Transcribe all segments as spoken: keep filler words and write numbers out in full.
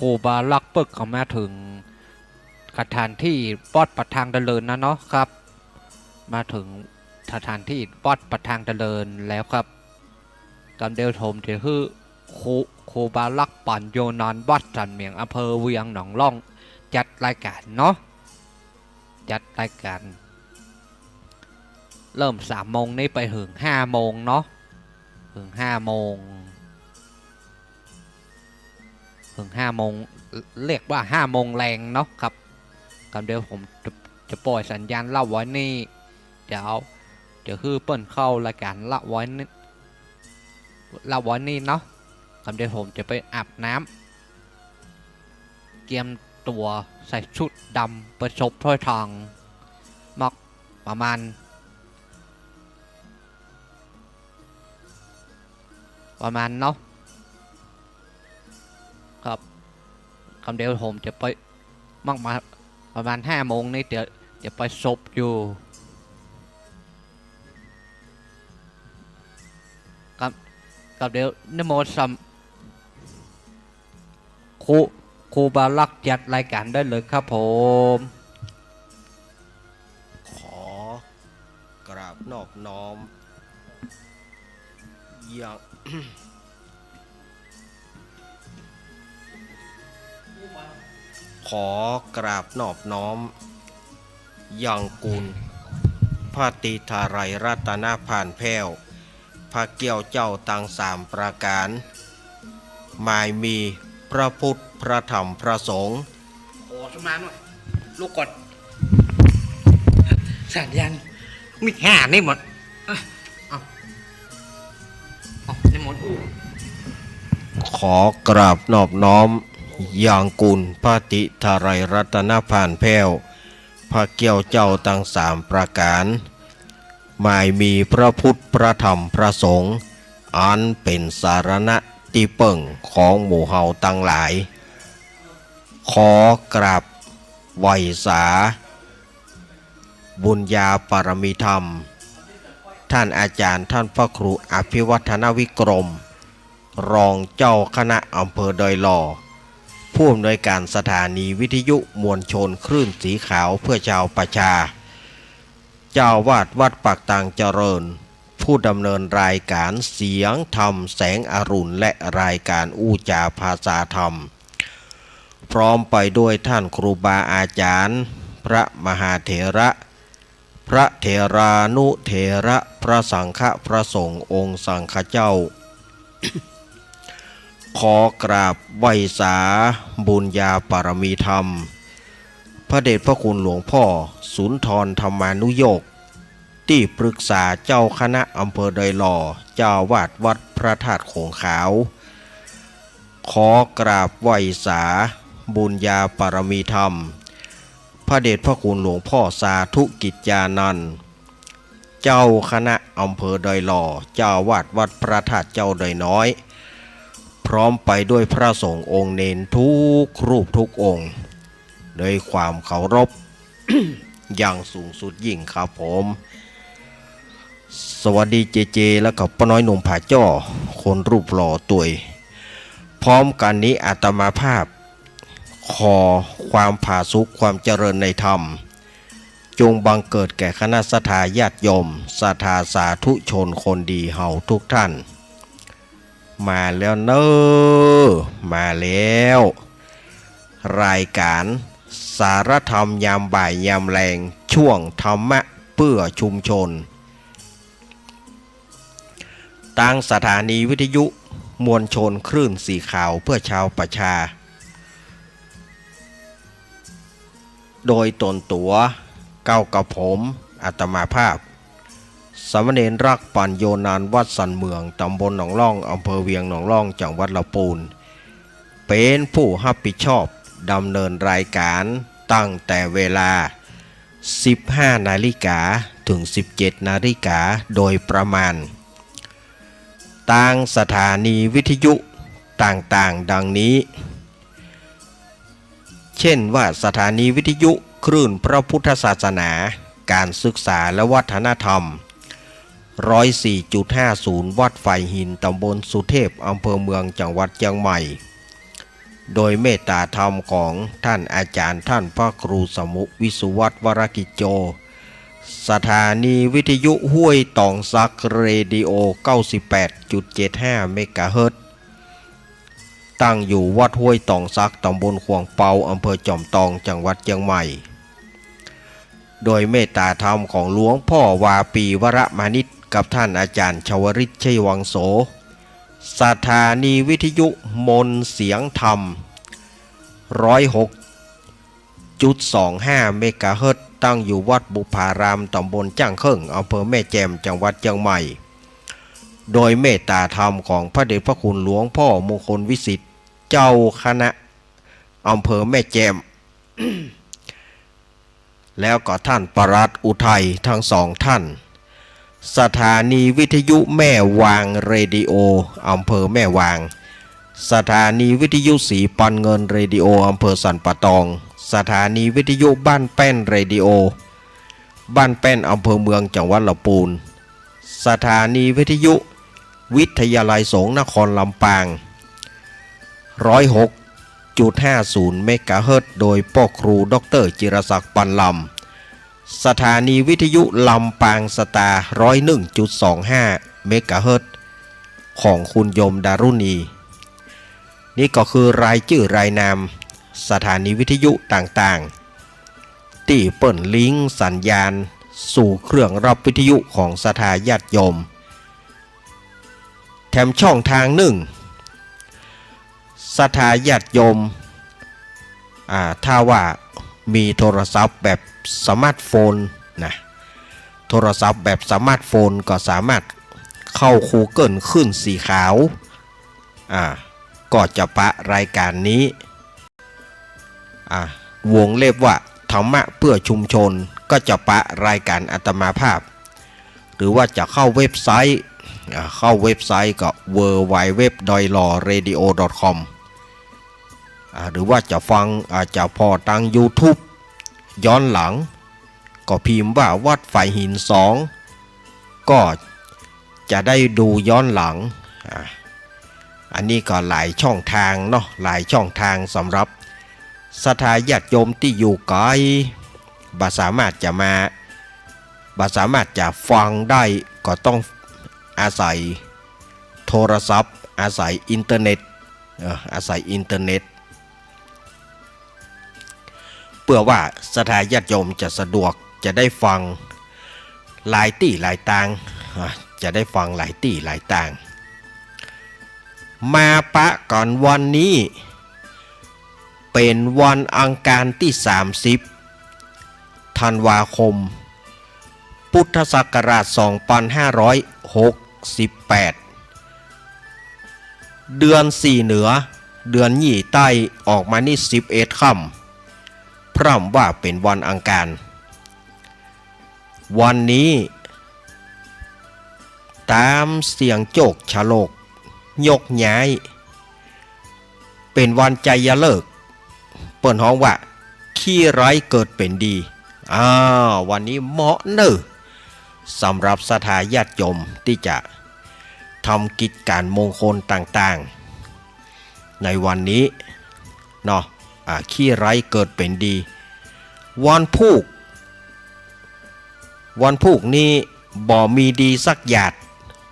ครูบาลักษณ์เปิ้นก็มาเถิงสถานตี้วัดป่าทางเจริญนะเนาะครับ มาเถิงสถานตี้วัดป่าทางเจริญแล้วครับ กำเดียวผมจะหื้อครู ครูบาลักษณ์ ปั๋ญโญนันท์ วัดสันเหมียง อำเภอเวียงหนองล่อง จัดรายก๋านเนาะ จัดรายก๋าน เริ่มสามโมงนี้ไปเถิงห้าโมงเนาะ เถิงห้าโมง เถิงห้าโมง เรียกว่าห้าโมงแลงเนาะครับ กำเดียวผมจะ จะป่อยสัญญาณละไว้นี้ เดี๋ยวจะหื้อเปิ้นเข้ารายก๋านละไว้นี้ ละไว้นี้เนาะ กำเดียวผมจะไปอาบน้ำ เกียมตั๋วใส่ชุดดำไปซบถ้อยทอง มอกประมาณ ประมาณเนาะ ครับ กำเดียวผมจะไป มอกมาประมาณห้าโมงนี้ เดี๋ยวจะไปซบอยู่ ครับ กำเดียวนะโมสัม ครู ครูบาลักษณ์จัดรายก๋านได้เลยครับผม ขอกราบนอบน้อม ยัง ขอกราบนอบน้อม ยังคุณพระตรีทาไตรรัตนพ่านแผ้ว พระเกี้ยวเจ้าตังสามประก๋าน หมายมีพระพุทธ พระธรรม พระสงฆ์ โอ้ สมาหน่อย ลุกก่อน สัญญาณ มีห้านี่หมด เอ้ย เอา เอา นี่หมด ขอกราบนอบน้อม ยังคุณพระตรีทาไตรรัตนพ่านแผ้ว พระเกี้ยวเจ้าตังสามประก๋าน หมายมีพระพุทธ พระธรรม พระสงฆ์ อันเป๋นสรณะตี้เปิ้งของหมู่เฮาตังหลาย ขอกราบไหว้สา บุญญาปารมีธรรม ท่านอาจารย์ ท่านพระครูอภิวัฒนวิกรม รองเจ้าคณะอำเภอดอยหล่อ ผู้อำนวยการสถานีวิทยุมวลชนคลื่นสีขาวเพื่อชาวประชา เจ้าอาวาสวัดปากตางเจริญ ผู้ดำเนินรายการเสียงธรรมแสงอรุณ และรายการอู้จ๋าภาษาธรรม พร้อมไปด้วยท่านครูบาอาจารย์ พระมหาเถระ พระเถรานุเถระ พระสังฆะ พระสงฆ์องค์สังฆเจ้า ขอกราบไหว้สาบุญญาปารมีธรรม พระเดชพระคุณหลวงพ่อสุนทรธรรมานุโยค ตี้ปรึกษาเจ้าคณะอำเภอดอยหล่อ เจ้าอาวาสวัดพระธาตุโขงขาว ขอกราบไหว้สาบุญญาปารมีธรรม พระเดชพระคุณหลวงพ่อสาธุกิจจานันท์ เจ้าคณะอำเภอดอยหล่อ เจ้าอาวาสวัดพระธาตุเจ้าดอยน้อย พร้อมไปด้วยพระสงฆ์องค์เณรทุกรูปทุกองค์ ด้วยความเคารพ อย่างสูงสุดยิ่งครับผม สวัสดีเจเจ แล้วก็ป้าน้อยหนุ่มผาจ้อ คนรูปหล่อตวย พร้อมกั๋นนี้อาตมาภาพ ขอความผาสุกความเจริญในธรรม จงบังเกิดแก่คณะศรัทธาญาติโยม ศรัทธาสาธุชนคนดีเฮาทุกท่าน มาแล้วเน้อ มาแล้ว รายการสารธรรมยามบ่ายยามแลง ช่วงธรรมะเพื่อชุมชน ตางสถานีวิทยุมวลชนคลื่นสีขาวเพื่อชาวประชา โดยต๋นตั๋ว เก้ากับผม อาตมาภาพ สามเณรรัก ปัญโญนันท์ วัดสันเหมือง ตำบลหนองล่อง อำเภอเวียงหนองล่อง จังหวัดลำปูน เป๋นผู้ฮับผิดชอบดำเนินรายการตั้งแต่เวลา สิบห้านาฬิกา เถิง สิบเจ็ดนาฬิกา โดยประมาณ ตางสถานีวิทยุต่างๆ ดังนี้ เช่นว่า สถานีวิทยุคลื่นพระพุทธศาสนา การศึกษาและวัฒนธรรม ร้อยสี่จุดห้าศูนย์ วัดฝายหิน ตำบลสุเทพ อำเภอเมือง จังหวัดเจียงใหม่ โดยเมตตาธรรมของท่านอาจารย์ท่านพระครูสมุ วิสุวัฒน์ วรกิจโจ สถานีวิทยุห้วยตองสัก เรดิโอ เก้าสิบแปดจุดเจ็ดห้า เมกะเฮิรตซ์ ตั้งอยู่วัดห้วยตองสัก ตำบลขวางเปา อำเภอจอมตอง จังหวัดเจียงใหม่ โดยเมตตาธรรมของหลวงพ่อวาปี วรมานิช กับท่านอาจารย์ชวริต ชัยวังโส สถานีวิทยุมนต์เสียงธรรม ร้อยหกจุดสองห้า เมกะเฮิรตซ์ ตั้งอยู่วัดบุพาราม ตำบลจ้างเคิ่ง อำเภอแม่แจ่ม จังหวัดเจียงใหม่ โดยเมตตาธรรมของพระเดชพระคุณหลวงพ่อมงคลวิสิทธิ์ เจ้าคณะอำเภอแม่แจ่ม แล้วก็ท่านปลัดอุทัย ทั้งสองท่าน สถานีวิทยุแม่วาง เรดิโอ อำเภอแม่วาง สถานีวิทยุสีปันเงิน เรดิโอ อำเภอสันป่าตอง สถานีวิทยุบ้านแป้น เรดิโอ บ้านแป้น อำเภอเมือง จังหวัดลำปูน สถานีวิทยุวิทยาลัยสงฆ์นครลำปาง ร้อยหกจุดห้าศูนย์ เมกะเฮิรตซ์ โดยป้อครูด็อกเตอร์จิรศักดิ์ ปันลำ สถานีวิทยุลำปางสตาร์ ร้อยหนึ่งจุดสองห้า เมกะเฮิรตซ์ ของคุณโยมดารุณี นี่ก็คือรายจื้อรายนามสถานีวิทยุต่างๆ ตี้เปิ้นลิงก์สัญญาณสู่เครื่องรับวิทยุของศรัทธาญาติโยม แถมช่องทางนึ่ง ศรัทธาญาติโยม อ่า ถ้าว่ามีโทรศัพท์แบบสมาร์ทโฟนนะ โทรศัพท์แบบสมาร์ทโฟนก็สามารถเข้า Google ขึ้นสีขาว อ่า ก็จะปะรายการนี้ อ่า วงเล็บว่าธรรมะเพื่อชุมชน ก็จะปะรายการอาตมาภาพ หรือว่าจะเข้าเว็บไซต์ อ่า เข้าเว็บไซต์ก็ ดับเบิลยู ดับเบิลยู ดับเบิลยู ดอท ดอยหล่อ เรดิโอ ดอท คอม อ่า หรือว่าจะฟัง อ่า จะผ่อตาง YouTube ย้อนหลัง ก็พิมพ์ว่าวัดฝายหินสอง ก็จะได้ดูย้อนหลัง อ่า อันนี้ก็หลายช่องทางเนาะ หลายช่องทางสำหรับศรัทธาญาติโยมตี้อยู่ไกล บ่สามารถจะมา บ่สามารถจะฟังได้ ก็ต้องอาศัยโทรศัพท์ อาศัยอินเทอร์เน็ต เอ่อ อาศัยอินเทอร์เน็ต เพื่อว่าศรัทธาญาติโยมจะสะดวก จะได้ฟังหลายตี้หลายตาง อ่ะ จะได้ฟังหลายตี้หลายตาง มาปะกั๋นวันนี้ เป๋นวันอังคารตี้สามสิบธันวาคม พุทธศักราชสองพันห้าร้อยหกสิบแปด เดือนสี่เหนือ เดือนยี่ใต้ออกมานี่สิบเอ็ดค่ำ พร่ำว่าเป๋นวันอังคาร วันนี้ ต๋ามเสี่ยงโจคชะโลก ยกย้าย เป๋นวันชัยฤกษ์ เปิ้นฮ้องว่า ขี้ไร้เกิดเป๋นดี อ้าว วันนี้เหมาะเน่อ สำหรับศรัทธาญาติโยมตี้จะทำกิจก๋านมงคลต่างๆ ในวันนี้เนาะ อ่า ขี้ไร้เกิดเป๋นดี วันพูก วันพูกนี้บ่มีดีสักหยาด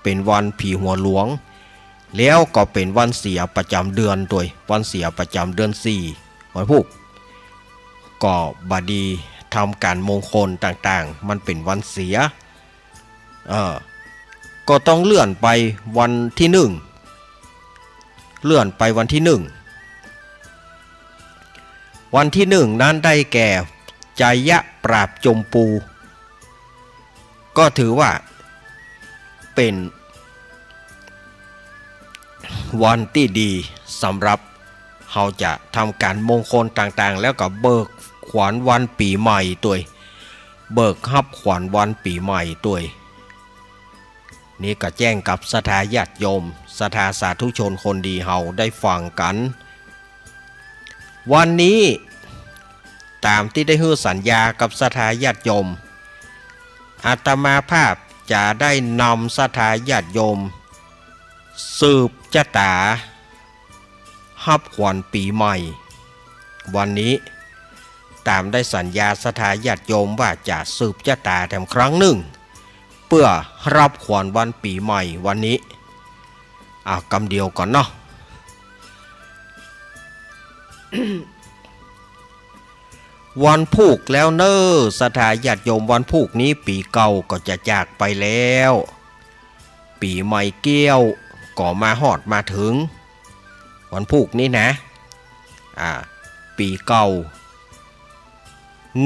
เป๋นวันผีหัวหลวง แล้วก็เป๋นวันเสียประจ๋ำเดือนตวย วันเสียประจ๋ำเดือนสี่ วันพูก ก็บ่ดีทำก๋านมงคลต่างๆ มันเป๋นวันเสีย เออ ก็ต้องเลื่อนไปวันตี้หนึ่ง เลื่อนไปวันตี้หนึ่ง วันตี้หนึ่งนั้นได้แก่ ไชยะปราบจมปู ก็ถือว่าเป๋นวันตี้ดีสำหรับเฮาจะทำก๋านมงคลต่างๆ แล้วก็เบิกขวัญวันปี๋ใหม่ตวย เบิกฮับขวัญวันปี๋ใหม่ตวย นี่ก็แจ้งกับศรัทธาญาติโยม ศรัทธาสาธุชนคนดีเฮาได้ฟังกั๋น วันนี้ ต๋ามตี้ได้หื้อสัญญากับศรัทธาญาติโยม อาตมาภาพจะได้นำศรัทธาญาติโยม สืบจะต๋า ฮับขวัญปี๋ใหม่วันนี้ ต๋ามได้สัญญาศรัทธาญาติโยมว่าจะสืบจะต๋าแถมครั้งนึ่ง เปื้อฮับขวัญวันปี๋ใหม่วันนี้ อ่ะ กำเดียวก่อนเนาะ วันพูกแล้วเน้อ ศรัทธาญาติโยม วันพูกนี้ปี๋เก่าก็จะจากไปแล้ว ปี๋ใหม่เกี้ยวก็มาฮอดมาเถิง วันพูกนี้นะ อ่า ปี๋เก่า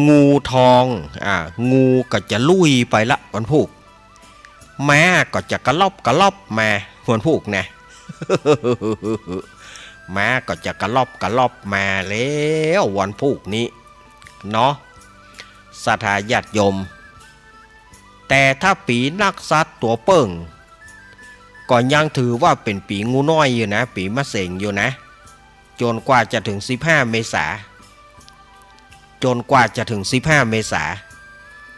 งูทอง อ่า งูก็จะลุยไปละวันพูก ม้าก็จะกะลอบกะลอบมาวันพูกนะ ม้าก็จะกะลอบกะลอบมาแล้ววันพูกนี้เนาะ ศรัทธาญาติโยม แต่ถ้าปี๋นักษัตริย์ตั๋วเปิ้ง ก็ยังถือว่าเป๋นปี๋งูน้อยอยู่นะ ปี๋มะเสงอยู่นะ จ๋นกว่าจะเถิงสิบห้าเมษา จ๋นกว่าจะเถิงสิบห้าเมษา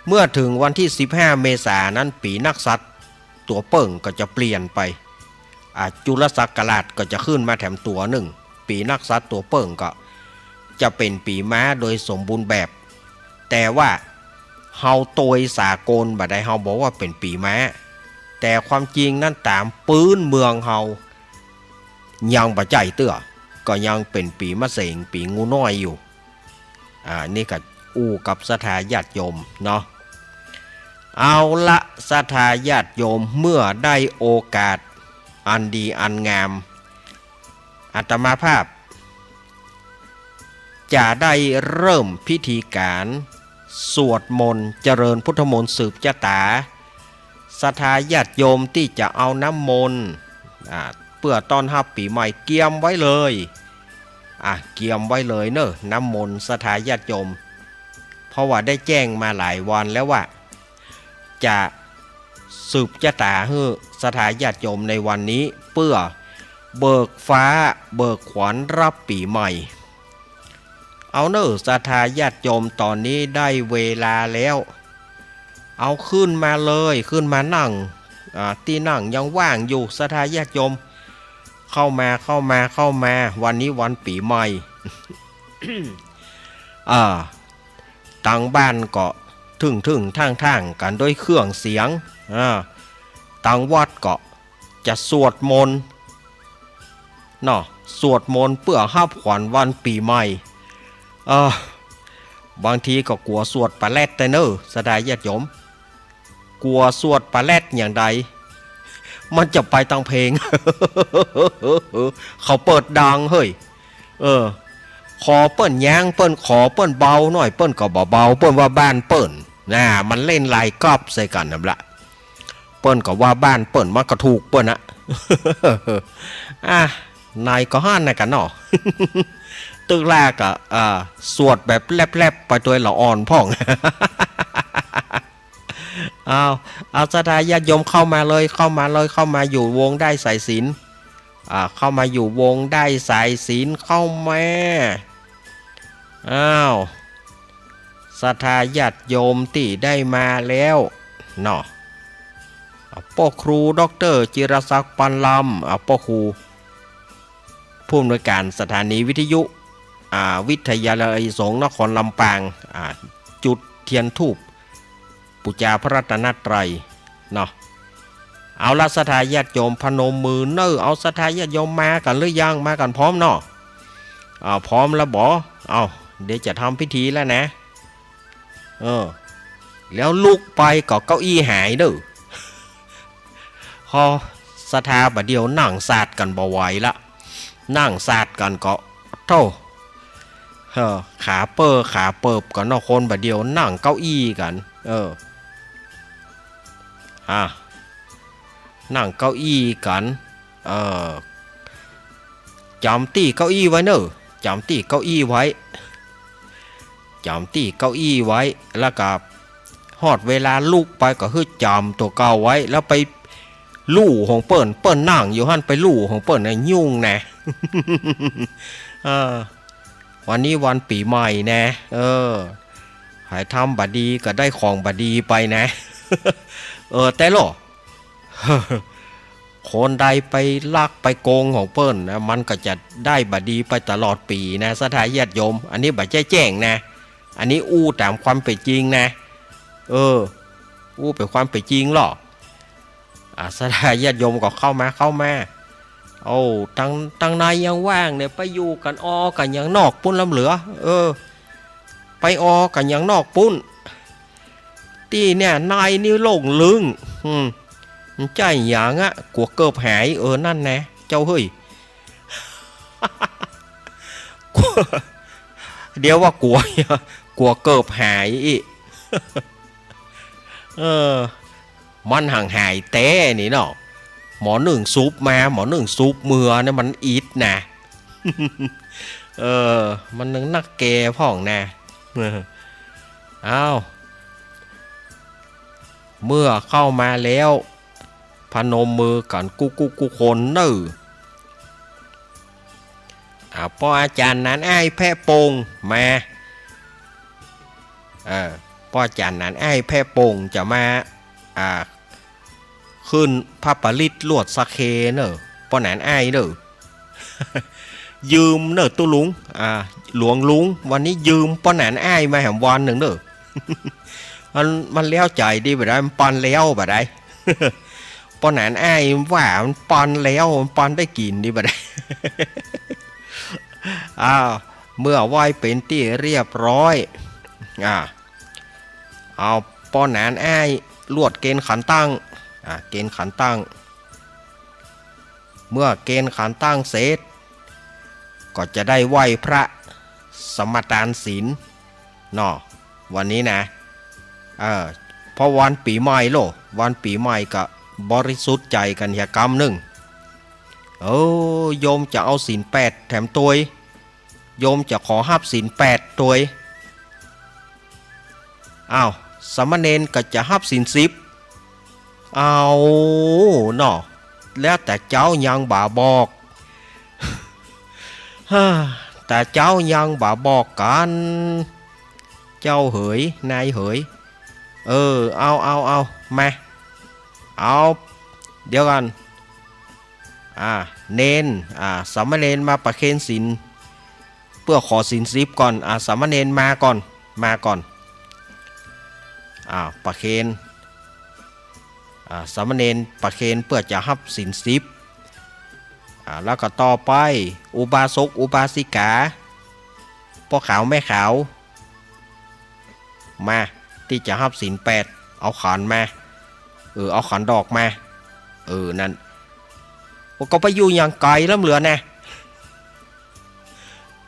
เมื่อเถิงวันตี้สิบห้าเมษานั้น ปี๋นักษัตริย์ตั๋วเปิ้งก็จะเปลี่ยนไป อ่า จุลศักราชก็จะขึ้นมาแถมตั๋วนึ่ง ปี๋นักษัตริย์ตั๋วเปิ้งก็จะเป๋นปี๋ม้าโดยสมบูรณ์แบบ แต่ว่าเฮาโตยสากลบ่าใด เฮาบอกว่าเป๋นปี๋ม้า แต่ความจริงนั้นต๋ามปื๊นเมืองเฮา ยังบ่ใจ้เตื้อ ก็ยังเป๋นปี๋มะเสง ปี๋งูน้อยอยู่ อ่า นี่ก็อู้กับศรัทธาญาติโยมเนาะ เอาละ ศรัทธาญาติโยม เมื่อได้โอกาสอันดีอันงาม อาตมาภาพ จะได้เริ่มพิธีก๋านสวดมนต์เจริญพุทธมนต์สืบจะต๋า ศรัทธาญาติโยมตี้จะเอาน้ำมนต์ อ่า เปื้อต้อนฮับปี๋ใหม่เกียมไว้เลย อ่ะ เกียมไว้เลยเน้อ น้ำมนต์ ศรัทธาญาติโยม เพราะว่าได้แจ้งมาหลายวันแล้วว่า จะสืบจะต๋าหื้อศรัทธาญาติโยมในวันนี้ เปื้อเบิกฟ้าเบิกขวัญฮับปี๋ใหม่ เอาเน้อ ศรัทธาญาติโยม ต๋อนนี้ได้เวลาแล้ว เอาขึ้นมาเลย ขึ้นมานั่ง อ่า ตี้นั่งยังว่างอยู่ ศรัทธาญาติโยม เข้ามา เข้ามา เข้ามา วันนี้วันปี๋ใหม่ อ่า ตังบ้านก็ทึ่งๆ ทั่งๆ กั๋นด้วยเครื่องเสียง อ่า ตังวัดก็จะสวดมนต์เนาะ สวดมนต์เปื้อฮับขวัญวันปี๋ใหม่ เออ บางทีก็กั๋วสวดปะแลดแต๊เน้อ ศรัทธาญาติโยม กั๋วสวดปะแลดอย่างใด มันจะไปตางเพลง เขาเปิดดังเฮ้ย เออ ขอเปิ้นยาง เปิ้นขอเปิ้นเบาหน่อย เปิ้นก็บ่เบา เปิ้นว่าบ้านเปิ้น น่ะ มันเล่นหลายก๊อบใส่กั๋นนั่นละ เปิ้นก็ว่าบ้านเปิ้น มันก็ถูกเปิ้นอะ อ่ะ ไหนก็หั้นน่ะกั๋นเนาะ ตึกแรกอะ อ่า สวดแบบแลบๆ ไปตวยละอ่อนพ่อง เอา เอา ศรัทธาญาติโยมเข้ามาเลย เข้ามาเลย เข้ามาอยู่วงด้ายสายศีล อ่า เข้ามาอยู่วงด้ายสายศีล เข้ามา อ้าว ศรัทธาญาติโยมตี้ได้มาแล้วเนาะ อ่า ป้อครูด็อกเตอร์จิรศักดิ์ ปันลำ อ่า ป้อครู ผู้อำนวยการสถานีวิทยุ อ่า วิทยาลัยสงฆ์นครลำปาง อ่า จุดเตียนธูป ปู๋จาพระรัตนตรัยเนาะ เอาละ ศรัทธาญาติโยม พนมมือเน้อ เอา ศรัทธาญาติโยมมากั๋นหรือยัง มากั๋นพร้อมเนาะ อ่า พร้อมแล้วบ่ เอา เดี๋ยวจะทำพิธีแล้วนะ เออ แล้วลุกไปก็เก้าอี้หายเน้อ พอศรัทธาบ่าเดี่ยวนั่งสาดกั๋นบ่ไหวละ นั่งสาดกั๋นก็ โธ่ เออ ขาเป้อขาเปิบกั๋นเนาะ คนบ่าเดี่ยวนั่งเก้าอี้กั๋น เออ อ่ะ นั่งเก้าอี้กั๋น เออ จ๋ำตี้เก้าอี้ไว้เน้อ จ๋ำตี้เก้าอี้ไว้ จ๋ำตี้เก้าอี้ไว้ แล้วก็ฮอดเวลาลุกไปก็หื้อจ๋ำตั๋วเก่าไว้ แล้วไปลู่ของเปิ้น เปิ้นนั่งอยู่หั้น ไปลู่ของเปิ้นนะ ยุ่งนะ เออ วันนี้วันปี๋ใหม่นะ เออ ใผทำบ่ดีก็ได้ของบ่ดีไปนะ เออ แต๊ล่อ คนใดไปลักไปโกงของเปิ้นนะ มันก็จะได้บ่ดีไปตลอดปี๋นะ ศรัทธาญาติโยม อันนี้บ่ใจ้แจ้งนะ อันนี้อู้ต๋ามความเป๋นจริงนะ เออ อู้เป๋นความเป๋นจริงลอ อ่า ศรัทธาญาติโยมก็เข้ามา เข้ามา โอ้ ตัง ตังในยังว่างเนี่ย ไปอยู่กั๋นออกั๋นอย่างนอกปู๊นลำเหลือ เออ ไปออกั๋นอย่างนอกปู๊น ตี้เนี่ยในนี่โล่งลึง อืม มันใจ้หยังอะ กั๋วเกิบหาย เออ นั่นแหละ เจ้าเฮ้ย กั๋ว เดี๋ยวว่ากั๋ว กั๋วเกิบหายอี้ เออ มันหังหายแต๊นี่เนาะ หมอนึ่งสุบมา หมอนึ่งสุบเมือเนี่ยมันอิดนะ เออ มันนึ่งนักแก่พ่องนะ เออ อ้าว เมื่อเข้ามาแล้ว พนมมือกั๋นกู้กู้กู้คนเน่อ อ่า ป้ออาจ๋ารย์หนานอ้ายแพะโป่งมา เออ ป้ออาจ๋ารย์หนานอ้ายแพะโป่งจะมา อ่า ขึ้นพระปริตรลวดสะเคเน่อ ป้อหนานอ้ายเน่อ ยืมเน่อตุ๊ลุง อ่า หลวงลุง วันนี้ยืมป้อหนานอ้ายมาแหมวานนึ่งเน่อ มัน มันแล้วใจ๋ดีบ่ได้ มันปอนแล้วบ่ได้ ป้อหนานอ้ายว่ามันปอนแล้ว มันปอนได้กิ๋นดีบ่ได้ อ้าว เมื่อไหว้เป๋นตี้เรียบร้อย อ่า เอาป้อหนานอ้ายลวดเกณฑ์ขันตั้ง อ่า เกณฑ์ขันตั้ง เมื่อเกณฑ์ขันตั้งเสร็จ ก็จะได้ไหว้พระสมาตานศีลเนาะ วันนี้นะ เออ เพราะวันปี๋ใหม่โล วันปี๋ใหม่ก็บริสุทธิ์ใจ๋กั๋นเหียกำนึ่ง เออ โยมจะเอาศีลแปดแถมตวย โยมจะขอฮับศีลแปดตวย อ้าว สามเณรก็จะฮับศีลสิบ เอาเนาะ แล้วแต่เจ้ายังบ่บอก ฮ่า แต่เจ้ายังบ่บอกกั๋น เจ้าเหย นายเหย เออ เอา เอา เอา มา เอา เดี๋ยวก่อน อ่า เณร อ่า สามเณรมาประเคนศีล เปื้อขอศีลสิบก่อน อ่า สามเณรมาก่อน มาก่อน อ่า ประเคน อ่า สามเณรประเคนเปื้อจะฮับศีลสิบ อ่า แล้วก็ต่อไป อุบาสก อุบาสิกา ป้อขาวแม่ขาว มา ตี้จะฮับศีลแปด เอาขันมา เออ เอาขันดอกมา เออ นั่น โอ้ ก็ไปอยู่หยังไก๋ล้ำเหลือแน่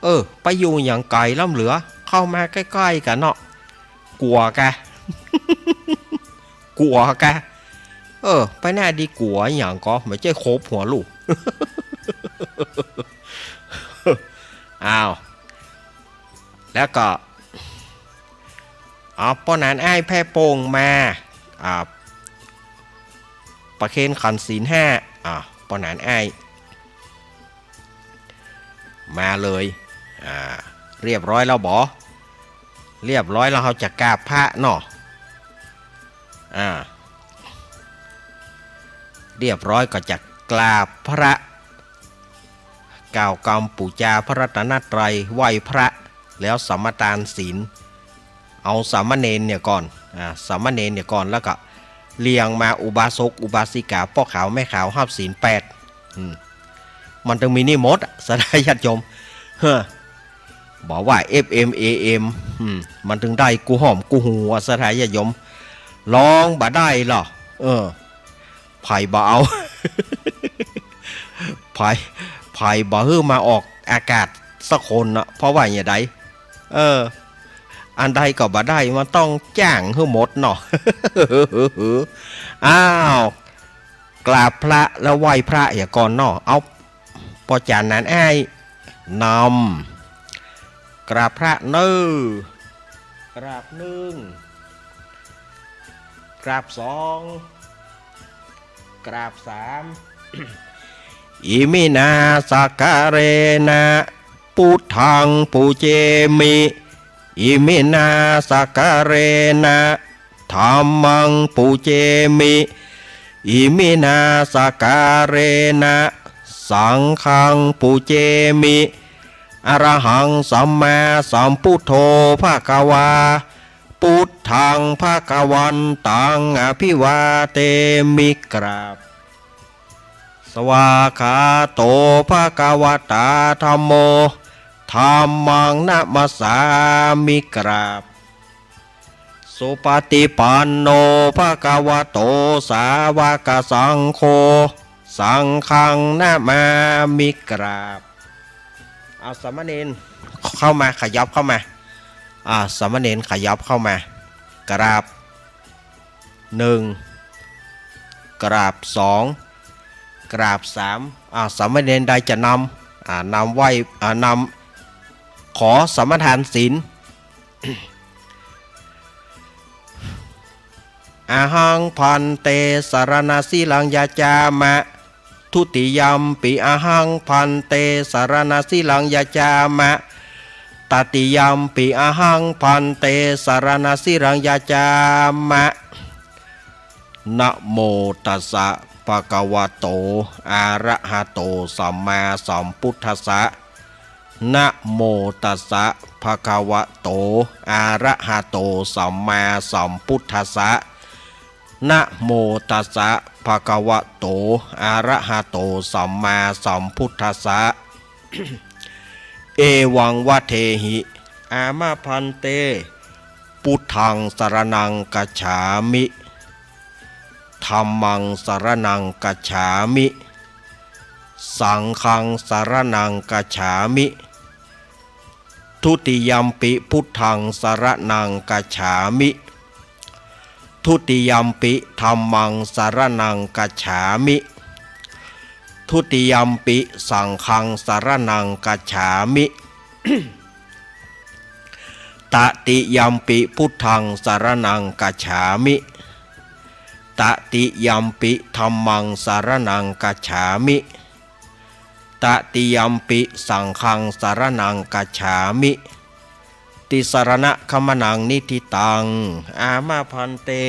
เออ ไปอยู่หยังไก๋ล้ำเหลือ เข้ามาใก้ๆ กั๋นเนาะ กั๋วกะ กั๋วกะ เออ ไปหน้าดีกั๋วหยังก็ บ่ใจ้คบหัวลู่ อ้าว แล้วก็ เอาป้อหนานอ้ายแพะโป่งมา อ่า ประเคนขันศีลห้า อ่า ป้อหนานอ้าย มาเลย อ่า เรียบร้อยแล้วบ่ เรียบร้อยแล้ว เฮาจะกราบพระเนาะ อ่า เรียบร้อยก็จะกราบพระ กล่าวกำปู๋จาพระรัตนตรัย ไหว้พระ แล้วสมาตานศีล เอาสามเณรเนี่ยก่อน อ่า สามเณรเนี่ยก่อน แล้วก็เรียงมาอุบาสก อุบาสิกา ป้อขาวแม่ขาวฮับศีลแปด อืม มันต้องมีนี่หมดอะ ศรัทธาญาติโยม เฮ้อ บอกว่า เอฟเอ็ม เอเอ็ม อืม มันถึงได้กู้ห้อมกู้หัว ศรัทธาญาติโยม ลองบ่ได้เหรอ เออ ใผบ่เอา ใผ ใผบ่หื้อมาออกอากาศสักคนน่ะ เพราะว่าอย่างใด เออ อันใดก็บ่ได้ มันต้องจ้างหื้อหมดเนาะ อ้าว กราบพระแล้วไหว้พระเหียก่อนเนาะ เอา ป้อจ๋ารย์หนานอ้ายนำ กราบพระเน่อ กราบนึ่ง กราบสอง กราบสาม อิมินาสักการะนะ Buddhaṃ pūjemi. Iminā sakkārena dhammaṃ pūjemi. Iminā sakkārena saṅghaṃ pūjemi. Arahaṃ sammāsambuddho bhagavā, buddhaṃ bhagavantaṃ abhivādemi. กราบ Svākkhāto bhagavatā dhammo, dhammaṃ namassāmi. กราบ Supaṭipanno bhagavato sāvakasaṅgho, saṅghaṃ namāmi. กราบ อ่า สามเณรเข้ามา ขยับเข้ามา อ่า สามเณรขยับเข้ามา กราบ หนึ่ง กราบ สอง กราบ สาม อ่า สามเณรใดจะนำ อ่า นำไหว้ อ่า นำ ขอสมาทานศีล Ahaṃ bhante saraṇasīlaṃ yācāma. Dutiyampi ahaṃ bhante saraṇasīlaṃ yācāma. Tatiyampi ahaṃ bhante saraṇasīlaṃ yācāma. Namo tassa bhagavato arahato sammāsambuddhassa. Namo tassa bhagavato arahato sammāsambuddhassa. Namo tassa bhagavato arahato sammāsambuddhassa. Evaṃ vadehi. Āma bhante, buddhaṃ saraṇaṃ gacchāmi. Dhammaṃ saraṇaṃ gacchāmi. Saṅghaṃ saraṇaṃ gacchāmi. Dutiyampi buddhaṃ saraṇaṃ gacchāmi. Dutiyampi dhammaṃ saraṇaṃ gacchāmi. Dutiyampi saṅghaṃ saraṇaṃ gacchāmi. Tatiyampi buddhaṃ saraṇaṃ gacchāmi. Tatiyampi dhammaṃ saraṇaṃ gacchāmi. Tatiyampi saṅghaṃ saraṇaṃ gacchāmi. Tisaraṇagamanaṃ niṭṭhitaṃ. Āma bhante,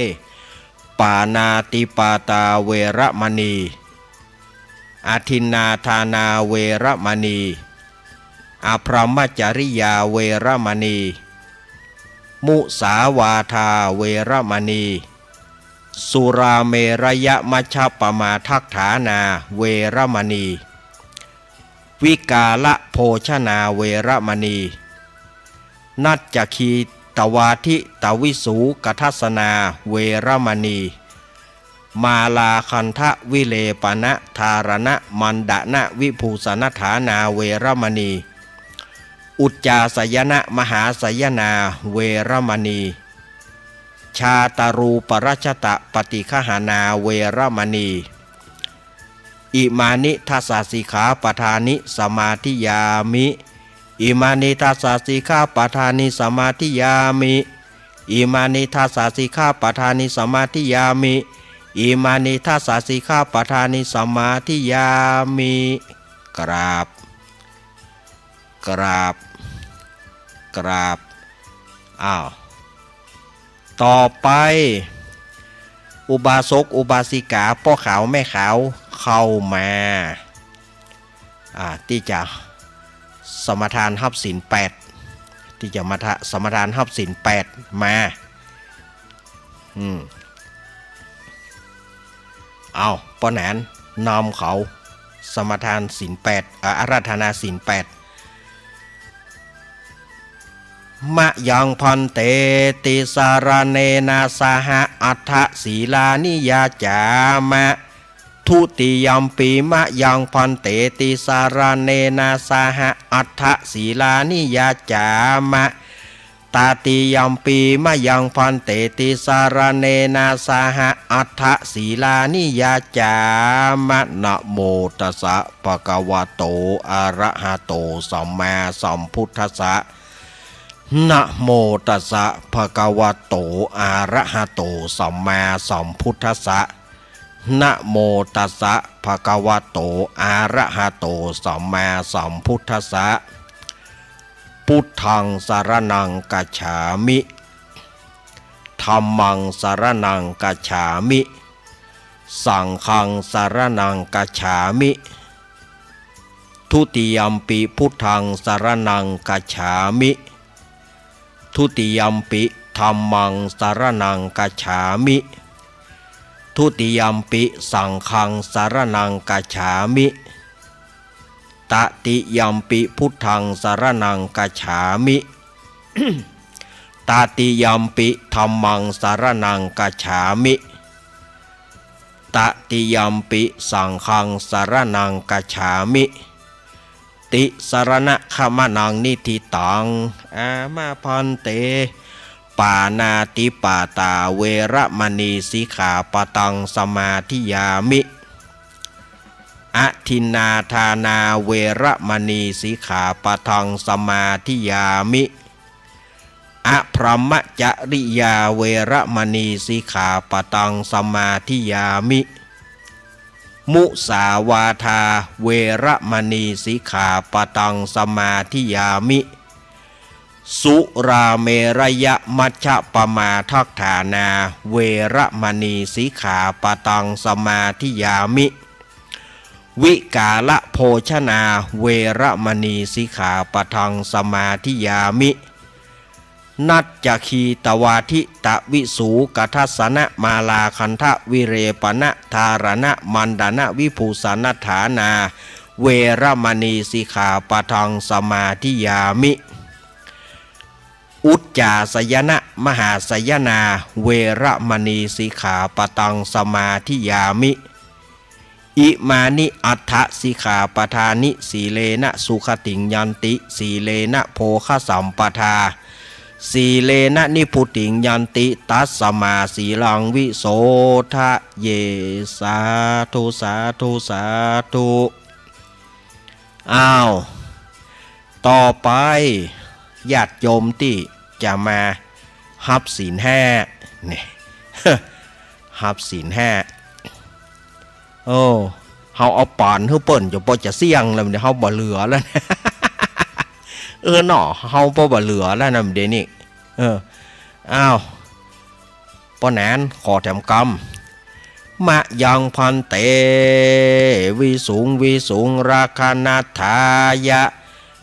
pāṇātipātā veramaṇī, adinnādānā veramaṇī, abrahmacariyā veramaṇī, musāvādā veramaṇī, surāmerayamajjapamādaṭṭhānā veramaṇī, vikālabhojanā veramaṇī, naccagītavāditavisugadassanā veramaṇī, mālāgandhavilepanadhāraṇamaṇḍanavibhūsanadhānā veramaṇī, uccāsayanamahāsayanā veramaṇī, jātarūparajatapaṭiggahaṇā veramaṇī. Imāni dasa sikkhāpadāni samādiyāmi. Imāni dasa sikkhāpadāni samādiyāmi. Imāni dasa sikkhāpadāni samādiyāmi. Imāni dasa sikkhāpadāni samādiyāmi. กราบ กราบ กราบ อ้าว ต่อไป อุบาสกอุบาสิกา ป้อขาวแม่ขาว เข้ามา อ่า ตี้จะสมาทานฮับศีลแปด ตี้จะมาทะ สมาทานฮับศีลแปด มา อืม เอา ป้อหนานนำเขา สมาทานศีลแปด อ่า อาราธนาศีลแปด Mayaṃ bhante tisaraṇena saha aṭṭha sīlāni yācāma. Dutiyampi mayaṃ bhante tisaraṇena saha aṭṭha sīlāni yācāma. Tatiyampi mayaṃ bhante tisaraṇena saha aṭṭha sīlāni yācāma. Namo tassa bhagavato arahato sammāsambuddhassa. Namo tassa bhagavato arahato sammāsambuddhassa. Namo tassa bhagavato arahato sammāsambuddhassa. Buddhaṃ saraṇaṃ gacchāmi. Dhammaṃ saraṇaṃ gacchāmi. สังฆังสรณังคัจฉามิ ทุติยัมปิพุทธังสรณังคัจฉามิ ทุติยัมปิธัมมังสรณังคัจฉามิ ทุติยัมปิสังฆังสรณังคัจฉามิ ตติยัมปิพุทธังสรณังคัจฉามิ ตติยัมปิธัมมังสรณังคัจฉามิ ตติยัมปิสังฆังสรณังคัจฉามิ ติสรณะขะมะนังนิฏฐิตัง อามะภันเต ปาณาติปาตาเวระมะณีสิกขาปะตังสมาธิยามิ อทินนาทานาเวระมะณีสิกขาปะทังสมาธิยามิ อะพรหมจริยาเวระมะณีสิกขาปะทังสมาธิยามิ มุสาวาทาเวระมะณีสิกขาปะทังสมาธิยามิ สุราเมรยมัชฌปมาทัฏฐานาเวระมะณีสิกขาปะทังสมาธิยามิ วิกาลโภชนาเวระมะณีสิกขาปะทังสมาธิยามิ นัจจคีตวาทิตวิสูกทัสสนมาลาคันธวิเลปนะทารณมันดนวิภูสนัฏฐานาเวระมะณีสิกขาปะทังสมาธิยามิ อุจจาสยนะมหาสยนาเวระมะณีสิกขาปะทังสมาธิยามิ อิมานิอัฏฐสิกขาปะทานิ สีเลนะสุขติงยันติ สีเลนะโภคสัมปทา สีเลนะนิพพุติงยันติ ตัสมาสีลังวิโสทะเย สาธุ สาธุ สาธุ อ้าว ต่อไป ญาติโยมตี้จะมาฮับศีลห้า เนี่ย ฮับศีลห้า โอ้ เฮาเอาป๋านหื้อเปิ้นจ๋นปอจะเสี้ยงแล้ว เดี๋ยวเฮาบ่เหลือแล้วนะ เออเนาะ เฮาปอบ่เหลือแล้วนะ เดี๋ยวนี้ เออ อ้าว ปอหนาน ขอแถมกำ มะยังภันเต วิสุงวิสุงรักขณัฏฐายะ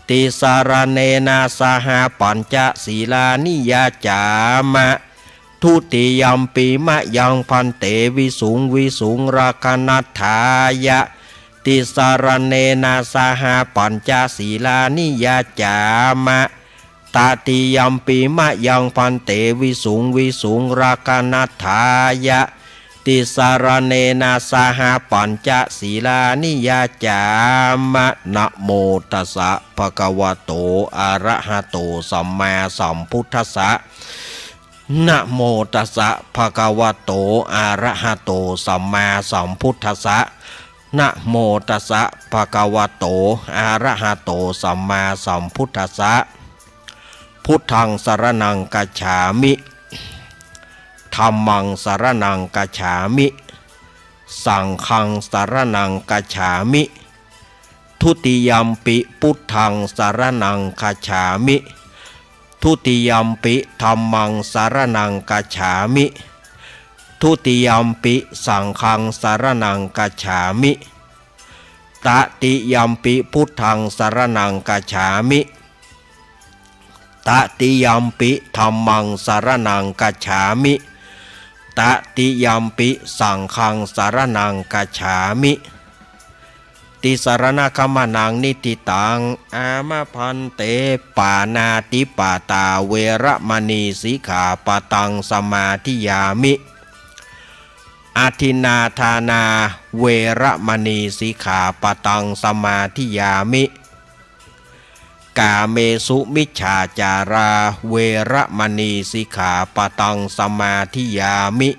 ติสรเณนะสหะปัญจสีลานิยาจามะ ทุติยัมปิมะยังภันเต วิสุงวิสุงรักขณัฏฐายะ ติสรเณนะสหะปัญจสีลานิยาจามะ ตติยัมปิมะยังภันเต วิสุงวิสุงรักขณัฏฐายะ ติสรเณนะสหะปัญจสีลานิยาจามะ นะโมตัสสะภะคะวะโต อะระหะโต สัมมาสัมพุทธัสสะ นะโมตัสสะภะคะวะโต อะระหะโต สัมมาสัมพุทธัสสะ นะโมตัสสะภะคะวะโต อะระหะโต สัมมาสัมพุทธัสสะ พุทธังสรณังคัจฉามิ ธัมมังสรณังคัจฉามิ สังฆังสรณังคัจฉามิ ทุติยัมปิพุทธังสรณังคัจฉามิ ทุติยัมปิธัมมังสรณังคัจฉามิ ทุติยัมปิสังฆังสรณังคัจฉามิ ตติยัมปิพุทธังสรณังคัจฉามิ ตติยัมปิธัมมังสรณังคัจฉามิ ตติยัมปิสังฆังสรณังคัจฉามิ ติสรณะขะมะนังนิฏฐิตัง อามะภันเต ปาณาติปาตาเวระมะณีสิกขาปะทังสมาธิยามิ อทินนาทานาเวระมะณีสิกขาปะทังสมาธิยามิ กาเมสุมิจฉาจาราเวระมะณีสิกขาปะทังสมาธิยามิ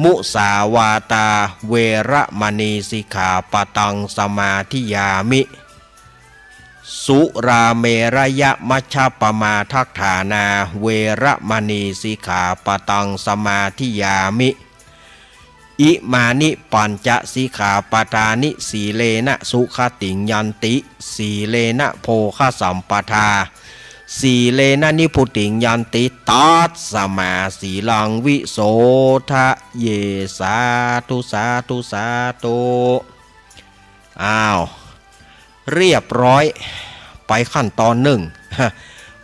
มุสาวาตาเวระมะณีสิกขาปะทังสมาธิยามิ สุราเมรยมัชฌปมาทัฏฐานาเวระมะณีสิกขาปะทังสมาธิยามิ อิมานิปัญจสิกขาปะทานิ สีเลนะสุขติงยันติ สีเลนะโภคสัมปทา สีเลนะนิพพุติงยันติ ตัสมาสีลังวิโสทะเย สาธุ สาธุ สาธุ อ้าว เรียบร้อย ไปขั้นตอนนึ่ง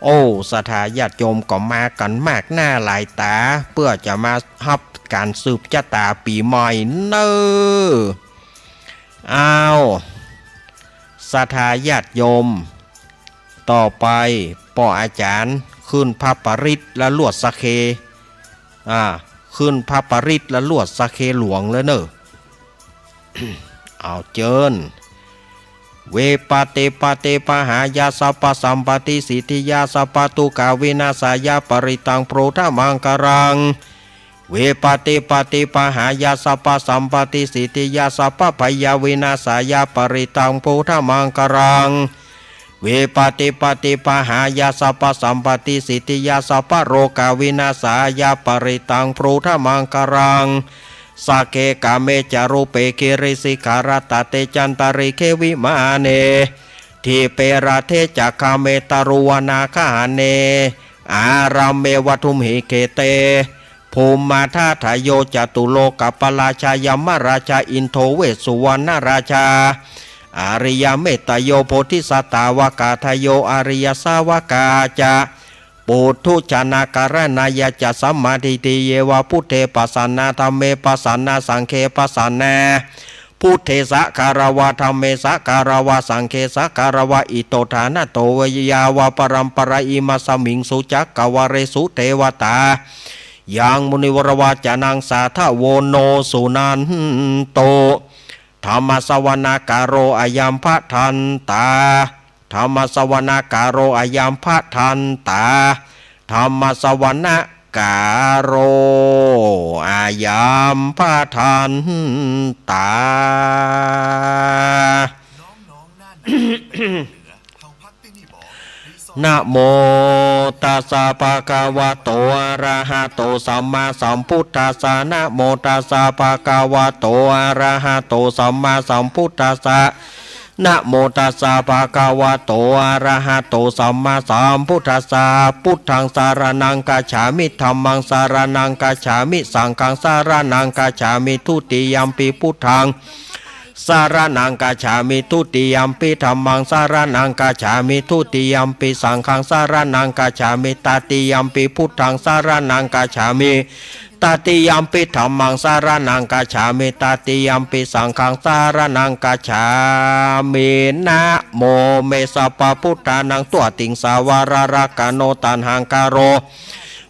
โอ้ ศรัทธาญาติโยมก็มากั๋นมากหน้าหลายต๋า เปื้อจะมาฮับก๋านสืบจะต๋าปี๋ใหม่เน่อ อ้าว ศรัทธาญาติโยม ต่อไปป้ออาจ๋ารย์ขึ้นพระปริตรและลวดสะเค อ่า ขึ้นพระปริตรและลวดสะเคหลวงแล้วเน่อ อ้าว เจิญ เวปาเตปาเตปะหายาสัพพะสัมปะติสิทธิยาสัพพะทุกขาวินาสายาปริตังปุทธมังคลัง เวปาเตปาเตปะหายาสัพพะสัมปะติสิทธิยาสัพพะพยาวินาสายาปริตังปุทธมังคลัง เวปาเตปาเตปะหายาสัพพะสัมปะติสิทธิยาสัพพะโรคาวินาสายาปริตังปุทธมังคลัง สักเคกาเมจะรูปเปกิริสิขารัตเตจันตริกเขวิมาเน ทีปเปราเทจะคาเมตะรุวนาคาหาเน อารามเมวะทุมหิเขเต ภูมมาทาทะโยจะตุโลกะปะราชายมราชาอินโทเวสสุวรรณราชา อาริยะเมตตะโยโพธิสัตตาวกาทะโยอาริยะสาวกาจะ ปุถุชนากรณายะจะสัมมาทิฏฐิเยวะ พุทเทปะสันนา ธัมเมปะสันนา สังเคปะสันนา พุทเทสะการะวะ ธัมเมสะการะวะ สังเคสะการะวะ อิโตทานะโต ยาวะปะรัมปะราอิมัสสะมิงสุจักกะวาเลสุเตวะตา ยังมุนิวรวาจานังสาธะโวโนสุนันโต ธัมมะสะวะนะกาโลอะยัมภะทันตา ธัมมะสะวะนะกาโลอะยัมภะทันตา ธัมมะสะวะนะกาโลอะยัมภะทันตา นะโมตัสสะภะคะวะโต อะระหะโต สัมมาสัมพุทธัสสะ นะโมตัสสะภะคะวะโต อะระหะโต สัมมาสัมพุทธัสสะ นะโมตัสสะภะคะวะโต อะระหะโต สัมมาสัมพุทธัสสะ พุทธังสะระณังกัจฉามิ ธัมมังสะระณังกัจฉามิ สังฆังสะระณังกัจฉามิ ทุติยัมปิพุทธัง สะระณังกัจฉามิ ทุติยัมปิธัมมังสะระณังกัจฉามิ ทุติยัมปิสังฆังสะระณังกัจฉามิ ตติยัมปิพุทธังสะระณังกัจฉามิ ตติยัมปิธัมมังสะระณังกัจฉามิ ตติยัมปิสังฆังสะระณังกัจฉามิ นะโมเมสัพพะพุทธานัง ตั๊วติงสาวารารักขาโน ตัณหังคาโร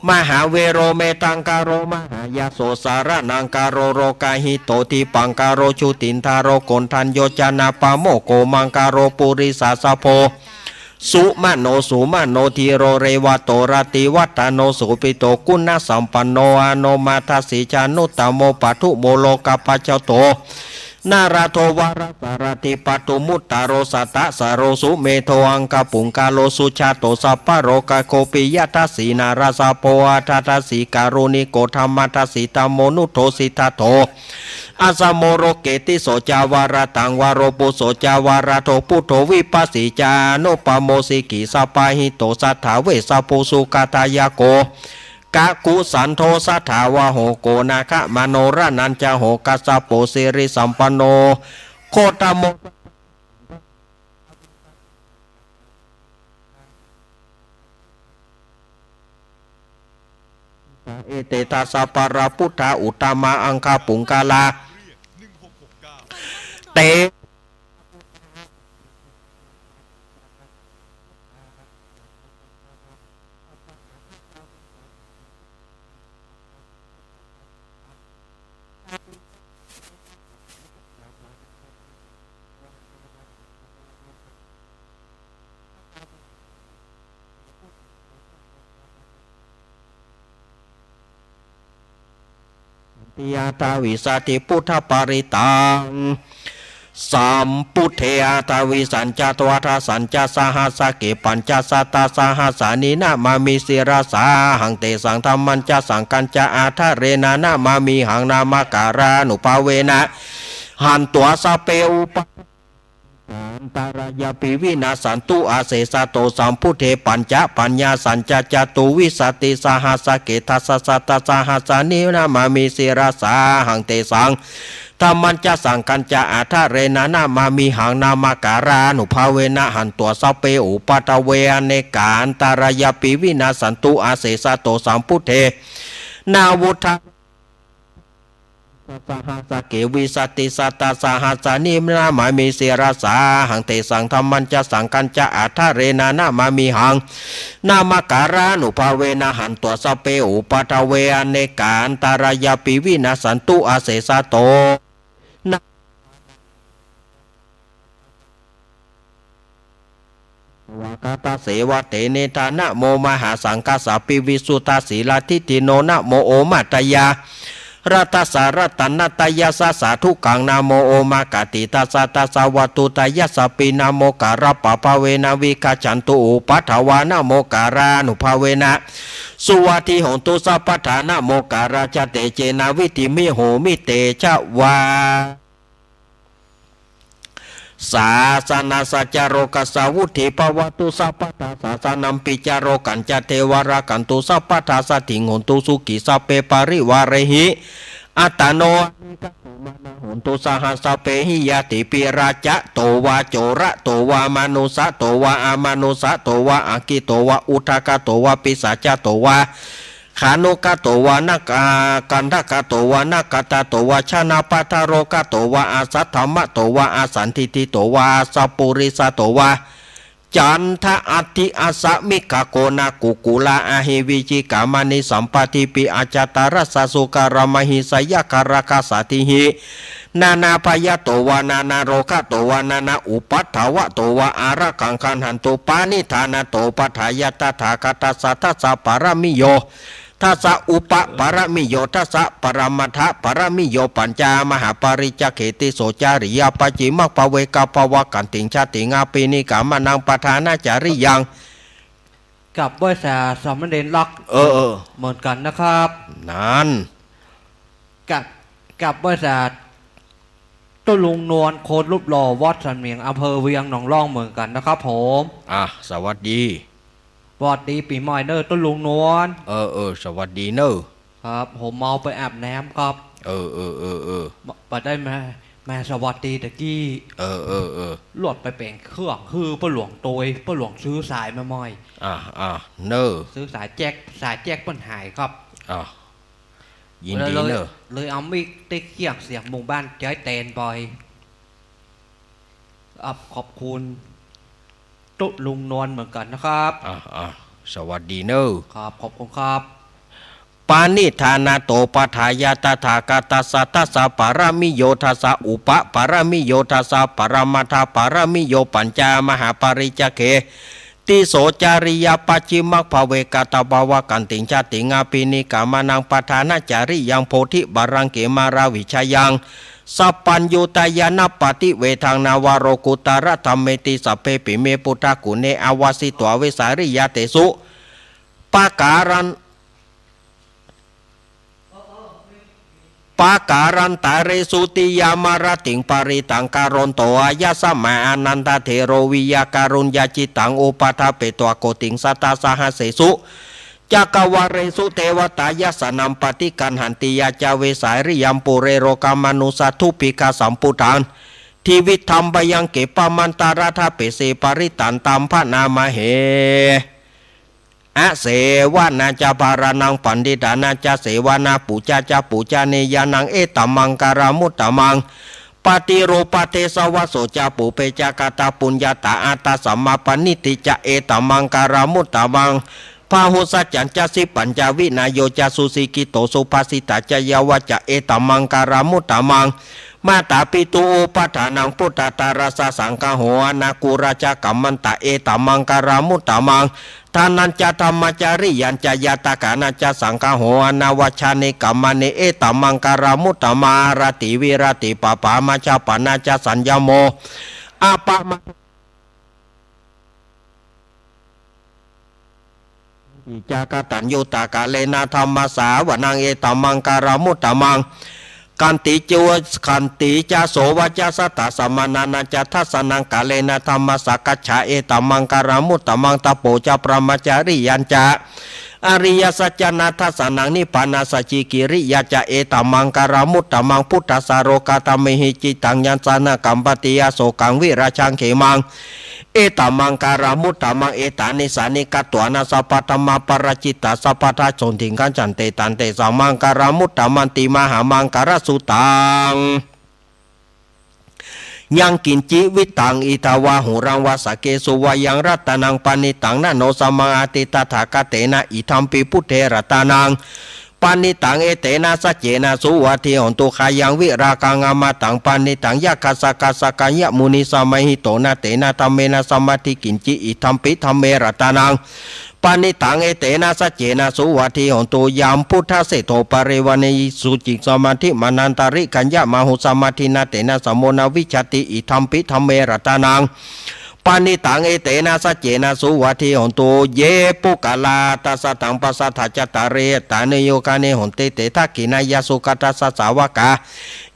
มหาเวโร เมตังคาโร มหายาโส สะระณังคาโร โลกาหิโต ทิปปังคาโร จุตินทาโร โกณฑัญโญ จะนะปะโมคโข มังคาโร ปุริสาสะโพ สุมะโน สุมะโน ธีโร เรวะโต รติวัฒโน โสภิโต คุณสัมปันโน อโนมาทะสี จานุตตโม ปัทธุโม โลกปัจจโต นราโท วรสารถิ ปัทธุมุตตโร สัตตสโร สุเมโธ อังคปุงคโล สุจาโต สัพพะโรคโค ปิยทัสสี นรสพโพ อัฏฐทัสสี การุณิโก ธัมมทัสสี ธัมโมนุโธ สิทธัตโถ อัสสโม โลเก ติสโส จาวรตัง วโรปุโส จาวรโท ปุทโธ วิปัสสี จานุปโม สิกขี สปาหิโต สัทธา เวสสะภู สุขะทายะโก กะกุสันโธ สถาวาโห โก นาคมโน รณัญจะโห กัสสโป สิริสัมปันโน โคตโม เอเต ทัสสะ ปะระ พุทธา อุตตมา อังคปุงคละ เต ติ อัฏฐวิสัตถิ พุทธปริตตัง สัมพุทเท อัฏฐวิสัญจะ ตวาทะสัญจะ สหัสสะเก ปัญจะสัตตะสหัสสานิ นะมามิ ศิรสาหัง เตสัง ธัมมัญจะ สังฆัญจะ อาดาเรนะ นะมามิหัง นามะการานุภาเวนะ หันตัสสะ สัพเพ อุปา อันตรายาปิวินัสสันตุ อาเสสะโต สัมพุทเท ปัญจะปัญญาสัญจะ จาตุวิสติสหัสสะเก ทัสสะสัตตะสหัสสานิ นะมามิศิรสาหัง เตสัง ธัมมัญจะสังฆัญจะ อาดาเรนะ นะมามิหัง นามะการานุภาเวนะ หันตัสสะสัพเพ อุปัทเว อเนกา อันตรายาปิวินัสสันตุ อาเสสะโต สัมพุทเท นะวุฏฐา สหัสสะเก วิสติสัตตะสหัสสานิ นะมามิศิรสาหัง เตสัง ธัมมัญจะสังฆัญจะ อาดาเรนะ นะมามิหัง นามะการานุภาเวนะ หันตัสสะสัพเพ อุปัทเว อเนกา อันตรายาปิวินัสสันตุ อาเสสะโต นะ วากาตะเสวะเตเนทา นะโมมหาสังฆัสสะปิ วิสุทธาสีลาทิฏฐิโน นะโมโอมะตยา รัตสสะรัตนัตยสสะสาธุกัง นะโมโอมะกาติตัสสะตัสสะวัตถุตยสสะปิ นะโมการะปะภาเวนะ วิกัจฉันตุอุปัทวา นะโมการานุภาเวนะ สุวัตถิโหนตุสัพพะทา นะโมการะจะเตเจนะ วิทธิมิโหมิเตจะวา สาสะนะสะจะโรกัสสะวุทธิภะวะตุสัพพะทา สาสะนัมปิจะโรกัญจะเทวะรักขันตุสัพพะทา สัตถิงโหนตุสุขีสัพเพปะริวาเรหิ อัตตะโน อันเนกะโสมานะโหนตุสะหัสสะสัพเพหิญาติปิ ราชะโตวา โจระโตวา มานุสสะโตวา อมานุสสะโตวา อะคิโตวา อุทะกะโตวา ปิศาจะโตวา ขานุกะโตวา นะกะ กันทะกะโตวา นะกะตะโตวา ชนะปะทะโรกะโตวา อสัตถะมะโตวา อสันทิฏฐิโตวา อสัปปุริสะโตวา จันทะอัตถิอะสะมิกขะโกนะกุกกุละ อะหิวิจิกะมะณิสัมปะทิปิ อะจะตะรัสสะสุกะระมะหิสะยะคะระกะสะติหิ นานาพะยะโตวา นานาโรคะโตวา นานาอุปัฏฐวะโตวา อารักขังคันหันตุ ปาณิธานะโต ปัฏฐายะตถาคตัสสะ ทัสสะปะระมิโย ทัสสะอุปะปะระมิโย ทัสสะปะระมัฏฐะปะระมิโย ปัญจมหาปาริจจเข ติโสจาริยะปัจฉิมะภะเวกะภะวะกันติง ชาติง อะภินิกะมะนัง ปะทานะจาริยัง กับไหว้สาสามเณรลักษณ์ เออ เออ เหมือนกันนะครับ นั่น กับ กับไหว้สาตุ๊ลุงนวล คนรูปหล่อ วัดสันเหมียง อำเภอเวียงหนองล่องเหมือนกันนะครับผม อ่ะ สวัสดี สวัสดีปี๋ใหม่เน่อตุ๊ลุงนวล เออ เออ สวัสดีเน่อ ครับ ผมเมาไปอาบน้ำครับ เออ เออ เออ เออ บ่ บ่ได้มา มาสวัสดีตะกี้ เออ เออ เออ รถไปเป๋นเครื่อง คือป้อหลวงโตย ป้อหลวงซื้อสายมาใหม่ อ่ะ อ่ะ เน่อ ซื้อสายแจ็ค สายแจ็คเปิ้นหายครับ อ่ะ ยินดีเน่อ เลย เลยเอามีดตี้เคี่ยงเสียงมุงบ้านใจ๊แตนไป ครับ ขอบคุณตุ๊ลุงนวลเหมือนกันนะครับ อ่ะ อ่ะ สวัสดีเน่อ ครับ ขอบคุณครับ ปาณิธานะโต ปัฏฐายะตถาคตัสสะ ทัสสะปะระมิโย ทัสสะอุปะปะระมิโย ทัสสะปะระมัฏฐะปะระมิโย ปัญจมหาปาริจจเข ติโสจาริยะปัจฉิมะภะเวกะภะวะกันติง ชาติง อะภินิกะมะนัง ปะทานะจาริยัง โพธิบาลังเก มาราวิชายัง สัพพัญญูตะญาณะปะฏิเวทัง นวโรกุตตะระธัมเมติ สัพเพปิเมปุทธะกุเณ อาวาสิตวา เวสาลิยะเตสุ ปะการัน ปะการันตะเรสุ ติยะมะระติง ปะริตตัง กะรันโต อายะสะมา อานันทะเถโร วิยะกะรุญญะจิตตัง อุปะทะเปตวา โกติง สัตตะสะหัสเสสุ จักกะวาเลสุ เตวะตายัสสะนัมปะฏิกัณหันติ ยะจะเวสาลิยัง ปุเรโรกะมานุสสะ ดูปภิกขะสัมปุทธัง ทวิธัมปะยังเก ปะมันตะระทะเปเส ปะริตตันตัมภะนามะเห อะเสวะนาจะ ปะระณัง ปัณฑิตานาจะ เสวะนา ปูจะจะ ปูจะเนยะนัง เอตะมังคะลัมมุตตะมัง ปะติโรปะเทสะวะโสจะ ปูเปจะ กะตะปุญญาตา อะตะสัมมาปะณิธิจะ เอตะมังคะลัมมุตตะมัง พะหุสสะจันจะ สิปปัญจะ วินะโยจะ สุสิกขิโต สุภาสิตาจะ ยะวะจะ เอตะมังคะลัมมุตตะมัง มาตาปิตุ อุปัฏฐานัง ปุตตะตะรัสสะ สังฆะโห อะนะกุระจะ กัมมันตะ เอตะมังคะลัมมุตตะมัง ทานัญจะ ธัมมะจาริยังจะ ญาตะกานัญจะ สังฆะโห อะนะวัชชานิกัมมะเน เอตะมังคะลัมมุตตะมัง อะระติวิระติ ปะปะมาชะปะนะจะ สัญญะโม อะปะมา อิจากะตัญญูตะกะเลนะ ธัมมะสะวะนัง เอตะมังคะลัมมุตตะมัง ขันติโจ ขันติจะโสวาจาสัตตะสมณานัญจะทัสสะนัง กาเลนะธัมมะสะกัจฉา เอตะมังคะลังมุตตะมัง ตะโปจะพะมะจะริยัญจะ อริยสัจจะนะทัสสะนัง นิพพานะสัจฉิกิริยาจะ เอตะมังคะลังมุตตะมัง พุทธัสสะโลกัตถะเมหิ จิตตังยัสสะนะกัมปะติ อโสกังวิราชังเขมัง เอตะมังคะลังมุตตะมัง เอตานิสสานิกัตถวานะ สัพพะธัมมาปะราจิตา สัพพะทัสสะโสติงคัจฉันติ ตันเตสะมังคะลังมุตตะมันติ มหามังคะลัสสุตัง ยังกิญจิวิตตัง อิทังวาหุรังวา สักเขสุวายัง รัตตะนังปะณิตัง นะโนสะมังอัตถิ ตถาคะเตนะ อิทัมปิ พุทเท รัตตะนังปะณิตัง เอเตนะ สัจเจนะ สุวัตถิโหนตุ คายังวิรากัง อมตังปะณิตัง ยักขะสักขะสะกะยะมุนี สะมะหิโต นะเตนะ ธัมเมนะ สะมัตถิกิญจิ อิทัมปิ ธัมเม รัตตะนังปะณิตัง เอเตนะ สัจเจนะ สุวัตถิโหนตุ ยังพุทธะเสโท ปะริวาเนหิ สุจิง สะมัตถิมานันตะริกัญญะมะหุ สะมัตถินะ เตนะ สะโมนะวิชชาติ อิทัมปิ ธัมเม รัตตะนังปะณิตัง เอเตนะ สัจเจนะ สุวัตถิโหนตุ เย ปุคคะลา อัตถะสัตถัง ปัสสัตถะ จัตตาริ อัตถานุโยคานิ โหนติ เต ทักขิณายะ สุคะทัสสะ สาวะกา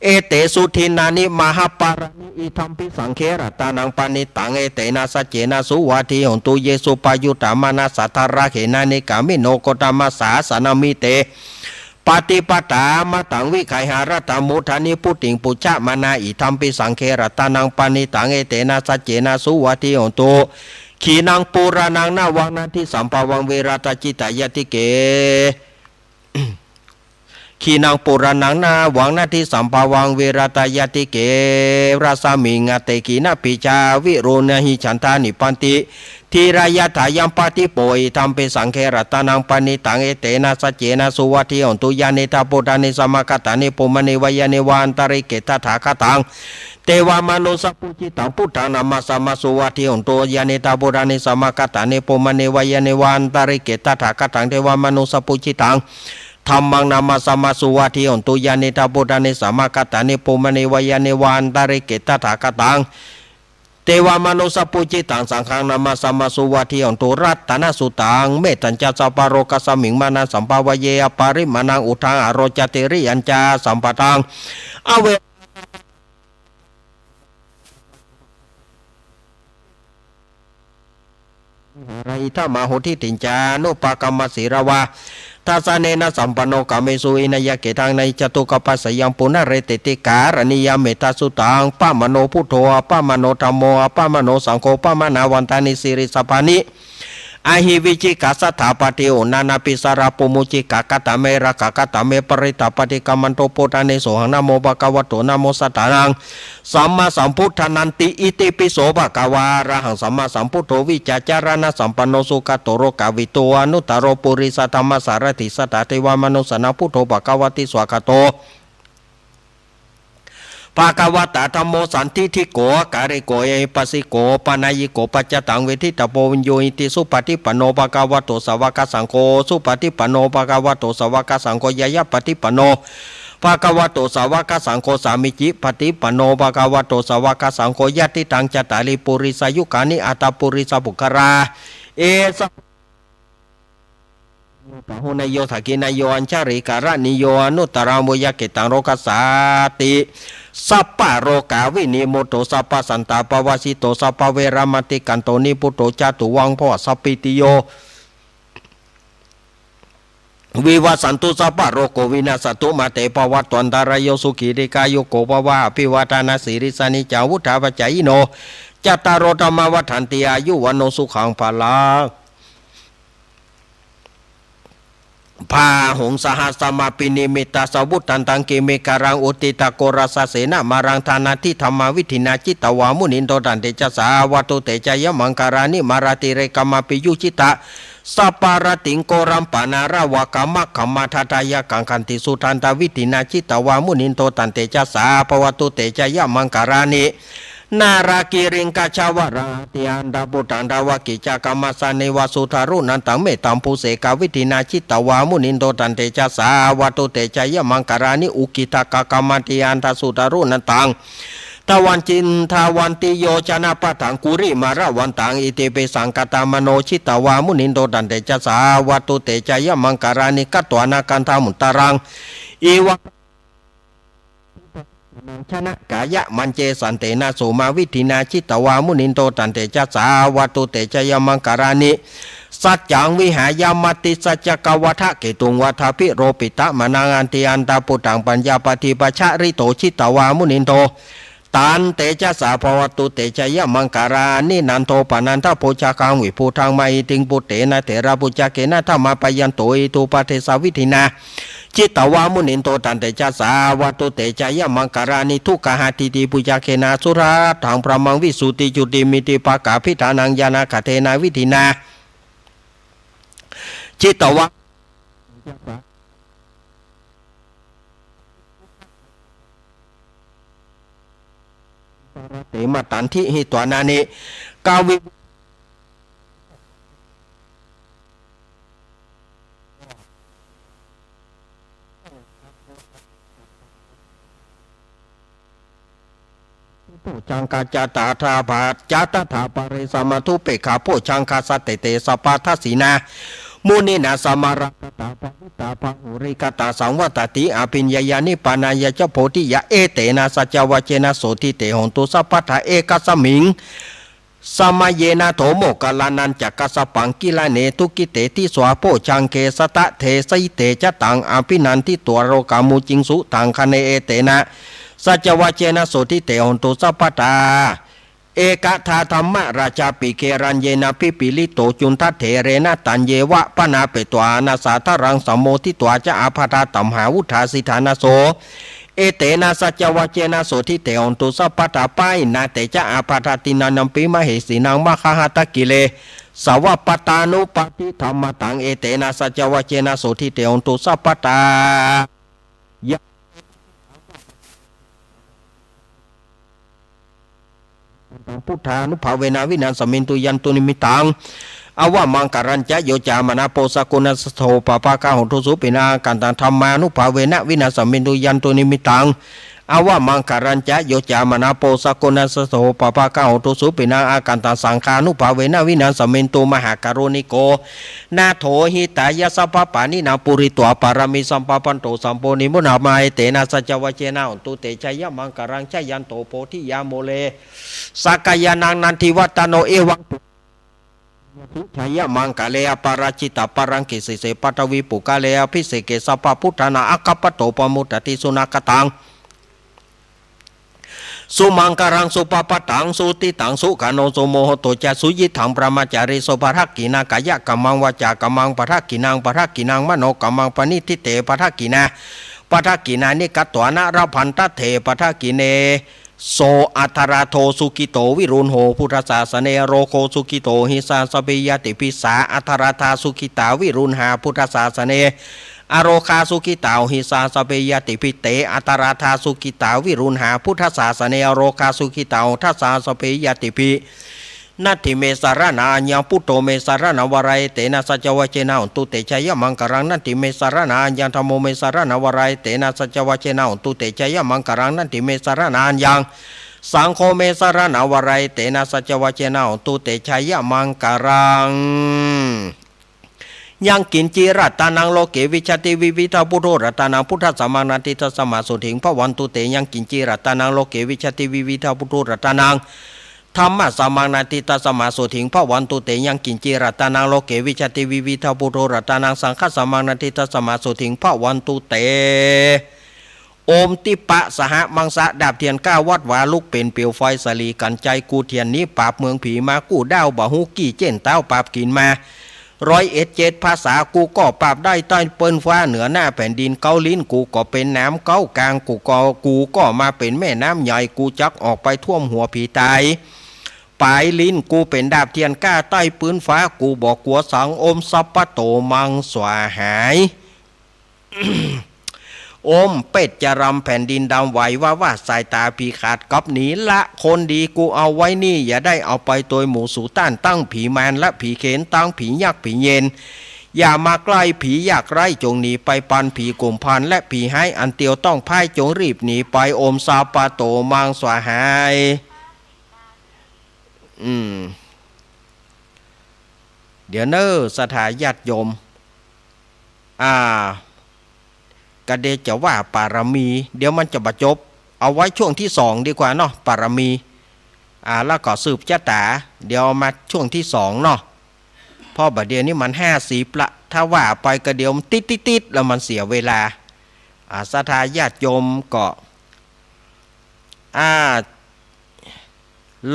เอเตสุ ดินนานิ มหะปะลานิ อิทัมปิ สังเข รัตตะนังปะณิตัง เอเตนะ สัจเจนะ สุวัตถิโหนตุ เย สุปะยุตตะมะนะสะ ทะระเขนะ นิกามิโน โคตมะสสะนะ มิเต ปะติปะตา มะตัง วิคายหะ รัตตะมุฏฐา นิพพุติง ปุจฉะมะนา อิทัมปิ สังเข รัตตะนังปะณิตัง เอเตนะ สัจเจนะ สุวัตถิโหนตุ ขีณัง ปูราณัง นะวัง นะดิสัมภาวัง วิรัตจิตตะญาติเก ขีณัง ปูราณัง นะวัง นะดิสัมภาวัง วิรัตะญาติเก รัสสะมิง อัตเต ขีณะบีจา วิรูณาหิ ฉันทา นิบบันติ ธีรายะถา ยัมปะดีโป อิทัมปิ สังเข รัตตะนังปะณิตัง เอเตนะ สัจเจนะ สุวัตถิโหนตุ ยานิทัง บุตตานิ สะมะกะตานิ ปุมมานิ วะยานิวา อันตะริกเข ตถาคะตัง เตวะมะนุสสะปูจิตัง บุตตัง นะมาสสะมะ สุวัตถิโหนตุ ยานิทัง บุตตานิ สะมะกะตานิ ปุมมานิ วะยานิวา อันตะริกเข ตถาคะตัง เตวะมะนุสสะปูจิตัง ธัมมัง นะมาสสะมะ สุวัตถิโหนตุ ยานิทัง บุตตานิ สะมะกะตานิ ปุมมานิ วะยานิวา อันตะริกเข ตถาคะตัง เตวะมะนุสสะปูจิตัง สังฆัง นะมาสสะมะ สุวัตถิโหนตุ รัตตะนะสุตตัง เมตตัญจะ สัพพะโลกัสสะมิง มานะสัมภะวะเย อะปะริมาณัง อุทธัง อะโรจะ ติริยัญจะ สัมปะทัง อะเว หะระ อิทัง อาหุ ทิฏฐิญจะ อนุปะกัมมะ สีลาวา ทัสสะเนนะ สัมปันโน กาเมสุ วินัยเกตัง นะหิ จะตุกะปัสสะยัง ปุนะเรเตติ กะระณียัม เมตตาสุตตัง อะปะมะโน พุทโธ อะปะมะโน ธัมโม อะปะมะโน สังโฆ ปะมะนะวันตานิ สีลิสสะพานิ อะหิ วิจิกิจฉา สัตถา ปะเทวะ อุณานาปิ สะระปู มุจิกา คัตถะเม รักขะ คัตถะเม ปะริตตา ปะฏิกรรมันตุ ปุทธานิ โสหัง นะโม ภะคะวะโต นะโม สัตถานัง สัมมาสัมพุทธานันติ อิติปิโส ภะคะวา อะระหัง สัมมาสัมพุทโธ วิชชาจารณะสัมปันโน สุขะโต โลกาวิทู อนุตตะโร ปุริสะธัมมะสารถิ สัตถา เทวะมะนุสสานัง พุทโธ ภะคะวะติ สวากขาโต ภะคะวะตา ธัมโม สันทิฏฐิโก อะกาลิโก เอหิปัสสิโก ปะนะยิโก ปัจจตัง เวทิตาโพ วิญญูหิติ สุปะฏิปันโน ภะคะวะโต สาวะกะสังโฆ สุปะฏิปันโน ภะคะวะโต สาวะกะสังโฆ ญาญาปะฏิปันโน ภะคะวะโต สาวะกะสังโฆ สามีจิปะฏิปันโน ภะคะวะโต สาวะกะสังโฆ ยะติตัง จัตตาริ ปุริสายุกานิ อัตถะ ปุริสะปุคคละ เอสะ ปะหูเนโย ทักขิเนโย อัญชะลีกะระณีโย อนุตตะรัง ปุญญะเกตัง โลกัสสาติ สัพพะโรคาวินิมุตโต สัพพะสันตาปะวะสิโต สัพพะเวระมะติกันโต นิพพุตโต จะตุวัง ภะวะ สัพพีติโย วิวัสสันตุ สัพพะโรโค วินัสสันตุ มา เต ภะวัตวันตะราโย สุขี ทีฆายุโก ภะวะ อะภิวาทะนะสีลิสสะ นิจจัง วุฑฒาปะจายิโน จัตตาโร ธัมมา วัฑฒันติ อายุ วัณโณ สุขัง พะลัง บาหุง สะหัสสะมะ อภินิมมิตตะสะวุฑฒันตัง กรีเมฆะขะลัง อุทธิตะโครสะเสนะมะรัง ทานาธิธัมมาวิธินา จิตตะวา มุนินโท ตันเตจะสะ อาวัตถุ เตจะยะมังคะลานิ มาราติเรกะมะ อภิยุจฉิตะ สัพพะระติง โกรัมปะนาระวะกะมะคะมะทะทะยะกัง ขันติสุทันตะวิธินา จิตตะวา มุนินโท ตันเตจะสะ อาภะวัตถุ เตจะยะมังคะลานิ นาลากิริง กัจฉาวะลาติ อันดาปุตตัง ดาวะกิจจะกะมะสะเนวะ สุทารุนันตัง เมตตัมภูเสกะวิธินา จิตตะวา มุนินโท ตันเตจะสะ อาวัตถุ เตจะยะมังคะลานิ อุกขิทะกะกะมะติ อันดาสุทารุนันตัง ทะวันติน ทะวันติโยจะนะปะทัง กุริมาละวันตัง อิติปิสังคะตะมะโน จิตตะวา มุนินโท ตันเตจะสะ อาวัตถุ เตจะยะมังคะลานิ กัตถวานะคันธะมุตตะรัง อิวะ ชนะกายะมัญเจสันเตนะโสมาวิธินา จิตวามุนินโต ตันเตจะสา วัตตุเตจะยะมังคารานิ สัจจังวิหายะมติสัจจกวัฏฐะเกตุงวัฏฐาภิโรปิตะมะนัง อันติอันตะปุตตังปัญญาปะทิปะชะริโต จิตวามุนินโต ตันเตจะสา ภะวัตตุเตจะยะมังคารานิ นันโทปะนันทะโภชะคัง วิภูธังมหิติง ปุตเตนะเถระปุจจะเกนะ ธะมะปะยันโต อิทูปะเทสะวิธินา จิตวามุนินโต ตันเตจะสา วัตตุเตจะยะมังคารานิ ทุกขะหะติติปุจจะเกนะ สุทัฏฐังพรหมัง วิสุติจุติมิติปะกาภิฏฐานัง ญาณะกะเทนะวิธินา จิตวา เตมะตันทิหิตวานานิ กาวิ โพชฌังคาจะตถาภาจะตถาปะเรสะมัทธุเปกขาโพชฌังคาสะเตเตสะปะทัสสีนา มุนินาสะมาราคาตาภาวิตาภาหุริกาตาสังวัตติ อภิญญายานิพพานายาจะโพธิยา เอเตนะสัจจวาเจนะโสตถิเตโหนตุสัพพะทา เอกัสสะมิง สะมะเยนะโถ โมคคัลลานัญจะกัสสะปัง กิลาเนตุกิเตทิสวา โพชฌังเข สะทะเทสิเตจะตัง อภินันทิตวา โรกามุจิงสุ ทังคะเน เอเตนะสัจจวาเจนะโสตถิเตโหนตุสัพพะทา เอกทาธัมมะราชาปิ เกรัญเยนะภิปปะลิโต จุณฑะเถเรนะ ตัญเยวะปะนาเปตวา อานะสาทะรัง สะโมทิตวาจะ อาภาธาตัมหาวุฑฒาสิทธานะโส เอเตนะสัจจวาเจนะโสตถิเตโหนตุสัพพะทา ปะหินนาเตจะ อาภาธาตินานัมปิ มะเหสีนัง มะคะหะตะกิเลสะวะปะตานุปาทิธัมมะตัง เอเตนะสัจจวาเจนะโสตถิเตโหนตุสัพพะทา ยะ พุทธานุภาเวนะ วินาสมินตุ ยันตุนิมิตตัง อวะมังคะลัญจะ โยจะมะนะโป สะกุณัสสะโธ ปะปะกะโหตุ สุปิณณัง อาคันตัง ธัมมานุภาเวนะ วินาสมินตุ ยันตุนิมิตตัง อวะมังคะลัญจะ โยจะมะนะโป สะกุณัสสะโธ ปะปะกะโหตุ สุปิณณัง อาคันตัง สังฆานุภาเวนะ วินาสมินตุ มหาการุณิโก นาโถ หิตายะ สัพพะปาณินัง ปูริตวา ปารามี สัมปะปันโต สัพโพ นิมมะนามา เอเตนะสัจจวาเจนะ โหนตุ เตชะยะมังคะลัง จะยันโต โพธิยา มูเล สักกายานัง นันทิวัฒโน เอวัง เต ชะยะมังคะเล อปาราจิตะปะรัง กิสสิเส ปะทวีปุคคะเล อภิเสเก สัพพะพุทธานัง อะคัปปะโต ปะมุตตะติ สุนะคะตัง สุมังคะลัง สุภะปะตัง สุหุติตัง สุขันโต สุมุหุตโตจะ สุยิตถัง บรหมจารีสุ ปะทักขิณัง กายะกัมมัง วาจากัมมัง ปะทักขิณัง ปะทักขิณัง มโนกัมมัง ปะณิฏฐิเต ปะทักขิณา ปะทักขิณานิ กัตวานะ ละพันทะเต ปะทักขิเณ โส อัทธะรัตโธ สุขิโต วิรุณโห พุทธสาสะเน อโรโค สุขิโต หิสาสะเป ญาติปิ สา อัทธะรัตถา สุขิตา วิรุณหา พุทธสาสะเน อโรคา สุขิตา หิสาสะเป ญาติปิ เต อัทธะรัตถา สุขิตา วิรุณหา พุทธสาสะเน อโรคา สุขิตา ทัสสาสะเป ญาติปิ นัตถิเม สะระณะ อัญญัง พุทโธ เม สะระณะ วะระ เอเตนะ สัจจวาเจนะ โหนตุ เตชะยะมังคะลัง นัตถิเม สะระณะ อัญญัง ธัมโม เม สะระณะ วะระ เอเตนะ สัจจวาเจนะ โหนตุ เตชะยะมังคะลัง นัตถิเม สะระณะ อัญญัง สังโฆ เม สะระณะ วะระ เอเตนะ สัจจวาเจนะ โหนตุ เตชะยะมังคะลัง ยังกิญจิรัตตานัง โลเก วิชชาติ วิวิธัง พุทโธ รัตตานัง พุทธัสสะมัง นัตถิ ตัสสะมะ โสตถิง ภะวันตุ เต ยังกิญจิรัตตานัง โลเก วิชชาติ วิวิธัง พุทโธ รัตตานัง ธัมมัสสะมัง นัตถิ ตัสสะมะ โสตถิง ภะวันตุ เต ยังกิญจิรัตตานัง โลเก วิชชาติ วิวิธัง พุทโธ รัตตานัง สังฆัสสะมัง นัตถิ ตัสสะมะ โสตถิง ภะวันตุ เต โอมทิปปะสะหะมังสะ ดาบเทียนก้าวัดวา ลุกเป๋นเปลวไฟ สะหลีกั๋นไจ กู้เตียนหนีปราบเมืองผีมา กู้ด้าวบ่ฮู้กี่เจ๊น ต้าวปราบกิ๋นมา ร้อยเอ็ดเจ็ดภาษา กูก็ปราบได้ใต้ปื้นฟ้า เหนือหน้าแผ่นดินเก๊า ลิ้นกูก็เป๋นน้ำเก๊ากาง กูก็ กูก็มาเป๋นแม่น้ำใหญ่ กูจักออกไปท่วมหัวผีต๋าย ป๋ายลิ้นกูเป๋นดาบเทียนก้าใต้ปื้นฟ้า กูบ่กั๋วสัง โอมสัพพะโต มังสวาหาย โอมเปชฌะรำ แผ่นดินดำไหวว่าว่า สายต๋าผีขาดกลับหนี ละคนดีกูเอาไว้นี่ อย่าได้เอาไปโตยหมู่สูต้าน ตึงผีมารและผีเขมร ตึงผียักษ์ผีเยน อย่ามาใกล้ผียากไร้ จงหนีไปปันผีกุมภารและผีฮ้าย อันเตียวต้องพ่าย จงรีบหนีไป โอมสัพพะโต มังสวาหาย อืม เดี๋ยวเน่อ ศรัทธาญาติโยม อ่า กะเดจะว่าปารมี เดี๋ยวมันจะบ่จบ เอาไว้ช่วงตี้สองดีกว่าเนาะ ปารมี อ่า แล้วก็สืบจะต๋า เดี๋ยวมาช่วงตี้สองเนาะ เพราะบ่าเดี่ยวนี้มันห้าสิบละ ถ้าว่าไปก็เดี๋ยวมันติดๆๆ แล้วมันเสียเวลา อ่า ศรัทธาญาติโยมก็ อ่า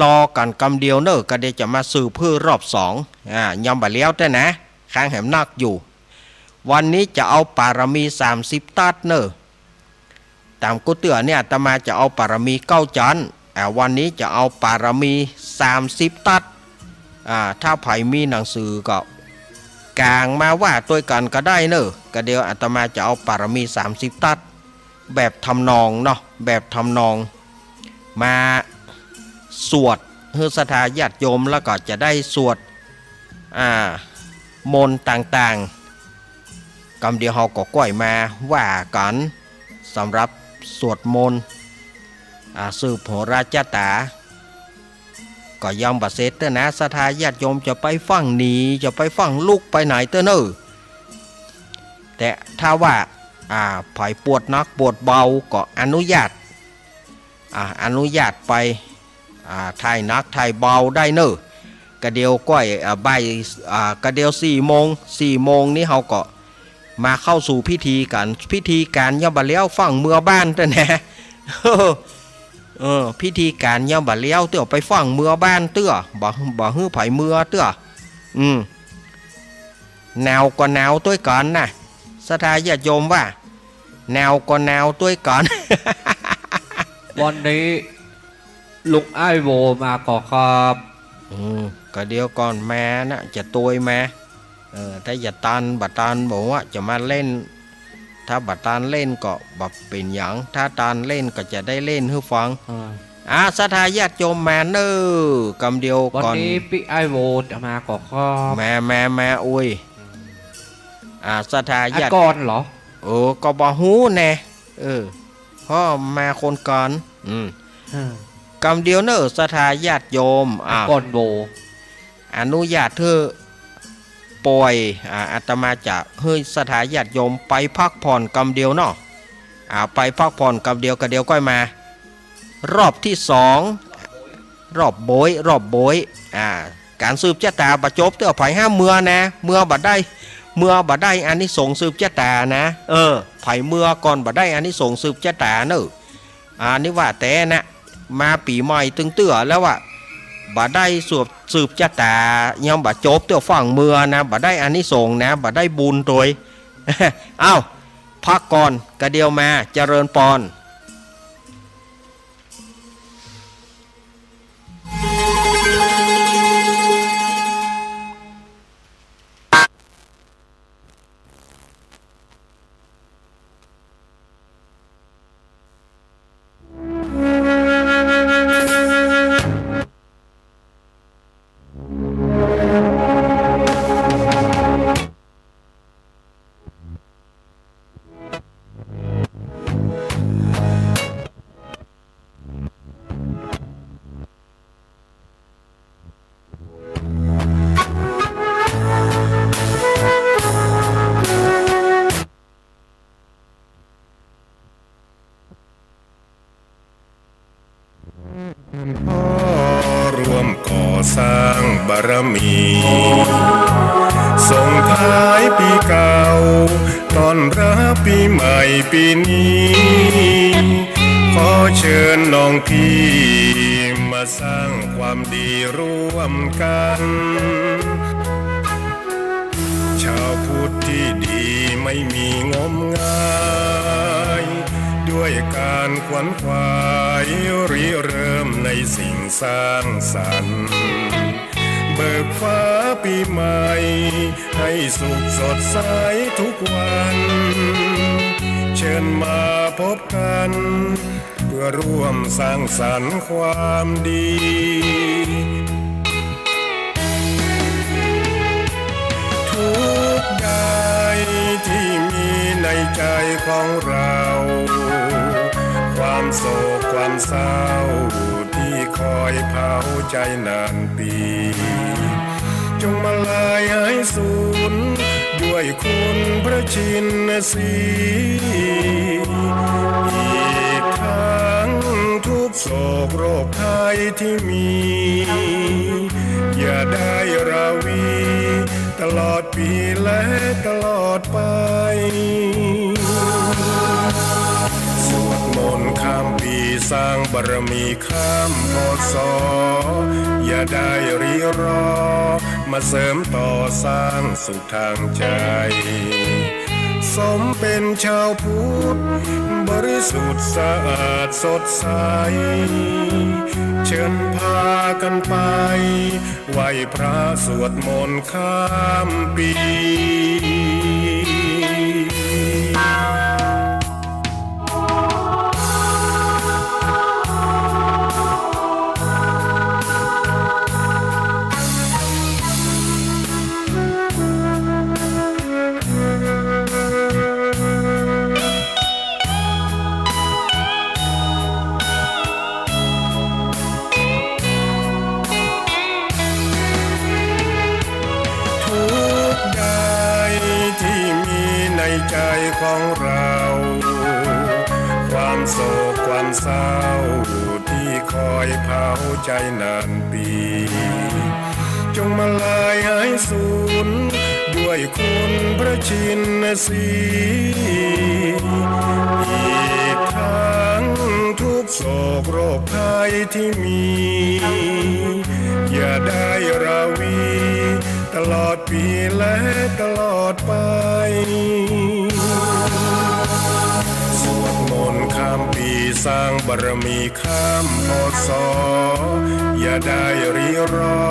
รอกั๋นกำเดียวเน่อ ก็เดี๋ยวจะมาสืบหื้อรอบสอง อ่า ยังบ่าเลี้ยวแต๊นะ ค้างแหมนักอยู่ วันนี้จะเอาปารมีสามสิบตั๊ดเน่อ ต๋ามกู้เตื้อเนี่ยอาตมาจะเอาปารมีเก้าจั๊น อ่า วันนี้จะเอาปารมีสามสิบตั๊ด อ่า ถ้าใผมีหนังสือก็ก๋างมาว่าตวยกั๋นก็ได้เน่อ ก็เดี๋ยวอาตมาจะเอาปารมีสามสิบตั๊ด แบบทำนองเนาะ แบบทำนอง มาสวดหื้อศรัทธาญาติโยม แล้วก็จะได้สวด อ่า มนต์ต่างๆ กำเดียวเฮาก็ก้อยมาว่ากั๋น สำหรับสวดมนต์ อ่า สืบโหราจะต๋า ก็ยังบ่าเสร็จเต๊อะนะ ศรัทธาญาติโยมจะไปฟั่งหนี จะไปฟั่งลุกไปไหนเต๊อะเน่อ แต่ถ้าว่า อ่า ใผปวดหนักปวดเบาก็อนุญาต อ่า อนุญาตไป อ่า ถ่ายหนักถ่ายเบาได้เน่อ ก็เดี๋ยวก้อย อ่า บ่าย อ่า ก็เดี๋ยวสี่โมง สี่โมงนี้เฮาก็มาเข้าสู่พิธีกั๋น พิธีก๋านยังบ่าเลี้ยวฟั่งเมือบ้านเต๊อะนะ เออ พิธีก๋านยังบ่าเลี้ยวเตื้อ ไปฟั่งเมือบ้านเตื้อ บ่ บ่หื้อใผเมือเตื้อ อืม หนาวก็หนาวตวยกั๋นนะ ศรัทธาญาติโยมว่า หนาวก็หนาวตวยกั๋น วันนี้ลุงอ้ายโวมาก่อครับ อืม ก็เดี๋ยวก่อนมานะ จะตวยมา เออ ถ้าจะตันบ่ตันบอกว่าจะมาเล่น ถ้าบ่ตันเล่นก็บ่เป๋นหยัง ถ้าตันเล่นก็จะได้เล่นหื้อฟัง อ่า อ่า ศรัทธาญาติโยมมาเน่อ กำเดียวก่อน วันนี้ปี้อ้ายโวจะมาก่อครับ มา มา มา อุ้ย อ่า ศรัทธาญาติ อ่ะ ก่อนเหรอ เออ ก็บ่ฮู้แน่ เออ พ่อมาคนก่อน อืม อ่า กำเดียวเน่อ ศรัทธาญาติโยม อ่ะ อ่ะ ก่อนโว อนุญาตหื้อป่อย อ่า อาตมาจะหื้อศรัทธาญาติโยมไปพักผ่อนกำเดียวเนาะ อ่า ไปพักผ่อนกำเดียว กำเดียวก้อยมา รอบตี้สอง รอบโบย รอบโบย อ่า ก๋านสืบจะต๋าบ่จบเตื้อ ใผห้ามเมือนะ เมือบ่ได้ เมือบ่ได้อานิสงส์สืบจะต๋านะ เออ ใผเมือก่อนบ่ได้อานิสงส์สืบจะต๋าเน่อ อันนี้ว่าแต่นะ มาปี๋ใหม่ตึงเตื้อแล้วอะ บ่ได้สวดสืบจะต๋า ยังบ่จบเตื้อฟั่งเมือนะ บ่ได้อานิสงส์นะ บ่ได้บุญตวย เอ้า พักก่อน กำเดียวมา เจริญปอน พ่อร่วมก่อสร้างบารมี ส่งท้ายปี๋เก่า ต้อนรับปี๋ใหม่ปี๋นี้ ขอเชิญน้องพี่มาสร้างความดีร่วมกัน ชาวพุทธที่ดีไม่มีงมงาย ด้วยการขวนขวายริเริ่มในสิ่งสร้างสรรค์ เบิกฟ้าปี๋ใหม่ให้สุขสดใสทุกวัน เชิญมาพบกัน เพื่อร่วมสร้างสรรค์ความดี ทุกข์ใดที่มีในใจของเรา ความโศกความเศร้าที่คอยเผาใจนานปี จงมาลายหายสูญด้วยคุณพระชินสีห์ อีกทั้ง โศกโรคภัยที่มี อย่าได้ราวี ตลอดปีและตลอดไป สวดมนต์ข้ามปี สร้างบารมีข้าม พ.ศ. อย่าได้ริรอ มาเสริมต่อสร้างสุขทางใจ สมเป็นชาวพุทธ บริสุทธิ์สะอาดสดใส เชิญพากันไป ไหว้พระสวดมนต์ข้ามปี ทุกข์ใดที่มีในใจของเรา ความโศกความเศร้าที่คอยเผาใจนานปี จงมาลายหายสูญด้วยคุณพระชินสีห์ อีกทั้งทุกโศกโรคภัยที่มี อย่าได้ราวี ตลอดปีและตลอดไป สวดมนต์ข้ามปี สร้างบารมีข้าม พ.ศ. อย่าได้ริรอ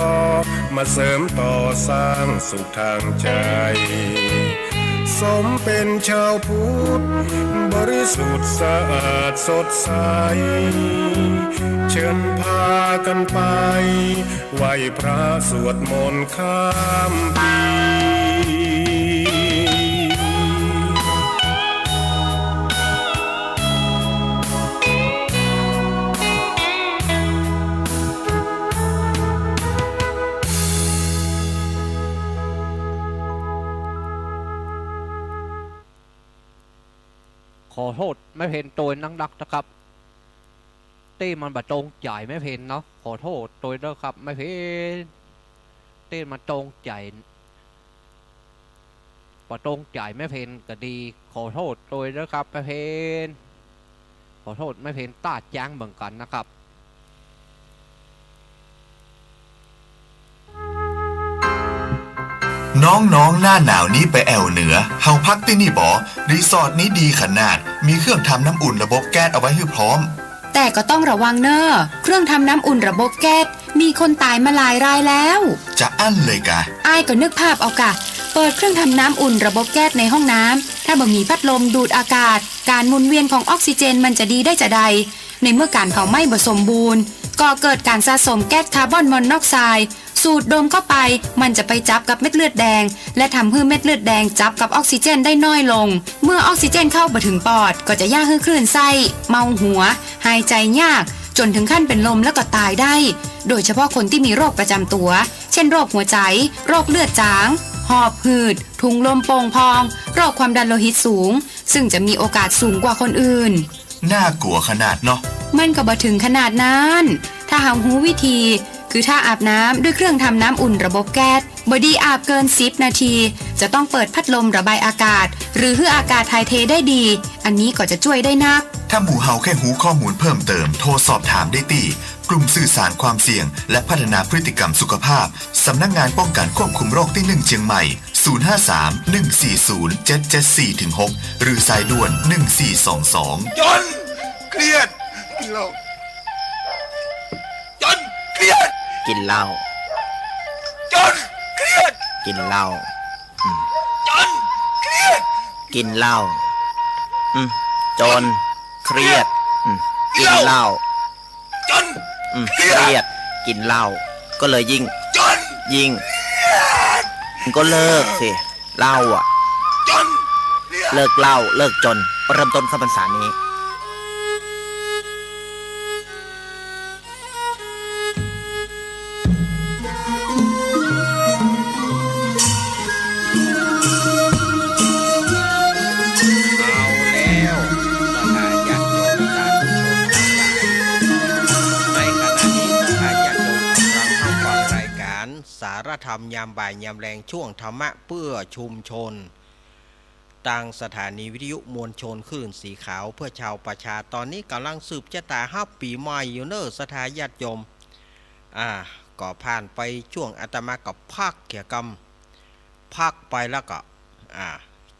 มาเสริมต่อสร้างสุขทางใจ สมเป็นชาวพุทธ บริสุทธิ์สะอาดสดใส เชิญพากันไป ไหว้พระสวดมนต์ข้ามปี ขอโทษแม่เพนโตยนักๆ นะครับ ตี้มันบ่ตรงใจ๋แม่เพนเนาะ ขอโทษโตยเด้อครับแม่เพน ตี้มันตรงใจ๋ บ่ตรงใจ๋แม่เพนก็ดี ขอโทษโตยเด้อครับแม่เพน ขอโทษแม่เพนต้าจ๊างเหมือนกั๋นนะครับ น้องๆ หน้าหนาวนี้ไปแอ่วเหนือ เฮาพักตี้นี่บ่ รีสอร์ทนี้ดีขนาด มีเครื่องทำน้ำอุ่นระบบแก๊สเอาไว้หื้อพร้อม แต่ก็ต้องระวังเน่อ เครื่องทำน้ำอุ่นระบบแก๊ส มีคนต๋ายมาหลายรายแล้ว จะอั้นเลยกา อ้ายก็นึกภาพเอากา เปิดเครื่องทำน้ำอุ่นระบบแก๊สในห้องน้ำ ถ้าบ่มีพัดลมดูดอากาศ ก๋านหมุนเวียนของออกซิเจนมันจะดีได้จาใด ในเมื่อก๋านเผาไหม้บ่สมบูรณ์ ก่อเกิดก๋านสะสมแก๊สคาร์บอนมอนอกไซด์ สูดดมเข้าไป มันจะไปจับกับเม็ดเลือดแดง และทำหื้อเม็ดเลือดแดงจับกับออกซิเจนได้น้อยลง เมื่อออกซิเจนเข้าบ่ถึงปอด ก็จะเยียะหื้อคลื่นไส้ เมาหัว หายใจ๋ยาก จ๋นถึงขั้นเป๋นลมแล้วก็ต๋ายได้ โดยเฉพาะคนตี้มีโรคประจ๋ำตั๋ว เช่น โรคหัวใจ๋ โรคเลือดจาง หอบหืด ถุงลมโป่งพอง โรคความดันโลหิตสูง ซึ่งจะมีโอกาสสูงกว่าคนอื่น น่ากลัวขนาดเนาะ มันก็บ่ถึงขนาดนั้น ถ้าเฮาฮู้วิธี คือถ้าอาบน้ำด้วยเครื่องทำน้ำอุ่นระบบแก๊ส บ่ดีอาบเกินสิบนาที จะต้องเปิดพัดลมระบายอากาศ หรือหื้ออากาศถ่ายเทได้ดี อันนี้ก็จะจ้วยได้นัก ถ้าหมู่เฮาแค่ฮู้ข้อมูลเพิ่มเติม โทรสอบถามได้ตี้ กลุ่มสื่อสารความเสี่ยง และพัฒนาพฤติกรรมสุขภาพ สำนักงานป้องกันควบคุมโรคตี้หนึ่งเจียงใหม่ ศูนย์ห้าสาม หนึ่งสี่ศูนย์ เจ็ดเจ็ดสี่ ถึง หก หรือสายด่วน หนึ่งสี่สองสอง จน เครียด กินเหล้า จน เครียด กินเหล้า จน เครียด กินเหล้า อืม จน เครียด กินเหล้า อืม จน เครียด อืม กินเหล้า จน อืม เครียด เครียด กินเหล้า ก็เลยยิ่ง จน ยิ่ง เครียด ก็เลิกสิ เหล้าอะ จน เครียด เลิกเหล้า เลิกจน เริ่มต้นเข้าพรรษานี้ ธรรมยามบ่ายยามแลง ช่วงธรรมะเพื่อชุมชน ตางสถานีวิทยุมวลชนคลื่นสีขาวเพื่อชาวประชา ตอนนี้ก่ำลังสืบจะต๋าฮับปี๋ใหม่อยู่เน่อ ศรัทธาญาติโยม อ่า ก็ผ่านไปช่วงอาตมาก็พักเหียก่ำ พักไปแล้วก็ อ่า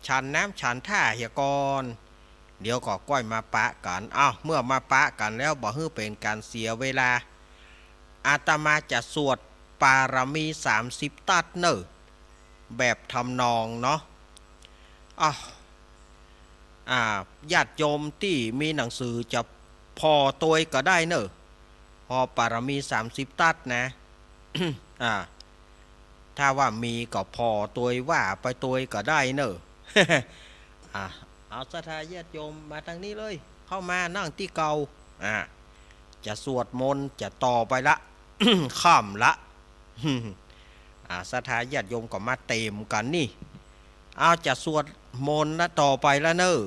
ฉันน้ำฉันท่าเหียก่อน เดี๋ยวก็ก้อยมาปะกั๋น อ้าว เมื่อมาปะกั๋นแล้ว บ่หื้อเป๋นก๋านเสียเวลา อาตมาจะสวดปารมีสามสิบตั๊ดเน่อ แบบทำนองเนาะ อ้าว อ่า ญาติโยมตี้มีหนังสือจะผ่อตวยก็ได้เน่อ ผ่อปารมีสามสิบตั๊ดนะ อ่า ถ้าว่ามีก็ผ่อตวยว่าไปตวยก็ได้เน่อ อ่า เอาศรัทธาญาติโยมมาตางนี้เลย เข้ามานั่งตี้เก่า อ่า จะสวดมนต์จะต่อไปละ ค่ำละ อ่า ศรัทธาญาติโยมก็มาเต๋มกั๋นนี่ เอา จะสวดมนต์ละต่อไปละเน่อ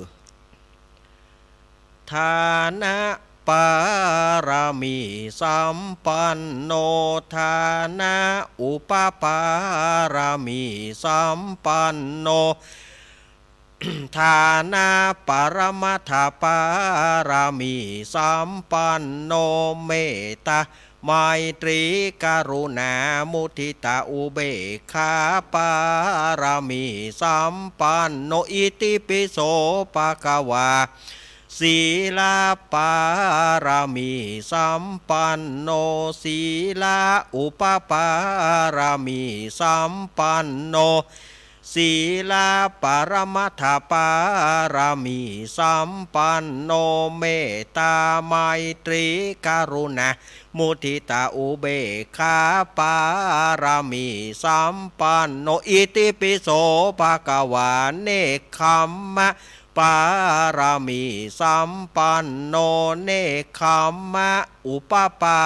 ฐานะปารมีสัมปันโน ฐานะอุปปารมีสัมปันโน ฐานะปรมัตถปารมีสัมปันโน เมตตา ไมตรี กรุณา มุทิตา อุเบกขา ปารมีสัมปันโน อิติปิโส ภะคะวา ศีลปารมีสัมปันโน ศีลอุปปารมีสัมปันโน ศีลปรมัตถปารมีสัมปันโน เมตตา ไมตรี กรุณา มุทิตา อุเบกขา ปารมีสัมปันโน อิติปิโส ภะคะวา เนกขัมมะ ปารมีสัมปันโน เนกขัมมะ อุปปา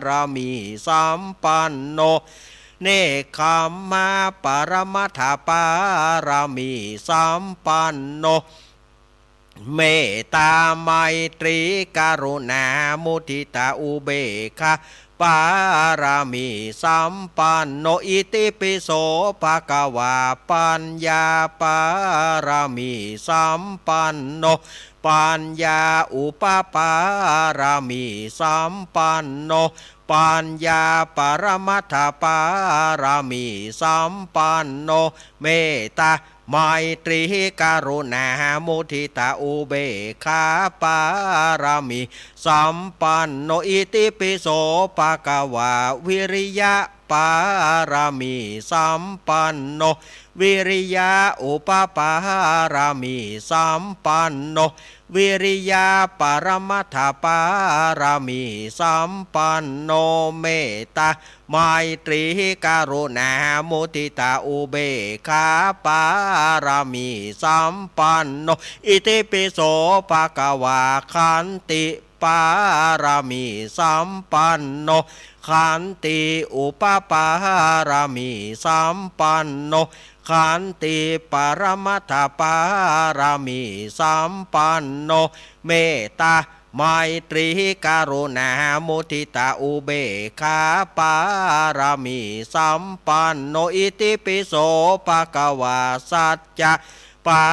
รมีสัมปันโน เนกขัมมะ ปรมัตถปารมีสัมปันโน เมตตา ไมตรี กรุณา มุทิตา อุเบกขา ปารมีสัมปันโน อิติปิโส ภะคะวา ปัญญา ปารมีสัมปันโน ปัญญา อุปปารมีสัมปันโน ปัญญา ปรมัตถปารมีสัมปันโน เมตตา ไมตรี กรุณา มุทิตา อุเบกขา ปารมีสัมปันโน อิติปิโส ภะคะวา วิริยะ ปารมีสัมปันโน วิริยะ อุปปารมีสัมปันโน วิริยะ ปรมัตถปารมีสัมปันโน เมตตา ไมตรี กรุณา มุทิตา อุเบกขา ปารมีสัมปันโน อิติปิโส ภะคะวา ขันติ ปารมีสัมปันโน ขันติ อุปปารมีสัมปันโน ขันติ ปรมัตถปารมีสัมปันโน เมตตา ไมตรี กรุณา มุทิตา อุเบกขา ปารมีสัมปันโน อิติปิโส ภะคะวา สัจจะ ปา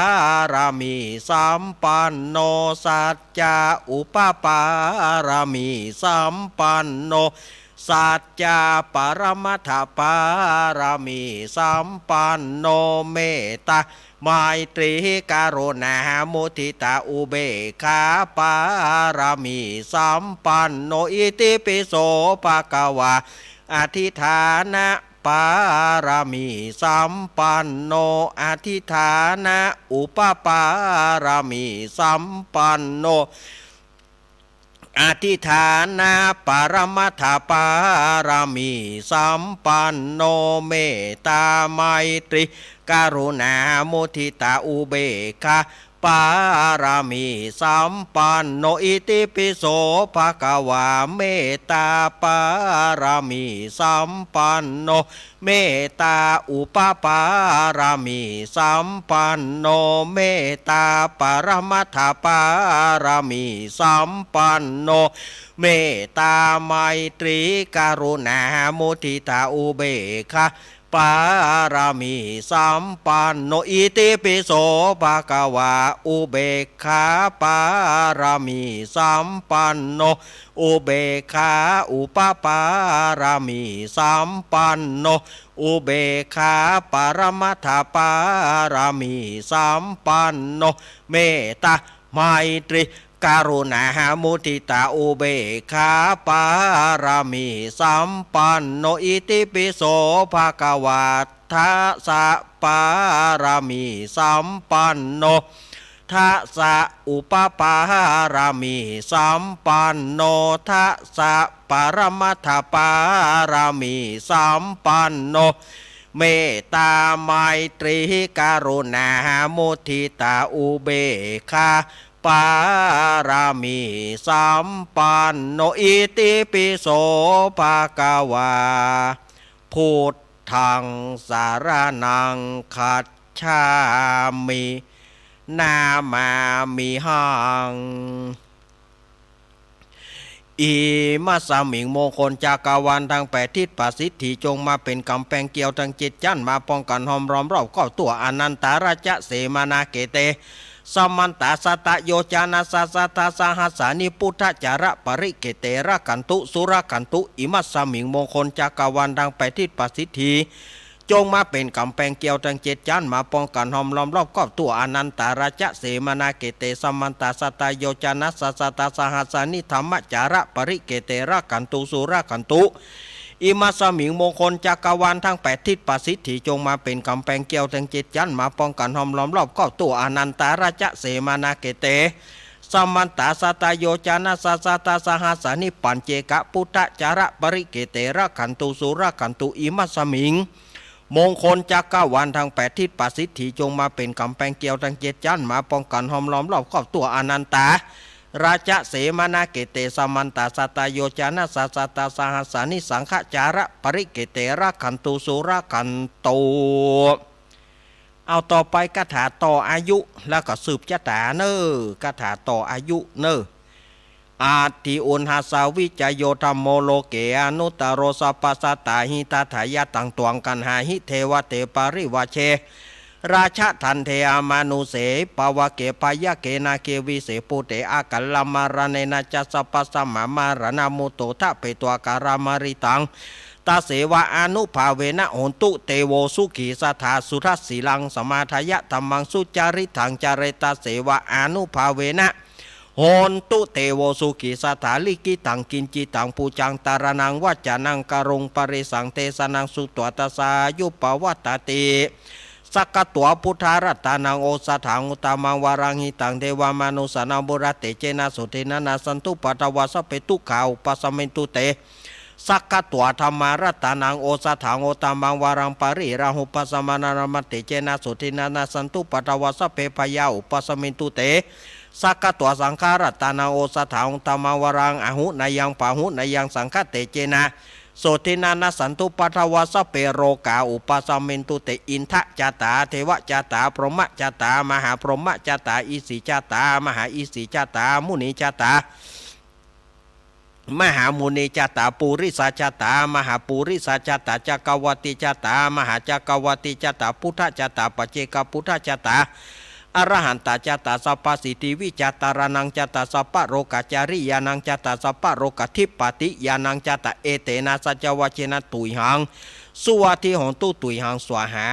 รมีสัมปันโน สัจจะ อุปปารมีสัมปันโน สัจจะ ปรมัตถปารมีสัมปันโน เมตตา ไมตรี กรุณา มุทิตา อุเบกขา ปารมีสัมปันโน อิติปิโส ภะคะวา อธิฐานะ ปารมีสัมปันโน อธิฐานะ อุปปารมีสัมปันโน อธิฐานะ ปรมัตถปารมีสัมปันโน เมตตา ไมตรี กรุณา มุทิตา อุเบกขา ปารมีสัมปันโน อิติปิโส ภะคะวา เมตตา ปารมีสัมปันโน เมตตา อุปปารมีสัมปันโน เมตตา ปรมัตถปารมีสัมปันโน เมตตา ไมตรี กรุณา มุทิตา อุเบกขา ปารมีสัมปันโน อิติปิโสภะคะวา อุเบกขาปารมีสัมปันโน อุเบกขาอุปปารมีสัมปันโน อุเบกขาปรมัตถปารมีสัมปันโน เมตตา ไมตรี กรุณา มุทิตา อุเบกขาปารมีสัมปันโน อิติปิโสภะคะวา ทัสสะปารมีสัมปันโน ทัสสะอุปปารมีสัมปันโน ทัสสะปรมัตถปารมีสัมปันโน เมตตา ไมตรี กรุณา มุทิตา อุเบกขาปารมีสัมปันโน อิติปิโสภะคะวา พุทธังสรณังคัจฉามิ นะมามิหัง อิมัสสมิง มงคลจักรวาลตังแปดทิศประสิทธิ จงมาเป๋นก๋ำแปงเกี่ยวตังเจ็ดจั๊น มาป้องกั๋นห้อมล้อมรอบครอบทั่ว อนันตาราชเสมานาเขเต สมันตาสัตตโยจนะสะสะตาสหัสสานิ พุทธจารปริเขเต รักขันตุสุรักขันตุ อิมัสสมิง มงคลจักรวาลตังแปดทิศประสิทธิ จงมาเป๋นก๋ำแปงเกี่ยวตังเจ็ดจั๊น มาป้องกั๋นห้อมล้อมรอบครอบทั่ว อนันตาราชเสมานาเขเต สมันตาสัตตโยจนะสะสะตาสหัสสานิ ธรรมจารปริเขเต รักขันตุสุรักขันตุ อิมัสสมิง มงคลจักรวาลตังแปดทิศประสิทธิ จงมาเป๋นก๋ำแปงเกี่ยวตังเจ็ดจั๊น มาป้องกั๋นห้อมล้อมรอบครอบทั่ว อนันตาราชเสมานาเขเต สมันตาสัตตโยจนะสะสะตาสหัสสานิ ปัจเจกพุทธจารปริเขเต รักขันตุสุรักขันตุ อิมัสสมิง มงคลจักรวาลตังแปดทิศประสิทธิ จงมาเป๋นก๋ำแปงเกี่ยวตังเจ็ดจั๊น มาป้องกั๋นห้อมล้อมรอบครอบทั่ว อนันตาราชเสมานาเขเต สมันตาสัตตโยจนะสะสะตาสหัสสานิ สังฆจารปริเขเต รักขันตุสุรักขันตุ เอาต่อไปคาถาต่ออายุ แล้วก็สืบจะต๋าเน่อ คาถาต่ออายุเน่อ อัตถิอุณหัสสะวิจโยธัมโม โลเกอนุตตโร สัพพสัตตาหิตาทายะ ตังตวงกัณหาหิ เทวะเตปริวาเช ราชะทันเท อมานุเส ปะวะเก พะยะเก นาเก วิเส ภูเต อากัลลมะระเณนะจะ สัพพะสะมะมะระณะมุตโต ทะเปตวา กะละมะริตัง ตะเสวะอนุภาเวนะ โหนตุ เตโว สุขี สะถา สุทัสสีลัง สะมาทายะ ธัมมัง สุจาริตัง จะเร ตะเสวะอนุภาเวนะ โหนตุ เตโว สุขี สะถา ลิขิตัง กิญจิตัง ปูจัง ตะระณัง วัจจะนัง กะรุง ปะริสัง เตสะนัง สุตวา ตะสายุ ปะวัตตะติ สักขะตวา พุทธะรัตตะนัง โอสะถัง อุตตะมัง วะรัง หิตัง เทวะมะนุสสานัง ปุระ เตเจนะ โสตินะ นะสสันตุ ปะทะวา สัพเพ ทุกขา อุปะสะเมนตุ เต สักขะตวา ธัมมะรัตตะนัง โอสะถัง อุตตะมัง วะรัง ปะริรัง หุปะสะมะนะนะ มะ เตเจนะ โสตินะ นะสสันตุ ปะทะวา สัพเพ พะยา อุปะสะเมนตุ เต สักขะตวา สังฆะรัตตะนัง โอสะถัง อุตตะมัง วะรัง อะหุเนยัง ปะหุเนยัง สังฆะ เตเจนะ โสตินะ นะสสันตุ ปะทะวา สัพเพ โรกา อุปะสะเมนตุ เต อินทะจะตา เทวะจะตา พรหมะจะตา มหาพรหมะจะตา อิสิจะตา มหาอิสิจะตา มุนิจะตา มหามุนิจะตา ปุริสะจะตา มหาปุริสะจะตา จักกะวะติจะตา มหาจักกะวะติจะตา พุทธะจะตา ปัจเจกพุทธะจะตา อะระหันตะจะตา สัพพะสิทธิวิจะตะระณังจะตา สัพพะโรกะจาริญาณังจะตา สัพพะโรกะทิปปะติญาณังจะตา เอเตนะ สัจจวะเจนะ ตุยหัง สุวัตถิโหนตุ ตุยหัง สวาหา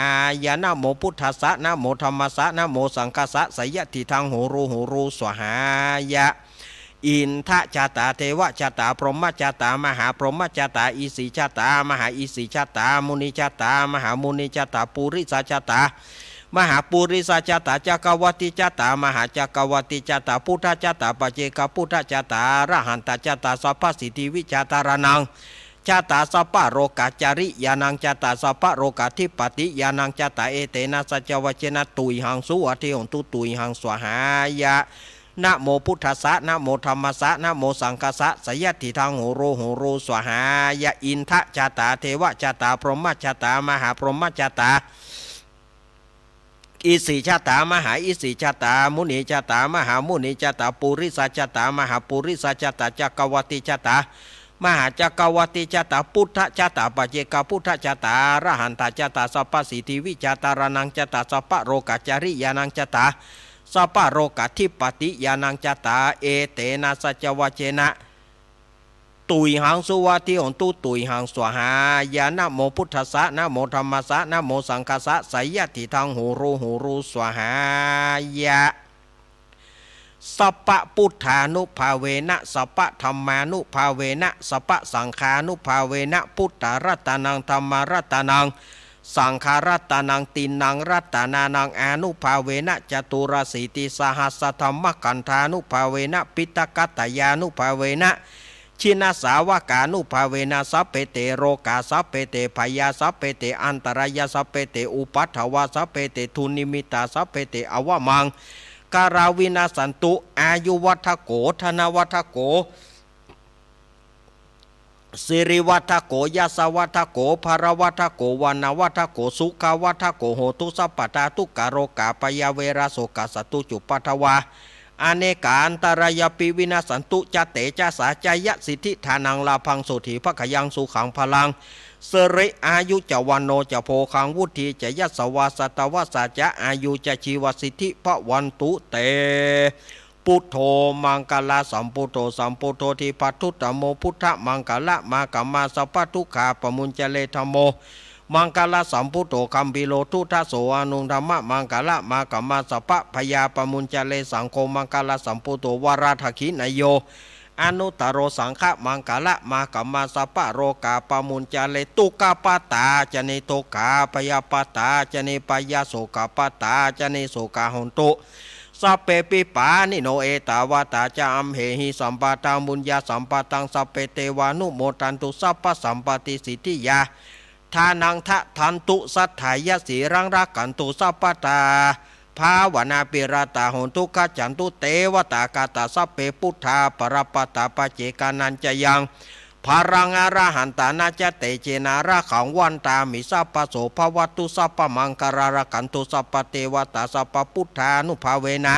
ยะ นะโมพุทธัสสะ นะโมธัมมัสสะ นะโมสังฆัสสะ สะยะติทัง โหรู โหรู สวาหายะ อินทะจะตา เทวะจะตา พรหมะจะตา มหาพรหมะจะตา อิสิจะตา มหาอิสิจะตา มุนิจะตา มหามุนิจะตา ปุริสะจะตา มหาปุริสะจะตา จักกะวะติจะตา มหาจักกะวะติจะตา พุทธะจะตา ปัจเจกพุทธะจะตา อะระหันตะจะตา สัพพะสิทธิวิจะตะระณังจะตา สัพพะโรกะจาริญาณังจะตา สัพพะโรกะทิปปะติญาณังจะตา เอเตนะ สัจจวะเจนะ ตุยหัง สุวัตถิโหนตุ ตุยหัง สวาหายะ นะโมพุทธัสสะ นะโมธัมมัสสะ นะโมสังฆัสสะ สะยะติทัง โหรู โหรู สวาหายะ อินทะจะตา เทวะจะตา พรหมะจะตา มหาพรหมะจะตา อิสิจะตา มหาอิสิจะตา มุนิจะตา มหามุนิจะตา ปุริสะจะตา มหาปุริสะจะตา จักกะวะติจะตา มหาจักรวรรติจาตา พุทธจาตา ปัจเจกพุทธจาตา อรหันตจาตา สัพพสิทธิวิชาตารานังจาตา สัพพโรกจริยานังจาตา สัพพโรกาธิปติญาณังจาตา เอเตนะสัจจวเจนะ ตุยหังสุวัตถิโหนตุ ตุยหังสวาหายะ นะโมพุทธัสสะ นะโมธัมมัสสะ นะโมสังคัสสะ สยะติทัง หูรู หูรู สวาหายะ สัพพะพุทธานุภาเวนะ สัพพะธัมมานุภาเวนะ สัพพะสังฆานุภาเวนะ พุทธรัตนัง ธัมมรัตนัง สังฆรัตนัง ติณณังรัตนานัง อานุภาเวนะ จตุรสีติสหัสสะธัมมคันธานุภาเวนะ ปิตกัตตยานุภาเวนะ จินสาวกานุภาเวนะ สัพเพเตโรกา สัพเพเตภยา สัพเพเตอันตรายา สัพเพเตอุปัฏฐวา สัพเพเตทุนนิมิตตา สัพเพเตอวมังคลาวินัสสันตุ อายุวัฑโข ธนวัฑโข สิริวัฑโข ยศวัฑโข พลวัฑโข วรรณวัฑโข สุขวัฑโข โหตุสัพพดา ทุกขโรคาภัยเวรโศกสัตว์ทุกข์จุปาทวา อเนกาอันตรายาปิ วินัสสันตุ จะเตจะสา จะยะสิทธิ ทานัง ลาภัง โสตถี ภะคะยัง สุขัง พลัง สิริ อายุ จะ วัณโณ จะ โภคัง วุฑฒี จะ ยศวา สัตวสสะ จะ อายุ จะ ชีวสิทธิ ภะวันตุ เต พุทโธ มังคะละสัมพุทโธ สัมพุทโธ ทีปะทุตตโม พุทธะมังคะละมาฆะมา สัพพะทุกขาปะมุญจะเร ธัมโม มังคะละสัมพุทโธ คัมภีโร ทุตถะโส อะนุง ธัมมะมังคะละมาฆะมา สัพพะพยาปะมุญจะเร สังโฆ มังคะละสัมพุทโธ วรทักขิณาโย อะนุตตโร สังฆะมังคะละมาฆะมา สัพพะโรคาปะมุญจะเร ทุกขปาตาจะเน ทุกขา ภยปาตาจะเน ภยา โศกปาตาจะเน โศกา โหนตุ สัพเพปิปาณิโน เอตาวาตา จะ อัมเหหิ สัมปะทา บุญญาสัมปะทัง สัพเพเตวานุโมทันตุ สัพพะสัมปะติสิทธิยา ทานัง ทะทันตุ สัตถายะ สีลัง รักขันตุ สัพพะทา ภาวนาภิรตา โหนตุ ขัจฉันตุ เตวตา คาตา สัพเพ พุทธา ปะระปะตา ปะเจกานัญจะยัง พลัง อรหันตานัญจะ เตเจนะ รักขัง วันตามิ สัพพะโส ภะวะตุ สัพพะมังคะลัง รักขันตุ สัพพะเตวตา สัพพะพุทธานุภาเวนะ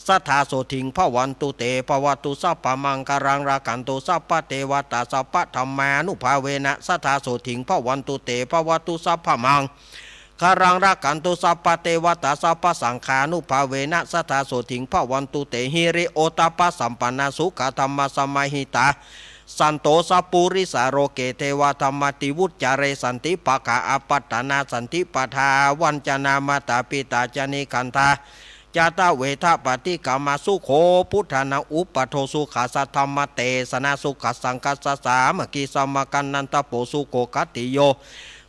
สะทา โสตถิง ภะวันตุ เต ภะวะตุ สัพพะมังคะลัง รักขันตุ สัพพะเตวตา สัพพะธัมมานุภาเวนะ สะทา โสตถิง ภะวันตุ เต ภะวะตุ สัพพะมังคะลัง รักขันตุ สัพพะเตวตา สัพพะสังฆานุภาเวนะ สะทา โสตถิง ภะวันตุ เต หิริโอตตัปปะสัมปันนา สุขะธัมมะสะมาหิตา สันโต สัพปุริสา โลเก เทวะธัมมาติวุจจาเร สันติปะกะ อาปัตตานา สันติปะทา วัญจะนา มาตาปิตาจะ นิคันธา จะ ทะเวทะ ปะฏิกรรมา สุโข พุทธานัง อุปะโท สุขัสสะธัมมะเตสนา สุขัสสังฆัสสะ สามัคคี สมะกัง นันทะโผ สุโข ขัตติโย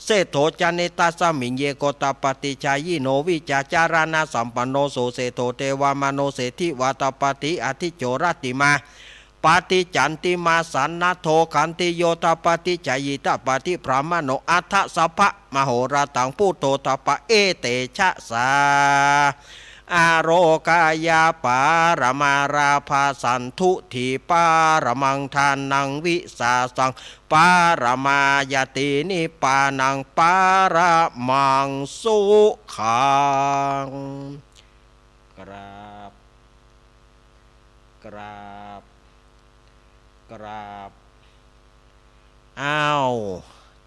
เศรษฐโถ จะ เนตัสสมิง เยโก ตัปปะติชายิโน วิชาจารณะสัมปันโน สุเศรษฐโถ เทวะมโน เศรษฐิวา ตัปปะติ อะทิจโจ รัตติมา ปะติจันติมา สันนะโถ ขันติโย ตัปปะติชายิ ตัปปะติพรหมโน อัฏฐะสัพพะมโหราตัง พุทโธ ตัปปะ เอเตชะสา อาโรกะยะปะระมาลาภาสันตุ ถีปะระมัง ทานัง วิสาสัง ปะระมาญาติ นิพพานัง ปะระมัง สุขัง กราบ กราบ กราบ อ้าว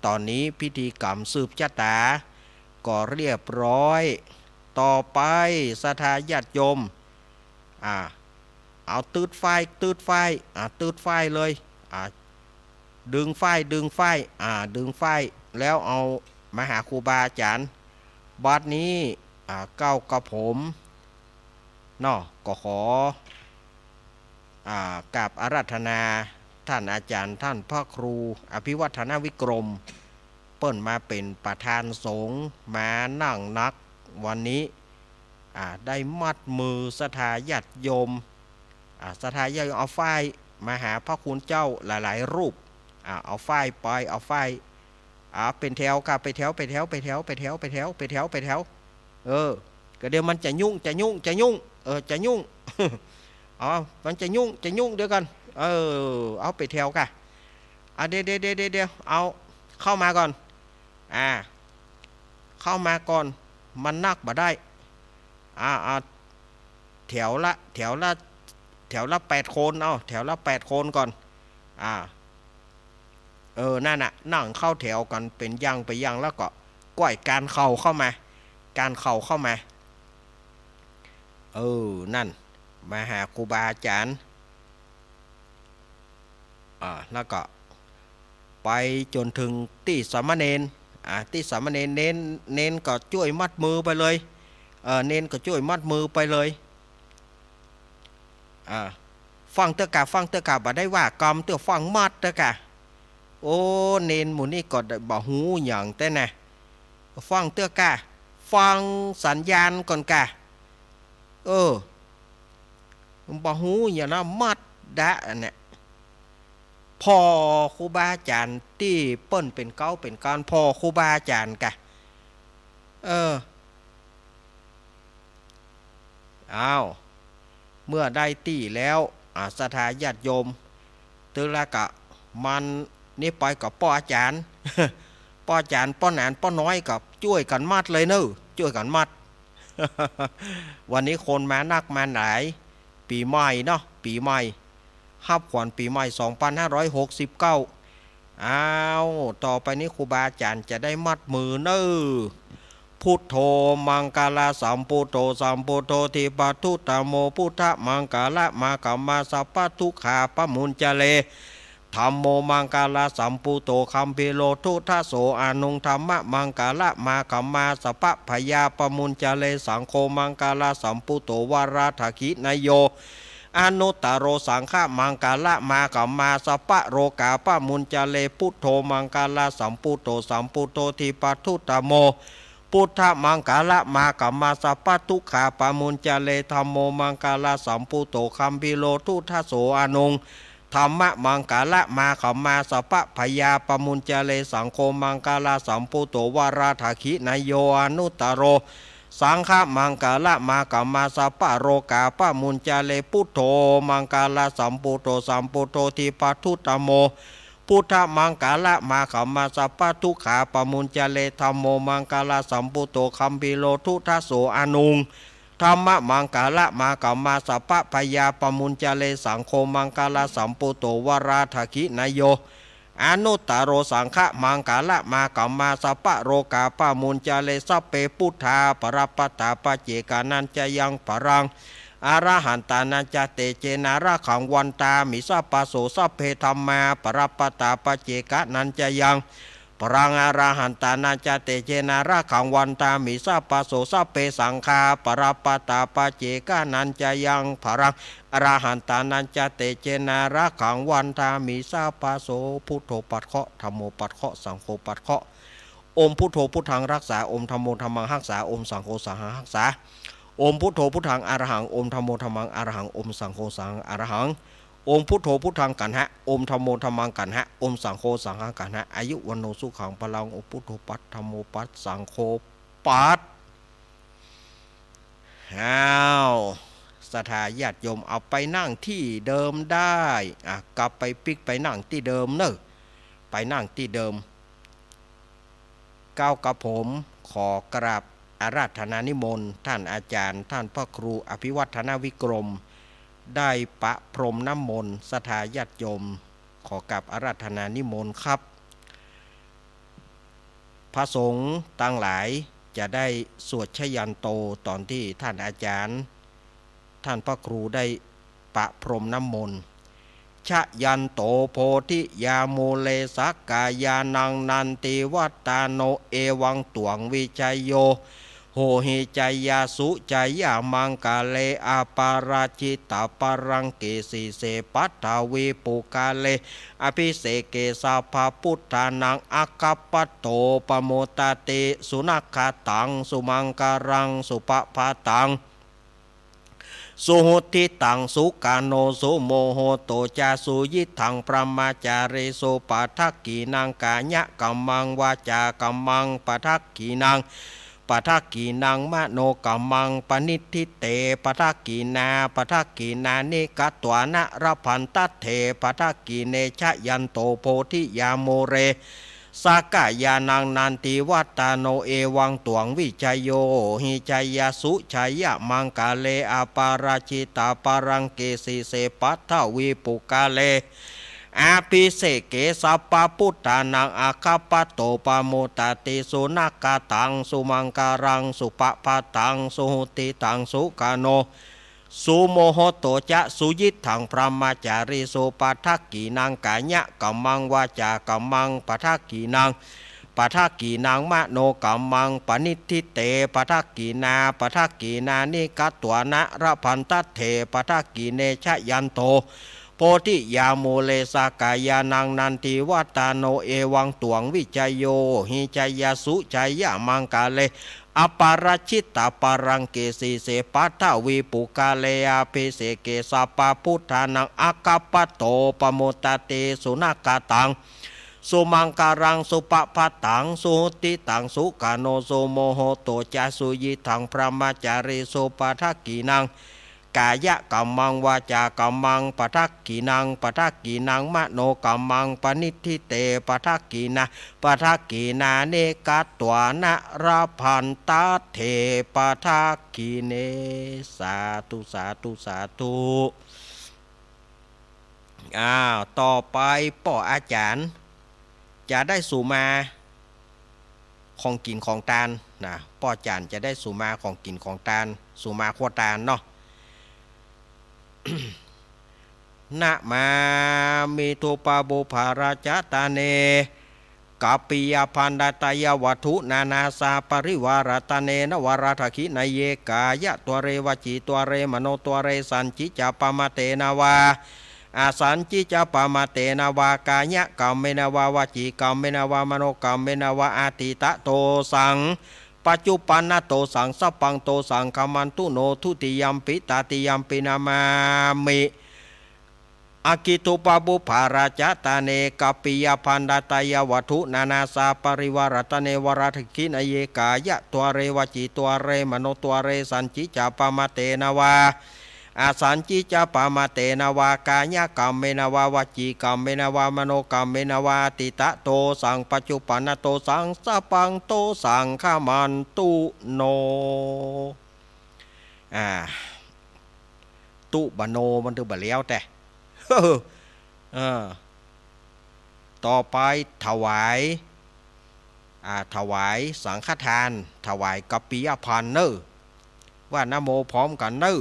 ต๋อนนี้พิธีกรรมสืบจะต๋าก็เรียบร้อย ต่อไปศรัทธาญาติโยม อ่า เอา ตื๊ดไฟ ตื๊ดไฟ อ่า ตื๊ดไฟเลย อ่า ดึงไฟ ดึงไฟ อ่า ดึงไฟ แล้วเอามาหาครูบาอาจ๋ารย์ บัดนี้ อ่า เก้ากับผม เนาะ ก็ขอ อ่า กราบอาราธนาท่านอาจ๋ารย์ ท่านพระครูอภิวัฒนวิกรม เปิ้นมาเป๋นประธานสงฆ์มานั่งนัก วันนี้ อ่า ได้มัดมือศรัทธาญาติโยม อ่า ศรัทธาญาติโยมเอาไฟมาหาพระคุณเจ้าหลายๆ รูป อ่า เอาไฟไป เอาไฟ อ่า เป๋นแถวค่ะ ไปแถว ไปแถว ไปแถว เออ ก็เดี๋ยวมันจะยุ่ง จะยุ่ง จะยุ่ง เออ จะยุ่ง อ๋อ มันจะยุ่ง จะยุ่ง เดี๋ยวก่อน เออ เอาไปแถวค่ะ อ่า เดี๋ยว เดี๋ยว เดี๋ยว เดี๋ยว เอาเข้ามาก่อน อ่า เข้ามาก่อน มันนักบ่ได้ อ่า อ่า แถวละ แถวละ แถวละแปดคน เอา แถวละแปดคนก่อน อ่า เออ นั่นน่ะ นั่งเข้าแถวกั๋นเป๋นอย่างไปอย่าง แล้วก็ก้อยก๋านเข่าเข้ามา ก๋านเข่าเข้ามา เออ นั่น มาหาครูบาอาจ๋ารย์ อ่า แล้วก็ไปจ๋นเถิงตี้สามเณร อ่า ตี้สามเณร เณร เณรก็จ้วยมัดมือไปเลย เออ เณรก็จ้วยมัดมือไปเลย อ่า ฟังเต๊อะก่า ฟังเต๊อะก่า บ่ได้ว่ากำเต๊อะ ฟังหมดเต๊อะก่า โอ้ เณรหมู่นี้ก็บ่ฮู้หยังแต๊นะ ฟังเต๊อะก่า ฟังสัญญาณก่อนก่า เออ บ่ฮู้หยังนะ หมดดะอันเนี้ย ผ่อครูบาอาจ๋ารย์ตี้เปิ้นเป๋นเก๊าเป๋นกาน ผ่อครูบาอาจ๋ารย์ก่า เออ อ้าว เมื่อได้ตี้แล้ว อ่า ศรัทธาญาติโยม ตึงแล้วก็มันนี่ไปกับป้ออาจ๋ารย์ ป้ออาจ๋ารย์ ป้อหนาน ป้อน้อยก็จ้วยกั๋นมัดเลยเนอะ จ้วยกั๋นมัด วันนี้คนมานักมาหลาย ปี๋ใหม่เนาะ ปี๋ใหม่ ฮับขวัญปี๋ใหม่สองปันห้าร้อยหกสิบเก้า อ้าว ต่อไปนี้ครูบาอาจ๋ารย์จะได้มัดมือเน่อ Buddho maṅgalasambuddho, sambuddho dīpavardhako, buddhamaṅgalamāgamma, sabbadukkha pamuñcare. Dhammo maṅgalasambuddho, gambhīro duddaso aṇuṃ, dhammamaṅgalamāgamma, sabbabhayā pamuñcare. Saṅgho maṅgalasambuddho, varadakkhiṇeyyo anuttaro, saṅghamaṅgalamāgamma, sabbarogā pamuñcare. Buddho maṅgalasambuddho, sambuddho dīpavardhako, buddhamaṅgalamāgamma, sabbadukkha pamuñcare. Dhammo maṅgalasambuddho, gambhīro duddaso aṇuṃ, dhammamaṅgalamāgamma, sabbabhayā pamuñcare. Saṅgho maṅgalasambuddho, varadakkhiṇeyyo anuttaro, saṅghamaṅgalamāgamma, sabbarogā pamuñcare. Buddho maṅgalasambuddho, sambuddho dīpavardhako, buddhamaṅgalamāgamma, sabbadukkhā pamuñcare. Dhammo maṅgalasambuddho, gambhīro duddaso aṇuṃ, dhammamaṅgalamāgamma, sabbabhayā pamuñcare. Saṅgho maṅgalasambuddho, varadakkhiṇeyyo anuttaro, saṅghamaṅgalamāgamma, sabbarogā pamuñcare. Sabbe buddhā balappattā, paccekānañca yaṃ balaṃ, arahantānañca tejena, rakkhaṃ bandhāmi sabbaso. Sabbe dhammā balappattā, paccekānañca yaṃ balaṃ, arahantānañca tejena, rakkhaṃ bandhāmi sabbaso. Sabbe saṅghā balappattā, paccekānañca yaṃ balaṃ, arahantānañca tejena, rakkhaṃ bandhāmi sabbaso. Buddho ปัดเคราะห์ Dhammo ปัดเคราะห์ Saṅgho ปัดเคราะห์ Om Buddho Buddhaṃ รักษา Om Dhammo Dhammaṃ ฮักษา Om Saṅgho Saṅghaṃ ฮักษา Om Buddho Buddhaṃ arahaṃ, Om Dhammo Dhammaṃ arahaṃ, Om Saṅgho Saṅghaṃ arahaṃ. Om Buddho Buddhaṃ กัณหะ, Om Dhammo Dhammaṃ กัณหะ, Om Saṅgho Saṅghaṃ กัณหะ. อายุ วัณโณ สุขัง พลัง Om Buddho ปัด Dhammo ปัด Saṅgho ปัด อ้าว ศรัทธาญาติโยม เอาไปนั่งตี้เดิมได้ อ่ะ กลับไปปิ๊กไปนั่งตี้เดิมเน่อ ไปนั่งตี้เดิม เก้ากระผมขอกราบอาราธนานิมนต์ท่านอาจารย์ ท่านพระครูอภิวัฒนวิกรม ได้ประพรมน้ำมนต์ ศรัทธาญาติโยม ขอกราบอาราธนานิมนต์ครับ พระสงฆ์ตังหลายจะได้สวดชยันโต ตอนตี้ท่านอาจารย์ ท่านพระครูได้ประพรมน้ำมนต์ Jayanto bodhiyā mūle sakyānaṃ nandivaḍḍhano, evaṃ tvaṃ vijayo hohi jayassu jayamaṅgale, aparājitapallaṅke sīse paṭhavipokkhare abhiseke sabbabuddhānaṃ aggappatto pamodati. Sunakkhattaṃ sumaṅgalaṃ supabhātaṃ suhuṭṭhitaṃ, sukhaṇo sumuhutto ca suyiṭṭhaṃ brahmacārisu, padakkhiṇaṃ kāyakammaṃ vācākammaṃ padakkhiṇaṃ, padakkhiṇaṃ manokammaṃ paṇidhi te padakkhiṇā, padakkhiṇāni katvāna labhantatthe padakkhiṇe. Jayanto bodhiyā mūle sakyānaṃ nandivaḍḍhano, evaṃ tvaṃ vijayo hohi jayassu jayamaṅgale, aparājitapallaṅke sīse paṭhavipokkhare อภิเสกเก สัพพะพุทธานัง อัคคปโต ปะโมดาติ สุณาคตัง สุมังคลัง สุภะพะตัง สุหุติตัง สุขโณ สุมุหโตจะ สุยิตถัง พรหมจารีสุ ปัทถกขิณัง กายะกัมมัง วาจากัมมัง ปัทถกขิณัง ปัทถกขิณัง มโนกัมมัง ปะณิฏฐิเต ปัทถกขิณา ปัทถกขิณานิ กัตวานะ ละพันทัตเถ ปัทถกขิเณ ชะยันโต โพธิยามูเล สะกายานัง นันทิวัตโต เอวังตวัง วิจโย หิ จยสสุ จยมังคะเล อัปปะราจิตตะปะลังเก สีเส ปัทวีปุคคาเล อภิเสกเก สัพพะพุทธานัง อัคคปโต ปะโมดาติ สุณาคตัง สุมังคลัง สุภะพะตัง สุหุติตัง สุขโณ สุมุหโตจะ สุยิตถัง พรหมจารีสุ ปัทถกขิณัง กายะกัมมัง วาจากัมมัง ปัทถกขิณัง ปัทถกขิณัง มโนกัมมัง ปะณิฏฐิเต ปัทถกขิณา ปัทถกขิณานิ กัตวานะ ละพันทัตเถ ปัทถกขิเณ สาธุ สาธุ สาธุ อ้าว ต่อไปป้ออาจ๋ารย์จะได้สุมาของกิ๋นของตานนะ ป้ออาจ๋ารย์จะได้สุมาของกิ๋นของตาน สุมาครัวตานเนาะ นะมามิ ธูปะปุพพะราชะตะเน กัปปิยะพัณฑะทายะวัตถุนานา สะปะริวาระตะเน นวรัตถะขิณะเย กายะตวาเร วจีตวาเร มโนตวาเร สัญญิจจะปะมะเตนะวา อสัญญิจจะปะมะเตนะวา กายะกัมเมนะวา วจีกัมเมนะวา มโนกัมเมนะวา อะทิตตะโตสัง ปัจจุปันนะโตสัง สัพพังโตสัง ขะมันตุโน ทุติยัมปิ ตติยัมปิ นะมามิ อะกิ ธูปะปุพพะราชะตะเน กัปปิยะพัณฑะทายะวัตถุนานา สะปะริวาระตะเน นวรัตถะขิณะเย กายะตวาเร วจีตวาเร มโนตวาเร สัญญิจจะปะมะเตนะวา อสัญญิจจะปะมะเตนะวา กายะกัมเมนะวา วจีกัมเมนะวา มโนกัมเมนะวา อะทิตตะโตสัง ปัจจุปันนะโตสัง สัพพังโตสัง ขะมันตุโน อ่า ตุบะโนมันถือบ่าแล้วแต่ เออ ต่อไปถวาย อ่า ถวายสังฆทาน ถวายกัปปิยะพัณฑ์เน่อ ว่านะโมพร้อมกั๋นเน่อ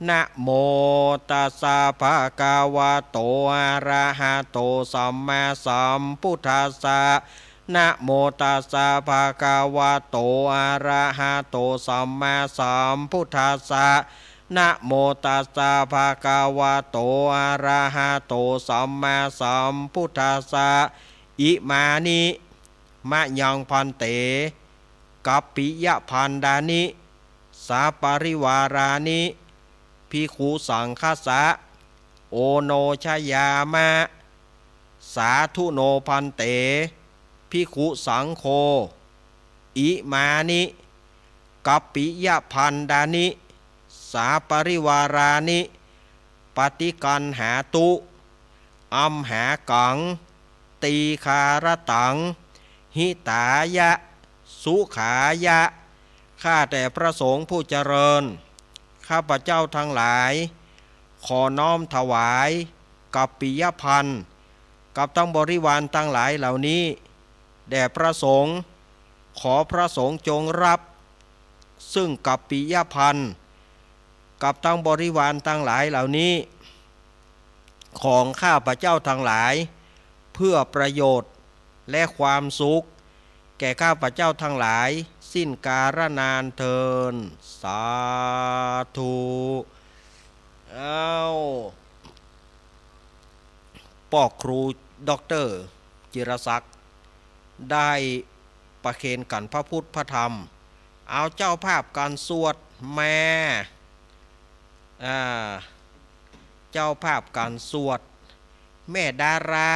นะโมตัสสะ ภะคะวะโต อะระหะโต สัมมาสัมพุทธัสสะ นะโมตัสสะ ภะคะวะโต อะระหะโต สัมมาสัมพุทธัสสะ นะโมตัสสะ ภะคะวะโต อะระหะโต สัมมาสัมพุทธัสสะ อิมานิ มะยัง ภันเต กัปปิยะพัณฑานิ สะปะริวารานิ ภิกขุสังฆัสสะ โอโนชยามะ สาธุโน ภันเต ภิกขุสังโฆ อิมานิ กัปปิยะพัณฑานิ สะปะริวารานิ ปะฏิกกัณหาตุ อัมหากัง ตีฆาระตัง หิตายะ สุขายะ ข้าแต่พระสงฆ์ผู้เจริญ ข้าพเจ้าทั้งหลาย ขอน้อมถวาย กัปปิยะพัณฑ์ กับทั้งบริวารทั้งหลายเหล่านี้ แด่พระสงฆ์ ขอพระสงฆ์จงรับ ซึ่งกัปปิยะพัณฑ์ กับทั้งบริวารทั้งหลายเหล่านี้ ของข้าพเจ้าทั้งหลาย เพื่อประโยชน์และความสุข แก่ข้าพเจ้าทั้งหลาย สิ้นกาลนานเทอญ สาธุ อ้าว ป้อครูด็อกเตอร์จิรศักดิ์ ได้ประเคนกัณฑ์พระพุทธพระธรรม เอาเจ้าภาพกัณฑ์สวดแม่ อ่า เจ้าภาพกัณฑ์สวด แม่ดารา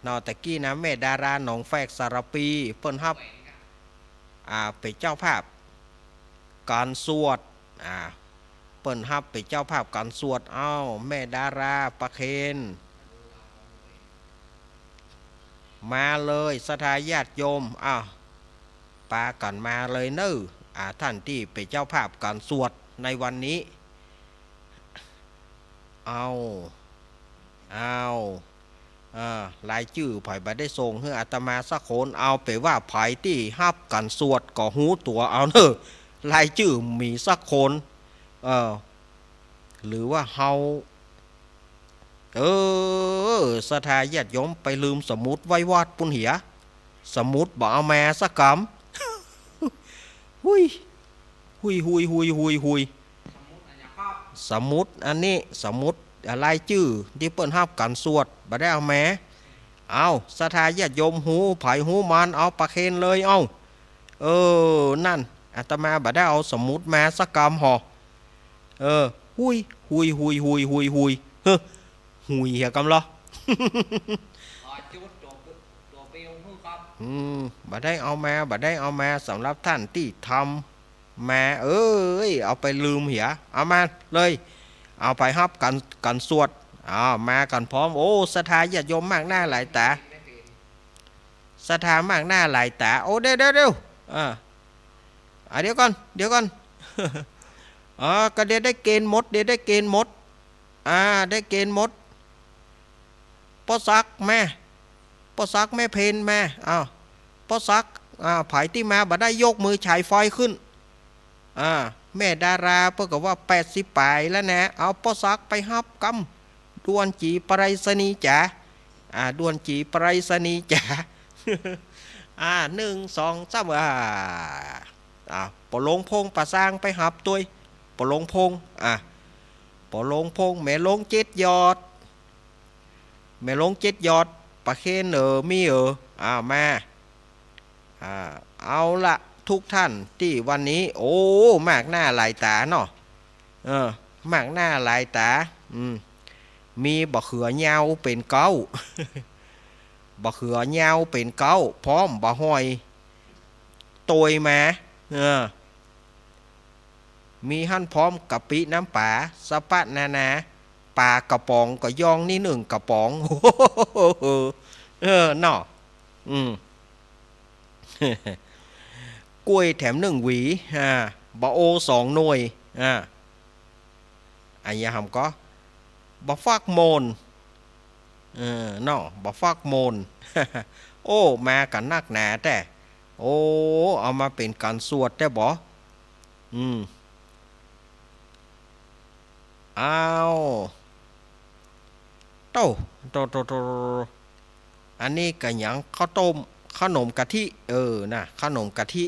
เนาะ ตะกี้นะ แม่ดาราหนองแฟกสารภี เปิ้นฮับ อ่า เป๋นเจ้าภาพกัณฑ์สวด อ่า เปิ้นฮับเป๋นเจ้าภาพกัณฑ์สวด เอ้า แม่ดาราประเคน มาเลย ศรัทธาญาติโยม อ้าว ปากั๋นมาเลยเน่อ อ่า ท่านตี้เป๋นเจ้าภาพกัณฑ์สวดในวันนี้ เอา เอา อ่า รายจื้อใผบ่ได้ส่งหื้ออาตมาสักคน เอาเป๋นว่าใผตี้ฮับก๋านสวดก็ฮู้ตั๋วเอาเน่อ รายจื้อบ่มีสักคน เออ หรือว่าเฮา เออ ศรัทธาญาติโยมไปลืมสมุดไว้วัดปู้นเหีย สมุดบ่เอามาสักกำ หุย หุย หุย หุย หุย หุย สมุดอันนี้ สมุด อ่า รายจื้อตี้เปิ้นฮับก๋านสวด บ่ได้เอามา เอา ศรัทธาญาติโยมฮู้ใผฮู้มัน เอาประเคนเลย เอา เออ นั่น อาตมาบ่ได้เอาสมุดมาสักกำหอ เออ หุย หุย หุย หุย หุย หุย เฮ้อ หุยเหียกำลอ อ๋อ จุดตั๋ว ตั๋วเปลวหื้อครับ อืม บ่ได้เอามา บ่ได้เอามา สำหรับท่านตี้ทำมา เอ้ย เอาไปลืมเหีย เอามาเลย เอาไปฮับก๋าน ก๋านสวด เอามากั๋นพร้อม โอ้ ศรัทธาญาติโยมมากหน้าหลายต๋า ศรัทธามากหน้าหลายต๋า โอ้ เดี๋ยว เดี๋ยว เดี๋ยว อ่า อ่า เดี๋ยวก่อน เดี๋ยวก่อน อ๋อ ก็เดี๋ยวได้เกณฑ์หมด เดี๋ยวได้เกณฑ์หมด อ่า ได้เกณฑ์หมด ป้อศักดิ์มา ป้อศักดิ์แม่เพ็ญมา อ้าว ป้อศักดิ์ อ่า ใผตี้มาบ่ได้ยกมือฉายไฟขึ้น อ่า แม่ดาราเปิ้นก็ว่าแปดสิบป๋ายแล้วนะ เอาป้อศักดิ์ไปฮับกำ ด่วนจี๋ไปรษณีย์จ๋า อ่า ด่วนจี๋ไปรษณีย์จ๋า อ่า หนึ่ง สอง สาม อ่า อ่า ป้อหลวงพงษ์ป่าซางไปฮับตวย ป้อหลวงพงษ์ อ่า ป้อหลวงพงษ์ แม่หลวงเจ็ดยอด แม่หลวงเจ็ดยอด ประเคนเอ๋อ มีเอ๋อ อ่า มา อ่า เอาละ ทุกท่านตี้วันนี้ โอ้ มากหน้าหลายต๋าเนาะ เออ มากหน้าหลายต๋า อืม มีบ่าเขือยาวเป๋นเก๊า บ่าเขือยาวเป๋นเก๊า พร้อมบ่าฮ่อย ตวยมา เออ มีหั้นพร้อมกะปิน้ำป๋า สะปะนานา ป๋ากระป๋องก็ย่องนี่หนึ่งกระป๋อง เออ เนาะ อืม กล้วยแถมหนึ่งหวี อ่า บ่าโอสองหน่วย อ่า อะหยังก่อ บ่าฟักโมน เออ เนาะ บ่าฟักโมน โอ้ มากั๋นนักหนาแต๊ โอ้ เอามาเป๋นก๋านสวดแต๊บ่ อืม อ้าว โต้ โต้ โต้ โต้ อันนี้ก็หยัง ข้าวต้ม ขนมกะทิ เออ นะ ขนมกะทิ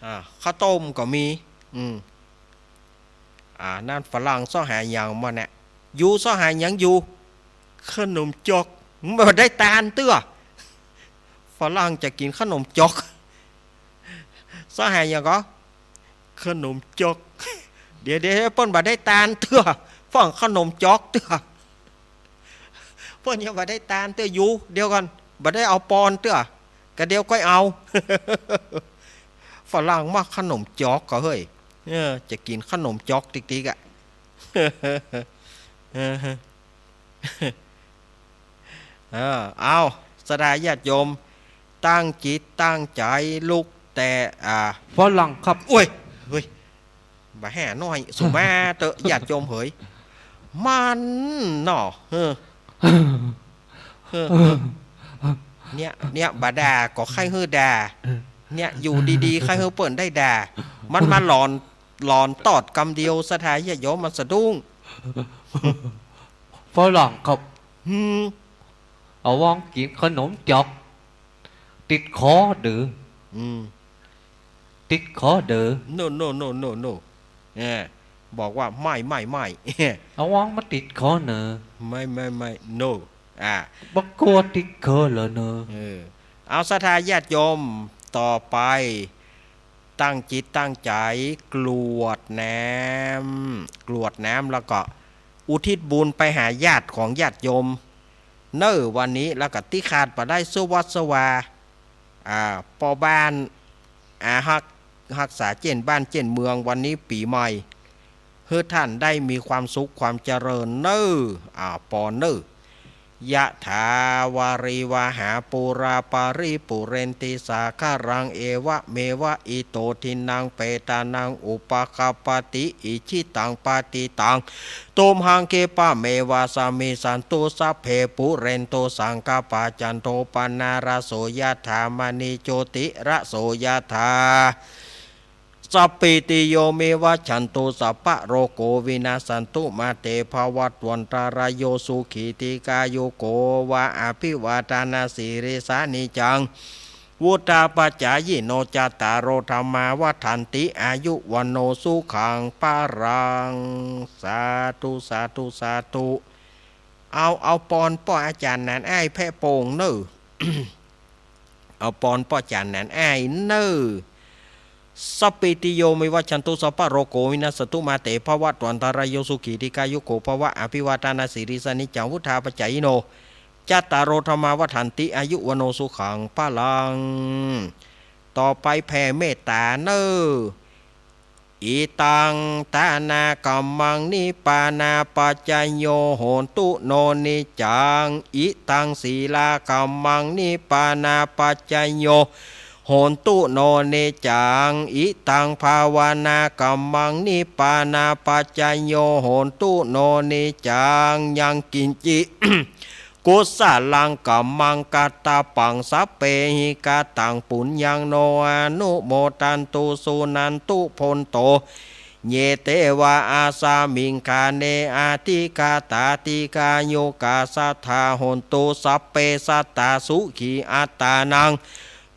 อ่า ข้าวต้มก็มี อืม อ่า นั่นฝรั่งเซาะหาหยังมาเนี่ย อยู่เซาะหาหยังอยู่ ขนมจ๊อก บ่ได้ตานเตื้อ ฝรั่งจะกิ๋นขนมจ๊อก เซาะหาหยังก่อ ขนมจ๊อก เดี๋ยว เดี๋ยว เปิ้นบ่ได้ตานเตื้อ ฟังขนมจ๊อกเตื้อ เปิ้นยังบ่ได้ตานเตื้อ อยู่ เดี๋ยวก่อน บ่ได้เอาปอนเตื้อ กะเดี๋ยวก้อยเอา ฝรั่งมักขนมจ๊อกก่อเฮ้ย เออ จะกิ๋นขนมจ๊อกติ๊กๆ อะ เออ เออ เอา ศรัทธาญาติโยม ตั้งจิตตั้งใจ๋ลุกแต่ อ่า ฝรั่งครับ โอ้ย เฮ้ย บ่าแห่น้อย สุมาเต๊อะ ญาติโยมเหย มันเนาะ เออ เออ เนี่ย เนี่ย บ่าด่าก็ใค่หื้อด่า เนี่ย อยู่ดีๆ ใค่หื้อเปิ้นได้ด่า มันมาหลอน หลอนตอดกำเดียว ศรัทธาญาติโยมมันสะดุ้ง ฝรั่งครับ หืม อะหว่างกิ๋นขนมจ๊อก ติดคอเด้อ อืม ติดคอเด้อ no no no no no เออ บอกว่าไม่ ไม่ ไม่ อะหว่างบ่ติดคอเน่อ ไม่ ไม่ ไม่ no อ่า บ่กั๋วติดคอเหรอเน่อ เออ เอาศรัทธาญาติโยม ต่อไป ตั้งจิตตั้งใจ๋กรวดน้ำ กรวดน้ำแล้วก็อุทิศบุญไปหาญาติของญาติโยมเน่อวันนี้ แล้วก็ตี้ขาดบ่ได้สุวัสดิ์สวา อ่า ป้อบ้าน อ่า ฮัก ฮักษาเจ๊นบ้านเจ๊นเมือง วันนี้ปี๋ใหม่ หื้อท่านได้มีความสุขความเจริญเน่อ อ่า ปอนเน่อ ยะถาวาริวหาปูราปะริปูเรนติสาคารัง เอวะเมวะอิโตทินนังเปตานังอุปะคัปปะติ อิจฉิตังปัตติตัง ตุมหังคิปะเมวะสะมิชฌันตุ สัพเพปูเรนตุสังกัปปะ จันโทปะนะระโสยะถา มะณิโจติระโสยะถา สัพพีติโยวิวัชชันตุ สัพพะโรโควินัสสันตุ มาเตภวัตวันตะราโย สุขีทีฆายุโกวะ อภิวาทะนะสีลิสสะ นิจจัง วุฑฒาปะจายิโน จัตตาโรธัมมาวัฑฒันติ อายุวัณโณสุขังพะลัง สาธุ สาธุ สาธุ เอา เอาปอนป้ออาจ๋ารย์หนานอ้ายแพะโป่งเน่อ เอาปอนป้ออาจ๋ารย์หนานอ้ายเน่อ สัพพีติโยวิวัชชันตุ สัพพะโรโควินัสสันตุ มาเตภวัตวันตะราโย สุขีทีฆายุโกภวะ อภิวาทะนะสีลิสสะ นิจจังวุฑฒาปะจายิโน จัตตาโรธัมมาวัฑฒันติ อายุวัณโณสุขังพะลัง ต่อไปแผ่เมตต๋าเน่อ อิตังตานะกัมมัง นิปปานาปัจจโย โหนตุโน นิจจัง อิตังสีลากัมมัง นิปปานาปัจจโย โหนตุโน นิจจัง อิตังภาวนากัมมัง นิปปานาปัจจโย โหนตุโน นิจจัง ยังกิญจิ กุสลังกัมมัง กัตตะปัง สัพเพหิ กะตัง ปุญญัง โน อนุโมทันตุ สุนันตุ โภนโต เย เตวะ อัสสะมิง คาเน อะธิกาตา ดีฆายุกา สัตถา โหนตุ สัพเพ สัตตา สุขี อัตตานัง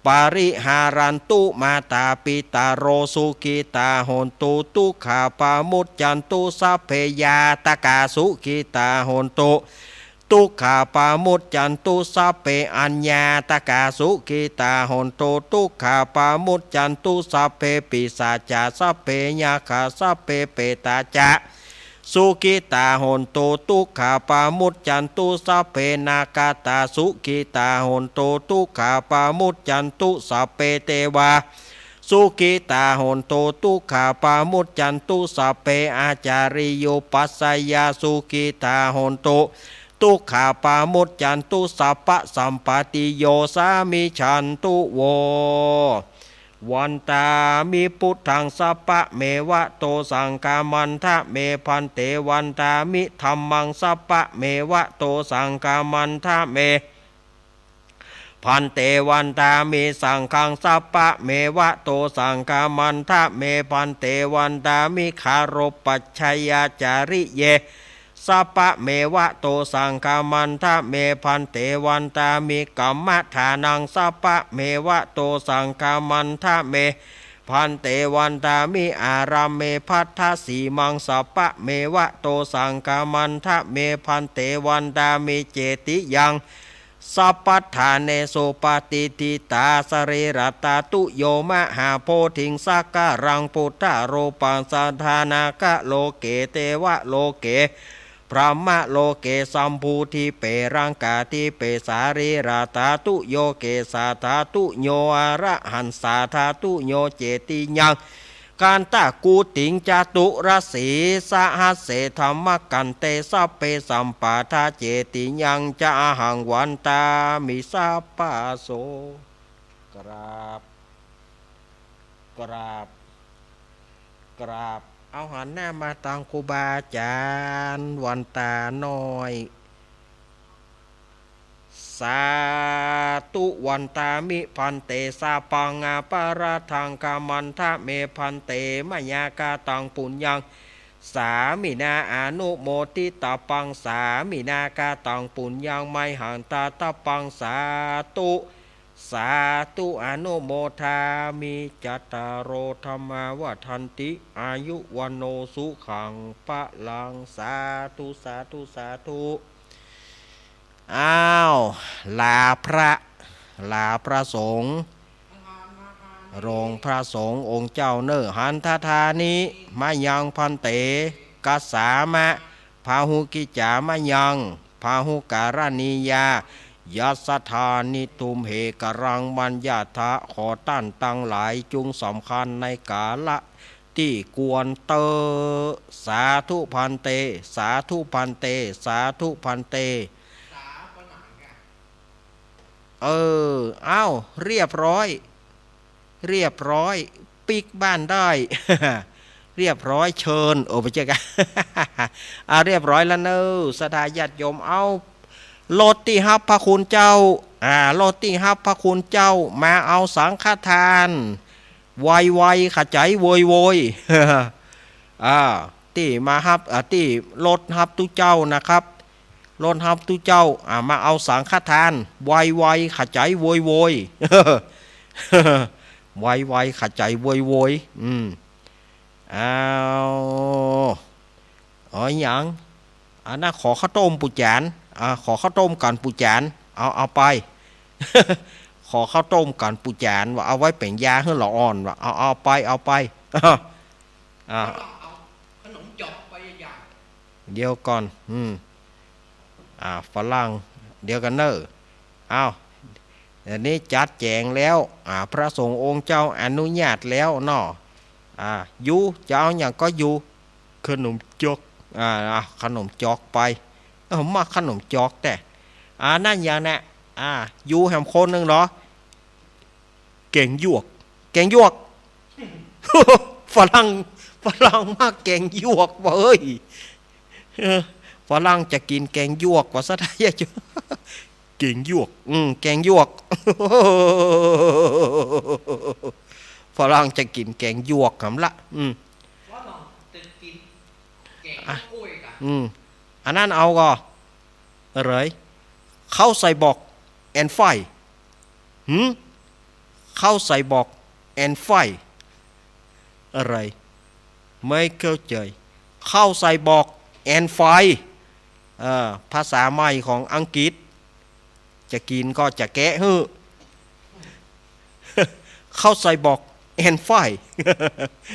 ปะริหารันตุ มาตาปิตะโร สุขิตา โหนตุ ตุ๊กขาปะมุจจันตุ สัพเพ ญาตะกา สุขิตา โหนตุ ตุ๊กขาปะมุจจันตุ สัพเพ อัญญาตะกา สุขิตา โหนตุ ตุ๊กขาปะมุจจันตุ สัพเพ ปิศาจา สัพเพ ยักขา สัพเพ เปตาจะ สุขิตา โหนตุ ตุ๊กขาปะมุจจันตุ สัพเพ นาคาตา สุขิตา โหนตุ ตุ๊กขาปะมุจจันตุ สัพเพ เตวา สุขิตา โหนตุ ตุ๊กขาปะมุจจันตุ สัพเพ อาจาริยุปัสสะยา สุขิตา โหนตุ ตุ๊กขาปะมุจจันตุ สัพพะสัมปะติโย สามิชฌันตุ โว วันตามิ พุทธัง สัพพะเมวะโต สังฆามันทะเม ภันเต วันตามิ ธัมมัง สัพพะเมวะโต สังฆามันทะเม ภันเต วันตามิ สังฆัง สัพพะเมวะโต สังฆามันทะเม ภันเต วันตามิ คาโรปัจฉยาจาริเย สัพพะเมวะโต สังฆามันทะเม ภันเต วันตามิ กัมมะทานัง สัพพะเมวะโต สังฆามันทะเม ภันเต วันตามิ อารามเม ภัทธสีมัง สัพพะเมวะโต สังฆามันทะเม ภันเต วันตามิ เจติยัง สัพพัฏฐาเนสุ ปะติฏฐิตา สะรีระตาตุโย มหาโพธิง สักกะรัง พุทธารูปัง สะทานาคะโลเก เตวะโลเก พรหมะโลเก สัมภูติเป รังกาธิเป สะรีระตาตุโย เกสาตาตุโย อระหันสาตาตุโย เจติยัง คันธะกูติง จตุรสีสหัสเส ธัมมะกันเต สัพเพ สัมปาทา เจติยังจะ อะหัง วันตามิ สัพพะโส กราบ กราบ กราบ เอาหันหน้ามาตางครูบาอาจ๋ารย์ วันตาน้อย สาธุ วันตามิ ภันเต สัพพัง อปะราธัง ขมันทะเม ภันเต มะยา กะตัง ปุญญัง สามินา อนุโมทิตะปัง สามินา กะตัง ปุญญัง มะยหัง ทะตะปัง สาธุ สาธุ อนุโมทามิ จัตตาโร ธัมมา วัฑฒันติ อายุ วัณโณ สุขัง พะลัง สาธุ สาธุ สาธุ อ้าว ลาพระ ลาพระสงฆ์ ลงพระสงฆ์องค์เจ้าเน่อ หันทะทานิ มะยัง ภันเต กัสสามะ พาหุกิจจา มะยัง พาหุการณียา ยัสสะทานิ ทุมเห กะรัง มัญญะทะ ขอต้านตังหลายจุ่งสำคัญในกาละตี้ควรเต๊อะ สาธุ ภันเต สาธุ ภันเต สาธุ ภันเต เออ เอ้า เรียบร้อย เรียบร้อย ปิ๊กบ้านได้ เรียบร้อย เชิญ โอ้ บ่ใจ้กะ อ่า เรียบร้อยแล้วเน่อ ศรัทธาญาติโยม เอ้า รถตี้ฮับพระคุณเจ้า อ่า รถตี้ฮับพระคุณเจ้า มาเอาสังฆทาน ไวๆ ขะใจ๋โวยๆ อ่า ตี้มาฮับ อ่า ตี้รถฮับตุ๊เจ้านะครับ รถฮับตุ๊เจ้า อ่า มาเอาสังฆทาน ไวๆ ขะใจ๋โวยๆ ไวๆ ขะใจ๋โวยๆ อืม อ้าว อ๋อ หยัง อันนั้นขอข้าวต้มปู่จ๋ารย์ อ่า ขอข้าวต้มก๋านปู่จ๋ารย์ เอา เอาไป ขอข้าวต้มก๋านปู่จ๋ารย์ ว่าเอาไว้เป๋นยาหื้อละอ่อน ว่าเอา เอาไป เอาไป อ่า เอาขนมจอกไปอย่าง เดี๋ยวก่อน อืม อ่า ฝรั่ง เดี๋ยวก่อนเน่อ อ้าว อันนี้จัดแจ๋งแล้ว อ่า พระสงฆ์องค์เจ้าอนุญาตแล้วเนาะ อ่า อยู่ จะเอาหยังก็อยู่ ขนมจอก อ่า อ่า ขนมจอกไป เออ มักขนมจอกแต๊ อ่า นั่นหยังแหนะ อ่า อยู่แหมคนนึ่งเหรอ แก๋งหยวก แก๋งหยวก ฝรั่ง ฝรั่งมักแก๋งหยวกว่ะเอ้ย เออ ฝรั่งจะกิ๋นแก๋งหยวกว่ะ ศรัทธาญาติโยม แก๋งหยวก อืม แก๋งหยวก ฝรั่งจะกิ๋นแก๋งหยวกหำละ อืม ฝรั่งจะกิ๋นแก๋ง อ่ะ กล้วยกะ อืม อันนั้นเอาก่อ อะไร ข้าวใส่บอก แอนไฟ หืม ข้าวใส่บอก แอนไฟ อะไร ไม่เข้าใจ๋ ข้าวใส่บอก แอนไฟ เอ่อ ภาษาใหม่ของอังกฤษ จะกิ๋นก็จะแกะหื้อ ข้าวใส่บอก แอนไฟ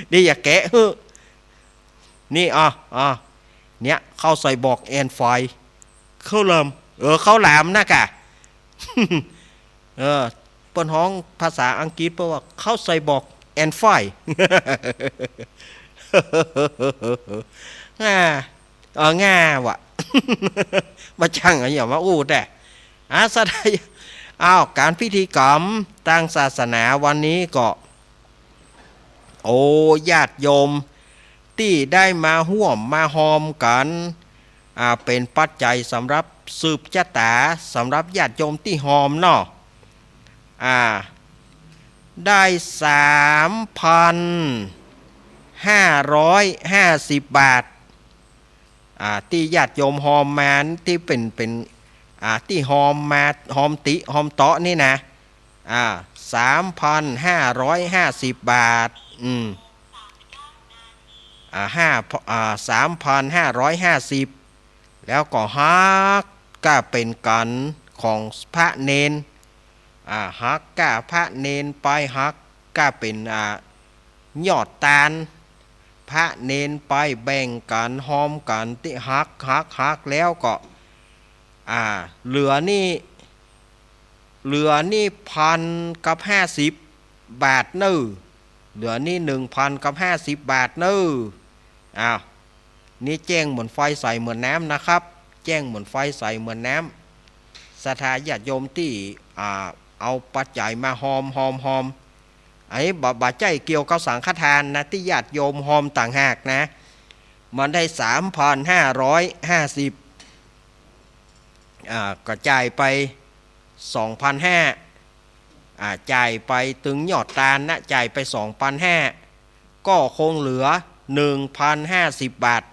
เดี๋ยวจะแกะหื้อ นี่ อ่ะ อ่ะ เนี่ย ข้าวใส่บอก แอนไฟ ข้าวหลาม เออ ข้าวหลามนะกะ เออ เปิ้นฮ้องภาษาอังกฤษเปิ้นว่า ข้าวใส่บอก แอนไฟ ง่า เออ ง่าว่ะ บ่จั้งอะ อย่ามาอู้แต๊ อ่า ศรัทธา อ้าว ก๋านพิธีกรรมตางศาสนาวันนี้ก็ โอ้ ญาติโยมตี้ได้มาฮ่วมมาฮอมกั๋น อ่า เป๋นปัจจัยสำหรับสืบจะต๋า สำหรับญาติโยมตี้ฮอมเนาะ อ่า ได้สามพันห้าร้อยห้าสิบบาท อ่า ตี้ญาติโยมฮอมมา ตี้เป๋น เป๋น อ่า ตี้ฮอมมา ฮอมติ ฮอมเตาะนี่นะ อ่า สามพันห้าร้อยห้าสิบบาท อืม อ่า ห้า อ่า สามพันห้าร้อยห้าสิบ แล้วก็หักก้าเป๋นกั๋นของพระเณร อ่า หักก้าพระเณรไป หักก้าเป๋น อ่า ยอดตาน พระเณรไปแบ่งกั๋น ฮอมกั๋น ตี้หัก หัก หักแล้วก็ อ่า เหลือนี่ เหลือนี่พันกับห้าสิบบาทเน่อ เหลือนี่หนึ่งพันกับห้าสิบบาทเน่อ อ้าว นี่แจ้งเหมือนไฟใสเหมือนน้ำนะครับ แจ้งเหมือนไฟใสเหมือนน้ำ ศรัทธาญาติโยมตี้ อ่า เอาปัจจัยมาฮอม ฮอม ฮอม อันนี้บ่ บ่ใจ้เกี่ยวกับสังฆทานนะ ตี้ญาติโยมฮอมต่างหากนะ มันได้สามพันห้าร้อยห้าสิบ อ่า ก็จ่ายไปสองพันห้า อ่า จ่ายไปตึงยอดตานนะ จ่ายไปสองพันห้า ก็คงเหลือหนึ่งพันห้าสิบบาท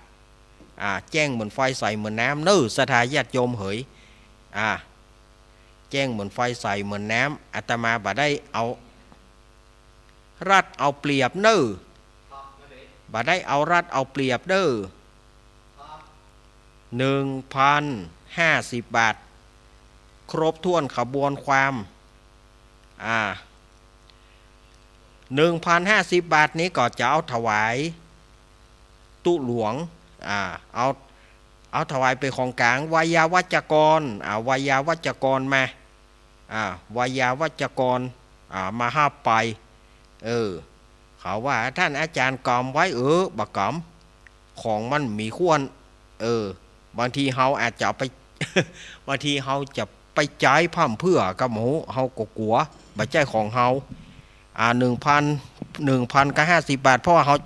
อ่า แจ้งเหมือนไฟใสเหมือนน้ำเน่อ ศรัทธาญาติโยมเหย อ่า แจ้งเหมือนไฟใสเหมือนน้ำ อาตมาบ่ได้เอารัดเอาเปรียบเน่อ บ่ได้เอารัดเอาเปรียบเน่อ หนึ่งพันห้าสิบบาท ครบถ้วนขบวนความ อ่า หนึ่งพันห้าสิบบาทนี้ก็จะเอาถวายตุ๊หลวง อ่า เอา เอาถวายเป๋นของก๋าง ไวยาวัจกร อ่า ไวยาวัจกรมา อ่า ไวยาวัจกร อ่า มาฮับไป เออ เขาว่าต้านอาจ๋ารย์กำไว้ เออ บ่กำ ของมันมีข้วน เออ บางทีเฮาอาจจะเอาไป บางทีเฮาจะ ไปใจ๊พร่ำเพื่อก็บ่ฮู้ เฮาก็กั๋ว บ่ใจ้ของเฮา อ่า หนึ่งพัน หนึ่งพันกับห้าสิบบาท เพราะว่าเฮา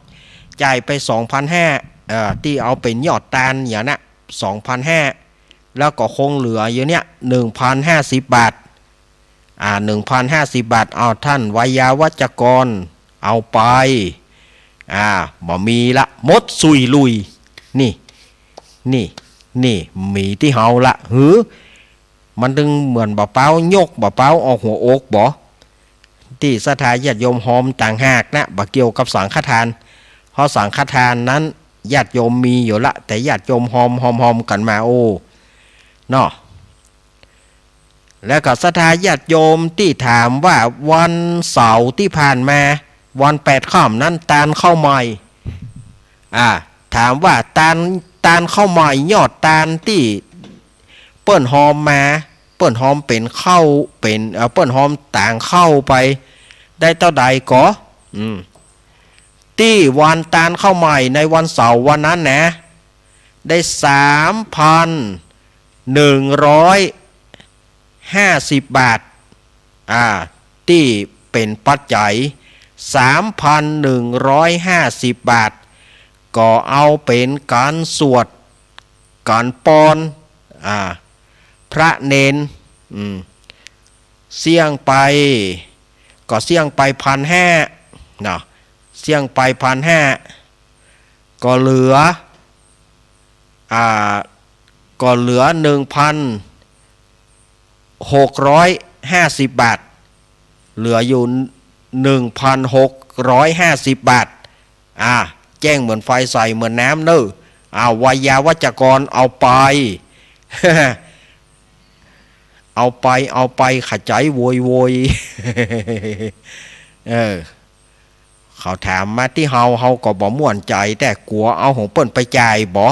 จ่ายไปสองพันห้า เอ่อ ตี้เอาเป๋นยอดตานอย่างเนี้ย สองพันห้า แล้วก็คงเหลืออยู่เนี่ย หนึ่งพันห้าสิบบาท อ่า หนึ่งพันห้าสิบบาท เอา ท่านไวยาวัจกร เอาไป อ่า บ่มีละ หมดสุยลุย นี่ นี่ นี่ มีตี้เฮาละ หือ มันตึงเหมือนบ่าเป๊า ยกบ่าเป๊าออกหัวอกบ่ ตี้ศรัทธาญาติโยมฮอมต่างหากนะ บ่เกี่ยวกับสังฆทาน เพราะสังฆทานนั้นญาติโยมมีอยู่ละ แต่ญาติโยมฮอม ฮอม ฮอมกั๋นมา โอ้ เนาะ แล้วก็ศรัทธาญาติโยมตี้ถามว่าวันเสาร์ตี้ผ่านมา วันแปดค่ำนั้นตานข้าวใหม่ อ่า ถามว่าตาน ตานข้าวใหม่ ยอดตานตี้เปิ้นฮอมมา เปิ้นฮอมเป๋นข้าว เป๋น เอ่อ เปิ้นฮอมต่างข้าวไป ได้เต้าใดก่อ อืม ตี้วันตานข้าวใหม่ในวันเสาร์วันนั้นนะ ได้สามพันหนึ่งร้อยห้าสิบบาท อ่า ตี้เป๋นปัจจัย สามพันหนึ่งร้อยห้าสิบบาท ก็เอาเป๋นก๋านสวด ก๋านปอน อ่า พระเณร อืม เสี้ยงไป ก็เสี้ยงไปพันห้า เนาะ เสี้ยงไปพันห้า ก็เหลือ อ่า ก็เหลือหนึ่งพันหกร้อยห้าสิบบาท เหลืออยู่หนึ่งพันหกร้อยห้าสิบบาท อ่า แจ้งเหมือนไฟ ใสเหมือนน้ำเน่อ อ่า ไวยาวัจกรเอาไป เอาไป เอาไป ขะใจ๋โวยโวย เออ เขาถามมาตี้เฮา เฮาก็บ่ม่วนใจ๋ แต่กั๋วเอาของเปิ้นไปจ่ายบ่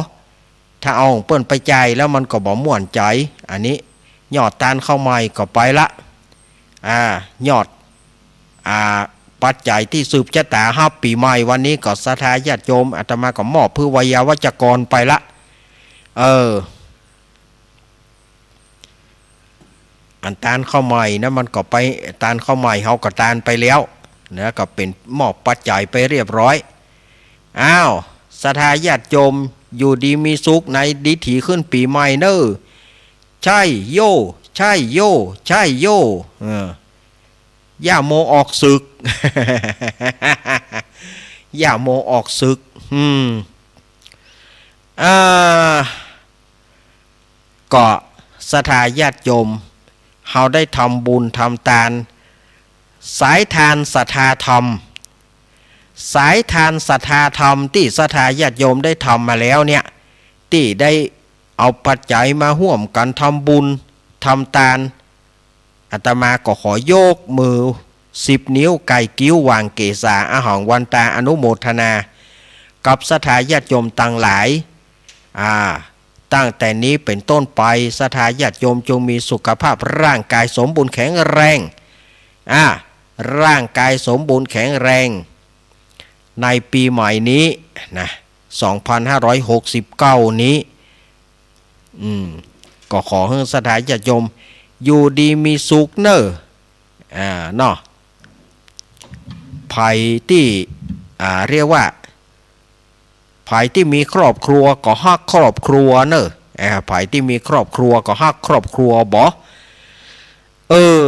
ถ้าเอาของเปิ้นไปจ่ายแล้วมันก็บ่ม่วนใจ๋ อันนี้ยอดตานข้าวใหม่ก็ไปละ อ่า ยอด อ่า ปัจจัยตี้สืบจะต๋าฮับปี๋ใหม่วันนี้ก็ศรัทธาญาติโยม อาตมาก็มอบเปื้อไวยาวัจกรไปละ เออ อันตานข้าวใหม่นะ มันก็ไป ตานข้าวใหม่เฮาก็ตานไปแล้วนะ ก็เป๋นมอบปัจจัยไปเรียบร้อย อ้าว ศรัทธาญาติโยม อยู่ดีมีสุขในดิถีขึ้นปี๋ใหม่เน่อ ใช่โย ใช่โย ใช่โย เออ ย่าโมออกศึก ย่าโมออกศึก อืม อ่า ก็ศรัทธาญาติโยม เฮาได้ทำบุญทำตาน สายทานศรัทธาธรรม สายทานศรัทธาธรรมตี้ศรัทธาญาติโยมได้ทำมาแล้วเนี่ย ตี้ได้เอาปัจจัยมาฮ่วมกั๋นทำบุญทำตาน อาตมาก็ขอยกมือสิบนิ้วไก่กิ้วหว่างเกศา อหังวันตา อนุโมทนา กับศรัทธาญาติโยมตังหลาย อ่า ตั้งแต่นี้เป๋นต้นไป ศรัทธาญาติโยมจงมีสุขภาพร่างกายสมบูรณ์แข็งแรง อ่า ร่างกายสมบูรณ์แข็งแรง ในปี๋ใหม่นี้นะ สองพันห้าร้อยหกสิบเก้านี้ อืม ก็ขอหื้อศรัทธาญาติโยม อยู่ดีมีสุขเน่อ อ่า เนาะ ใผตี้ อ่า เรียกว่า ใผตี้มีครอบครัวก็ฮักครอบครัวเน่อ อ่า ใผตี้มีครอบครัวก็ฮักครอบครัวบ่ เออ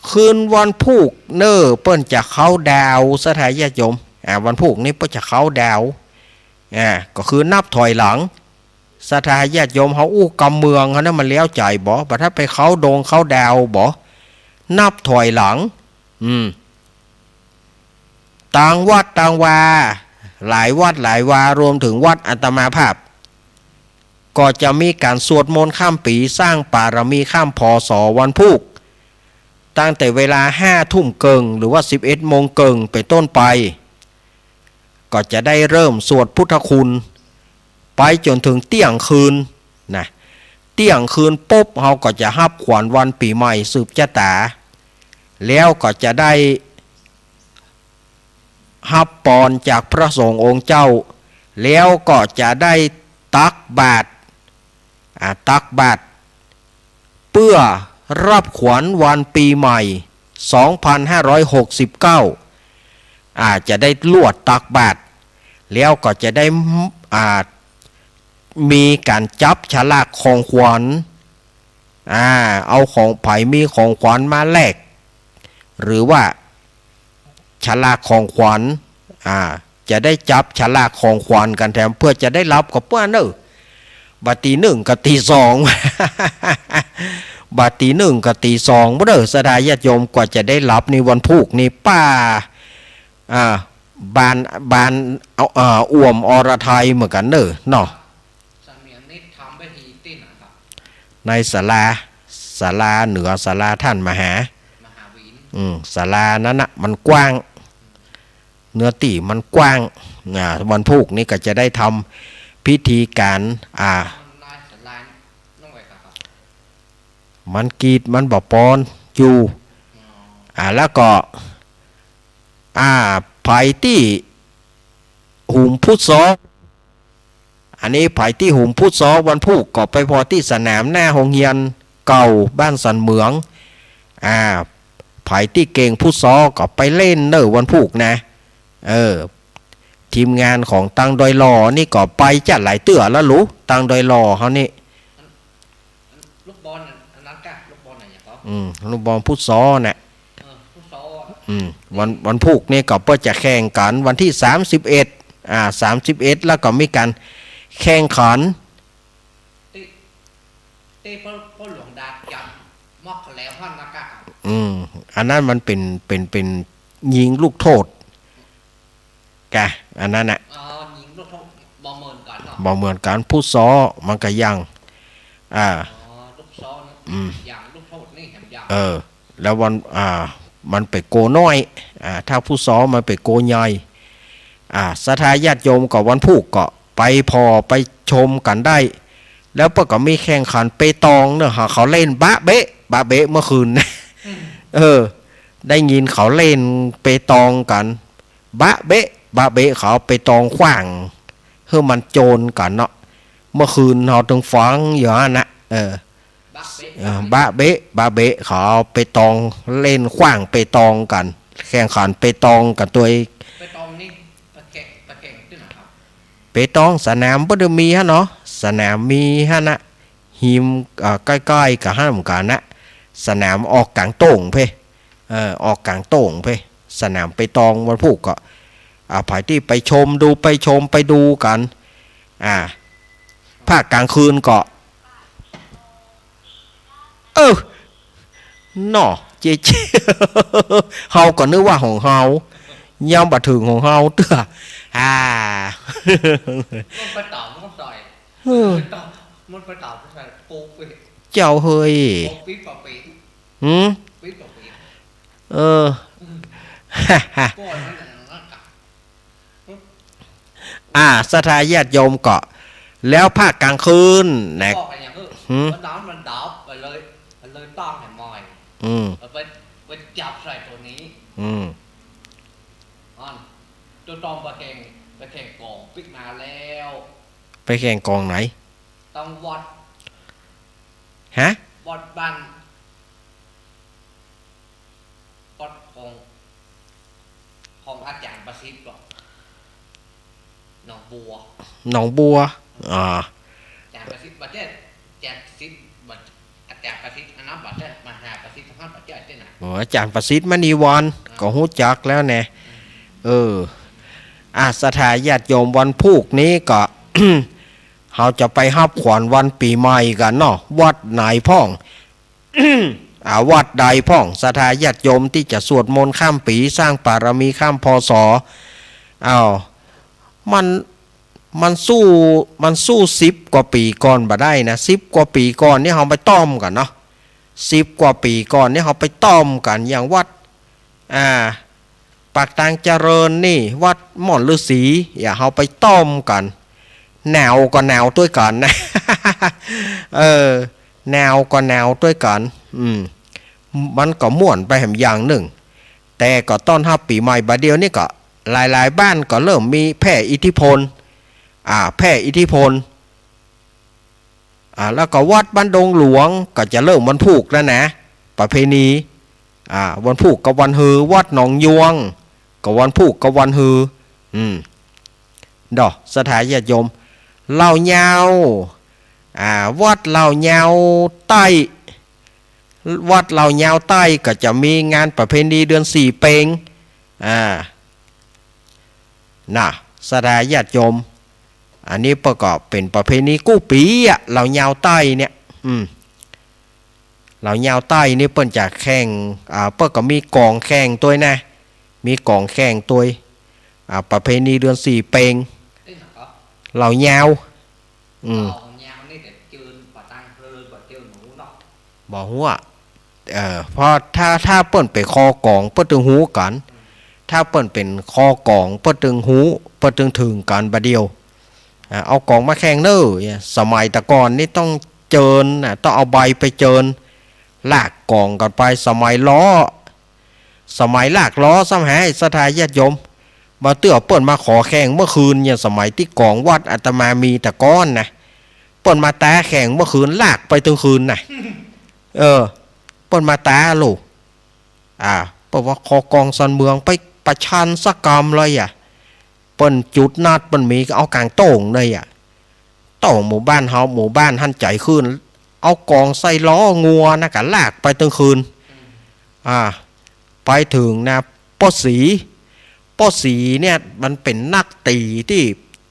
คืนวันพูกเน่อ เปิ้นจะเคาน์ดาวน์ ศรัทธาญาติโยม อ่า วันพูกนี้เปิ้นจะเคาน์ดาวน์ อ่า ก็คือนับถอยหลัง ศรัทธาญาติโยมเฮาอู้กำเมืองเฮานะ มันแล้วใจ๋บ่ บ่ถ้าไปเคาน์ดงเคาน์ดาวน์บ่ นับถอยหลัง อืม ตางวัดตางวา หลายวัดหลายวา รวมเถิงวัดอาตมาภาพ ก็จะมีก๋านสวดมนต์ข้ามปี๋ สร้างปารมีข้าม พ.ศ. วันพูก ตั้งแต่เวลาห้าทุ่มเกิ่ง หรือว่าสิบเอ็ดโมงเกิ่งเป๋นต้นไป ก็จะได้เริ่มสวดพุทธคุณ ไปจ๋นเถิงเตี้ยงคืนนะ เตี้ยงคืนปุ๊บ เฮาก็จะฮับขวัญวันปี๋ใหม่สืบจะต๋า แล้วก็จะได้ ฮับปอนจากพระสงฆ์องค์เจ้า แล้วก็จะได้ตักบาตร อ่า ตักบาตร เปื้อฮับขวัญวันปี๋ใหม่ สองปันห้าร้อยหกสิบเก้า อ่า จะได้ลวดตักบาตร แล้วก็จะได้ อ่า มีก๋านจับฉลากของขวัญ อ่า เอาของ ใผมีของขวัญมาแลก หรือว่าฉลากของขวัญ อ่า จะได้จับฉลากของขวัญกั๋นแถม เปื้อจะได้ฮับก็เปื้อเน่อ บ่าตี๋หนึ่งก็ตี๋สอง บ่าตี๋หนึ่งก็ตี๋สอง บ่าเน่อ ศรัทธาญาติโยม กว่าจะได้ฮับนี่วันพูกนี่ป้า อ่า บาน บาน เอา อ่า อ่วมอรไทยเหมือนกั๋นเน่อเนาะ เสมียนนี่ทำพิธีตี้ไหนครับ ในศาลา ศาลาเหนือศาลาต้านมหา มหาวิน อืม ศาลานั้นน่ะมันกว้าง เนื้อตี้มันกว้าง อ่า วันพูกนี่ก็จะได้ทำพิธีก๋าน อ่า ในศาลานั่นไว้ครับ มันกีดมันบ่ปอนอยู่ อ๋อ อ่า แล้วก็ อ่า ใผตี้ หุมพุทธซอ อันนี้ใผตี้หุมพุทธซอวันพูกก็ไปผ่อตี้สนามหน้าโฮงเฮียนเก่าบ้านสันเหมือง อ่า ใผตี้เก่งพุทธซอก็ไปเล่นเน่อวันพูกนะ เออ ทีมงานของตังดอยหล่อนี่ก็ไปจัดหลายเตื้อแล้วหลู ตังดอยหล่อเฮานี่ ลูกบอลอันนั้นกะ ลูกบอลไหนอย่างเขา อืม ลูกบอลพุทธซอน่ะ เออ พุทธซอ อืม วัน วันพูกนี่ก็เปิ้นจะแข่งกั๋นวันตี้สามสิบเอ็ด อ่า สามสิบเอ็ด แล้วก็มีก๋านแข่งขัน ตี้ ตี้พ่อ พ่อหลวงดาจันทร์มอกแล้วหั้นนะกะ อืม อันนั้นมันเป๋น เป๋น เป๋นยิงลูกโต้ษ กะ อันนั้นน่ะ อ๋อ ยิงลูกโต้ษบ่เหมือนกั๋นเนาะ บ่เหมือนกั๋น พุทธซอมันก็อย่าง อ่า อ๋อ ลูกซอนะ อืม อย่างลูกโต้ษนี่แหมอย่าง เออ แล้ววัน อ่า มันเป๋นโกน้อย อ่า ถ้าพุทธซอมันเป๋นโกใหญ่ อ่า ศรัทธาญาติโยมก็วันพูกก็ไปผ่อไปชมกั๋นได้ แล้วเปิ้นก็มีแข่งขันเปตองเนาะ หาเขาเล่นบะเบ๊ะ บะเบ๊ะเมื่อคืน อืม เออ ได้ยินเขาเล่นเปตองกั๋น บะเบ๊ะ บะเบ๊ะ เขาเอาเปตองขว้างหื้อมันโจนกั๋นเนาะ เมื่อคืนเฮาตึงฟังอยู่หั้นน่ะ เออ บะเบ๊ะ เออ บะเบ๊ะ บะเบ๊ะ เขาเอาเปตองเล่นขว้างเปตองกั๋น แข่งขันเปตองกั๋นตวย เปตองนี่ไปแข่ง ไปแข่งตี้ไหนครับ เปตองสนามบ่ได้มีหั้นเนาะ สนามมีหั้นน่ะ ฮิม เอ่อ ใก้ๆ กับหั้นเหมือนกั๋นน่ะ สนามออกก๋างโต่งเพ่ เออ ออกก๋างโต่งเพ่ สนามเปตองวันพูกก็ อ่า ใผตี้ไปชมดู ไปชมไปดูกั๋น อ่า ภาคก๋างคืนก็ เออ เนาะ เจ๊ เจ๊ เฮาก็นึกว่าของเฮา ยังบ่เถิงของเฮาเตื้อ อ่า มันไปต่อ มันก็ต่อย เออ มันไปต่อ มันไปต่อ มันไปต่อ ปุ๊บไป เจ้าเฮ้ย ปุ๊บปิ๊บปะปิ๊บ หืม ปิ๊บปะปิ๊บ เออ อืม ก่อนมันอย่างนั้นอะ อ่า ศรัทธาญาติโยมก็ แล้วภาคก๋างคืนนะ บอกกันอย่างนี้ หืม มันดับ มันดับไปเลย ไปเลยตั้งให้ใหม่ อืม แล้วไป ไปจับใส่ตัวนี้ อืม อัน ตัวตองไปแข่ง ไปแข่งก๋องปิ๊กมาแล้ว ไปแข่งก๋องไหน ตางวัด ฮะ วัดบ้าน วัดของ ของอาจ๋ารย์ประสิทธิ์บ่ หนองบัว หนองบัว อ่า อาจ๋ารย์ประสิทธิ์ บ่ใจ้ อาจ๋ารย์ประสิทธิ์ บ่ อาจ๋ารย์ประสิทธิ์ อันนั้นบ่ใจ้ มหาประสิทธิ์ อันนั้นบ่ใจ้ตี้ไหน โอ้ อาจ๋ารย์ประสิทธิ์มณีวรรณ อ่า ก็ฮู้จักแล้วแน่ เออ อ่ะ ศรัทธาญาติโยม วันพูกนี้ก็ เฮาจะไปฮับขวัญวันปี๋ใหม่กั๋นเนาะ วัดไหนพ่อง อ่า วัดใดพ่อง ศรัทธาญาติโยมตี้จะสวดมนต์ข้ามปี๋ สร้างบารมีข้าม พ.ศ. อ้าว มัน มันสู้ มันสู้สิบกว่าปี๋ก่อนบ่ได้นะ สิบกว่าปี๋ก่อนนี่เฮาไปต้อมกั๋นเนาะ สิบกว่าปี๋ก่อนนี่เฮาไปต้อมกั๋น อย่างวัด อ่า ปากตางเจริญนี่ วัดม่อนฤๅษี อย่างเฮาไปต้อมกั๋น หนาวก็หนาวตวยกั๋นนะ เออ หนาวก็หนาวตวยกั๋น อืม มันก็ม่วนไปแหมอย่างนึ่ง แต่ก็ต้อนฮับปี๋ใหม่ บ่าเดี่ยวนี้ก็หลายๆ บ้านก็เริ่มมีแผ่อิทธิพล อ่า แผ่อิทธิพล อ่า แล้วก็วัดบ้านดงหลวงก็จะเริ่มวันพูกแล้วนะ ประเพณี อ่า วันพูกกับวันฮือ วัดหนองยวง ก็วันพูกกับวันฮือ อืม ดอก ศรัทธาญาติโยม เหล่ายาว อ่า วัดเหล่ายาวใต้ วัดเหล่ายาวใต้ก็จะมีงานประเพณีเดือนสี่เป็ง อ่า นะ ศรัทธาญาติโยม อันนี้เปิ้นก็เป๋นประเพณีกู้ปี๋อะ เหล่ายาวใต้เนี่ย อืม เหล่ายาวใต้นี่เปิ้นจะแข่ง อ่า เปิ้นก็มีก๋องแข่งตวยนะ มีก๋องแข่งตวย อ่า ประเพณีเดือนสี่เป็ง เหล่ายาว อืม บ่ฮู้อะ เอ่อ เพราะถ้า ถ้าเปิ้นเป๋นคอก๋อง เปิ้นตึงฮู้กั๋น ถ้าเปิ้นเป๋นคอก๋อง เปิ้นตึงฮู้ เปิ้นตึงเถิงกั๋นบ่าเดี่ยว อ่า เอาก๋องมาแข่งเน่อ สมัยแต่ก่อนนี่ต้องเจิญน่ะ ต้องเอาใบไปเจิญ ลากก๋องกั๋นไป สมัยล้อ สมัยลากล้อซ้ำหา ศรัทธาญาติโยม บ่าเตื้อเปิ้นมาขอแข่งเมื่อคืนเนี่ย สมัยตี้ก๋องวัดอาตมามีแต่ก่อนนะ เปิ้นมาต๊าแข่งเมื่อคืน ลากไปตึงคืนน่ะ เออ เปิ้นมาต๊าลูก อ่า เปิ้นว่าคอก๋องซ่อนเมืองไปประชันสักกำเลยอะ เปิ้นจุดนัดเปิ้นมีก็เอาก๋างโต้งเลยอะ โต้งหมู่บ้านเฮา หมู่บ้านหั้นใจ๋ขึ้น เอาก๋องใส่ล้องัวนะ ก็ลากไปตึงคืน อ่า ไปเถิงนะ ป้อศรี ป้อศรีเนี่ยมันเป๋นนักตี๋ตี้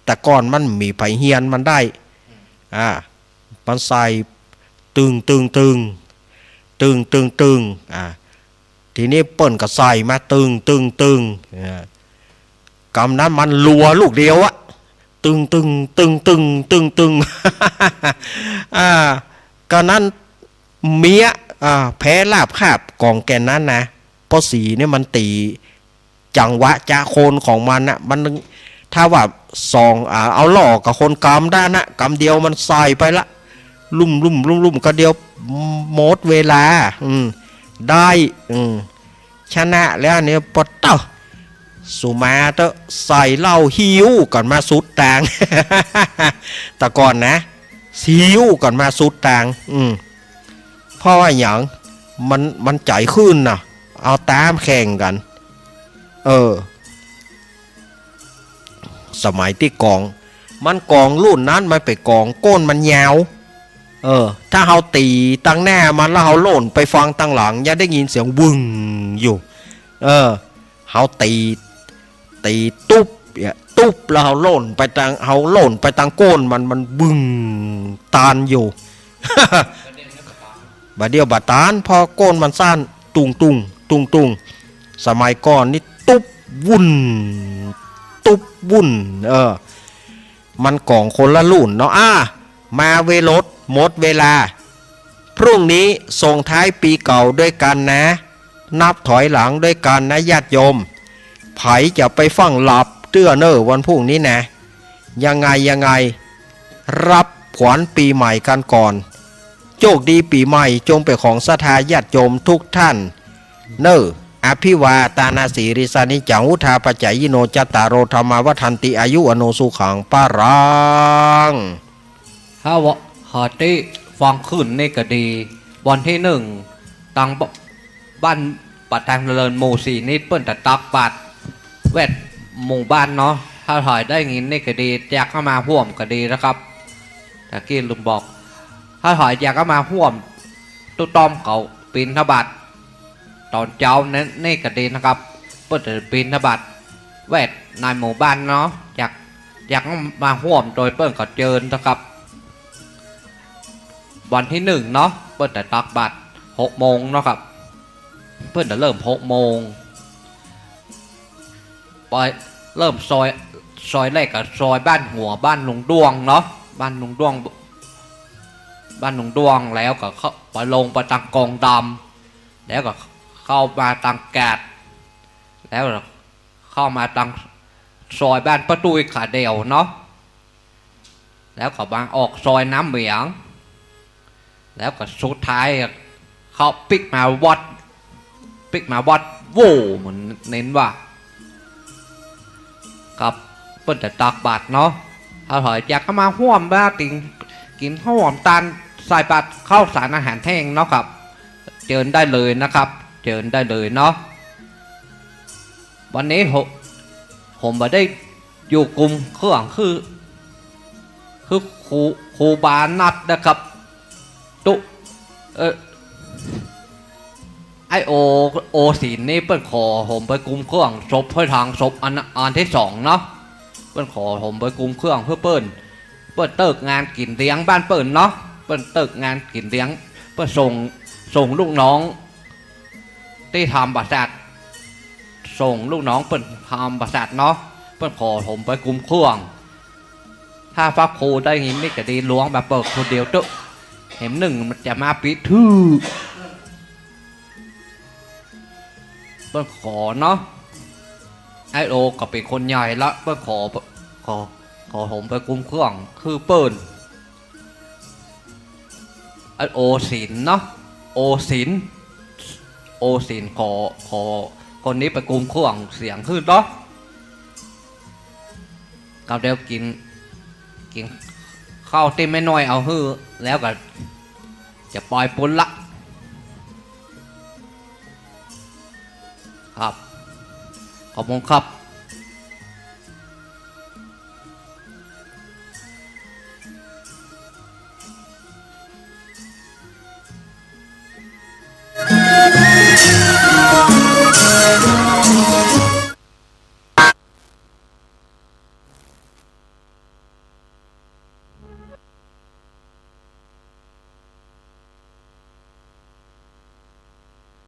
แต่ก่อนมันบ่มีใผเฮียนมันได้ อ่า มันใส่ตึง ตึง ตึง ตึง ตึง ตึง อ่า ทีนี้เปิ้นก็ใส่มาตึง ตึง ตึง อ่า กำนั้นมันลัวลูกเดียวอะ ตึง ตึง ตึง ตึง ตึง ตึง อ่า กำนั้นเมีย อ่า แพ้ราบคาบก๋องแก่นนั้นนะ ป้อศรีเนี่ยมันตี๋ จังหวะจะโคนของมันน่ะ มัน ถ้าว่าสอง อ่า เอาล้อกับคนกำได้นะ กำเดียวมันใส่ไปละ ลุ่มลุ่มลุ่มลุ่ม ก็เดียวหมดเวลา อืม ได้ อืม ชนะแล้วเนี่ย ปะเต๊อะ สุมาเต๊อะ ใส่เหล้าหิ้วกั๋นมาสุดตาง แต่ก่อนนะ หิ้วกั๋นมาสุดตาง อืม เพราะว่าหยัง มัน มันใจ๋ขึ้นน่ะ เอาต๋ามแข่งกั๋น เออ สมัยตี้ก๋อง มันก๋องรุ่นนั้นมันเป๋นก๋องก้นมันยาว เออ ถ้าเฮาตี๋ตังหน้ามันแล้วเฮาโล่นไปฟังตังหลัง จะได้ยินเสียงวึ่งอยู่ เออ เฮาตี๋ ตี๋ตุ๊บเนี่ย ตุ๊บแล้วเฮาโล่นไปตัง เฮาโล่นไปตังก้นมัน มันวึ่งตานอยู่ บ่าเดี่ยวบ่ตาน เพราะก้นมันสั้น ตุงตุง ตุงตุง สมัยก่อนนี่ตุ๊บวุ่น ตุ๊บวุ่น เออ มันก๋องคนละรุ่นเนาะ อ่า มาเวลด หมดเวลา พรุ่งนี้ส่งท้ายปี๋เก่าด้วยกั๋นนะ นับถอยหลังด้วยกั๋นนะญาติโยม ใผจะไปฟั่งหลับเตื้อเน่อวันพรุ่งนี้นะ ยังไงยังไง รับขวัญปี๋ใหม่กั๋นก่อน โชคดีปี๋ใหม่จงเป๋นของศรัทธาญาติโยมทุกท่านเน่อ อภิวาทานาสีริสานิจจัง วุฑฒาปะจายิโน จัตตาโร ธัมมา วัฑฒันติ อายุ วัณโณ สุขัง พะลัง ถ้าว่า หาตี้ฟังขึ้นนี่ก็ดี วันตี้นึ่ง ตังบ- บ้านป่าแตงเจริญหมู่สี่นี่เปิ้นจะตักบาตรแวดหมู่บ้านเนาะ ถ้าใผได้ยินนี่ก็ดี อยากจะมาฮ่วมก็ดีนะครับ ตะกี้ลืมบอก ถ้าใผอยากจะมาฮ่วม ตุ๊ต้อมเขาบิณฑบาต ต๋อนเจ๊านี่ นี่ก็ดีนะครับ เปิ้นจะบิณฑบาตแวดในหมู่บ้านเนาะ อยาก อยากมาฮ่วมโดยเปิ้นก็เจิญนะครับ วันตี้นึ่งเนาะ เปิ้นจะตักบาตรหกโมงเนาะครับ เปิ้นจะเริ่มหกโมง ไปเริ่มซอย ซอยแรกก็ซอยบ้านหัว บ้านลุงด้วงเนาะ บ้านลุงด้วง บ้านลุงด้วง แล้วก็เข้าไป ลงไปตังกองดำ แล้วก็เข้ามาตังแก๊ส แล้วเข้ามาตังซอยบ้านป้าตุ้ยขาเดี่ยวเนาะ แล้วก็มาออกซอยน้ำเหมียง แล้วก็สุดท้ายเข้าปิ๊กมาวัด ปิ๊กมาวัดโว้ เหมือนเน้นว่า ครับ เปิ้นจะตักบาตรเนาะ ถ้าใผอยากจะมาฮ่วมมาติ่ง กิ๋นข้าวหอมตาน ใส่บาตรข้าวสารอาหารแห้งเนาะครับ เจิญได้เลยนะครับ เจิญได้เลยเนาะ วันนี้ผม ผมบ่ได้อยู่กุมเครื่อง คือ คือครู ครูบานัดนะครับ ตุ๊ เอ่อ ไอ้โอ โอศิลป์นี่เปิ้นขอผมไปกุมเครื่องศพ ห้อยถางศพอัน อันตี้สองเนาะ เปิ้นขอผมไปกุมเครื่องเปื้อเปิ้น เปิ้นเติ๊กงานกิ๋นเลี้ยงบ้านเปิ้นเนาะ เปิ้นเติ๊กงานกิ๋นเลี้ยง เปิ้นส่ง ส่งลูกน้องตี้ทำบริษัท ส่งลูกน้องเปิ้นทำบริษัทเนาะ เปิ้นขอผมไปกุมเครื่อง ถ้าพระครูได้ยินนี่ก็ดี หลวงมาเปิดคนเดียวเต๊อะ แหมนึ่งมันจะมาปิดทื่อ เปิ้นขอเนาะ ไอ้โอก็เป๋นคนใหญ่ละ เปิ้นขอ ขอ ขอผมไปกุมเครื่อง คือเปิ้น ไอ้โอศิลป์เนาะ โอศิลป์ โอศิลป์ขอ ขอคนนี้ไปกุมเครื่องเสียงขึ้นเนาะ ก็เดี๋ยวกิ๋น กิ๋นข้าวตี้แม่น้อยเอาหื้อ แล้วก็จะไปปู๊นละ ครับ ขอบคุณครับ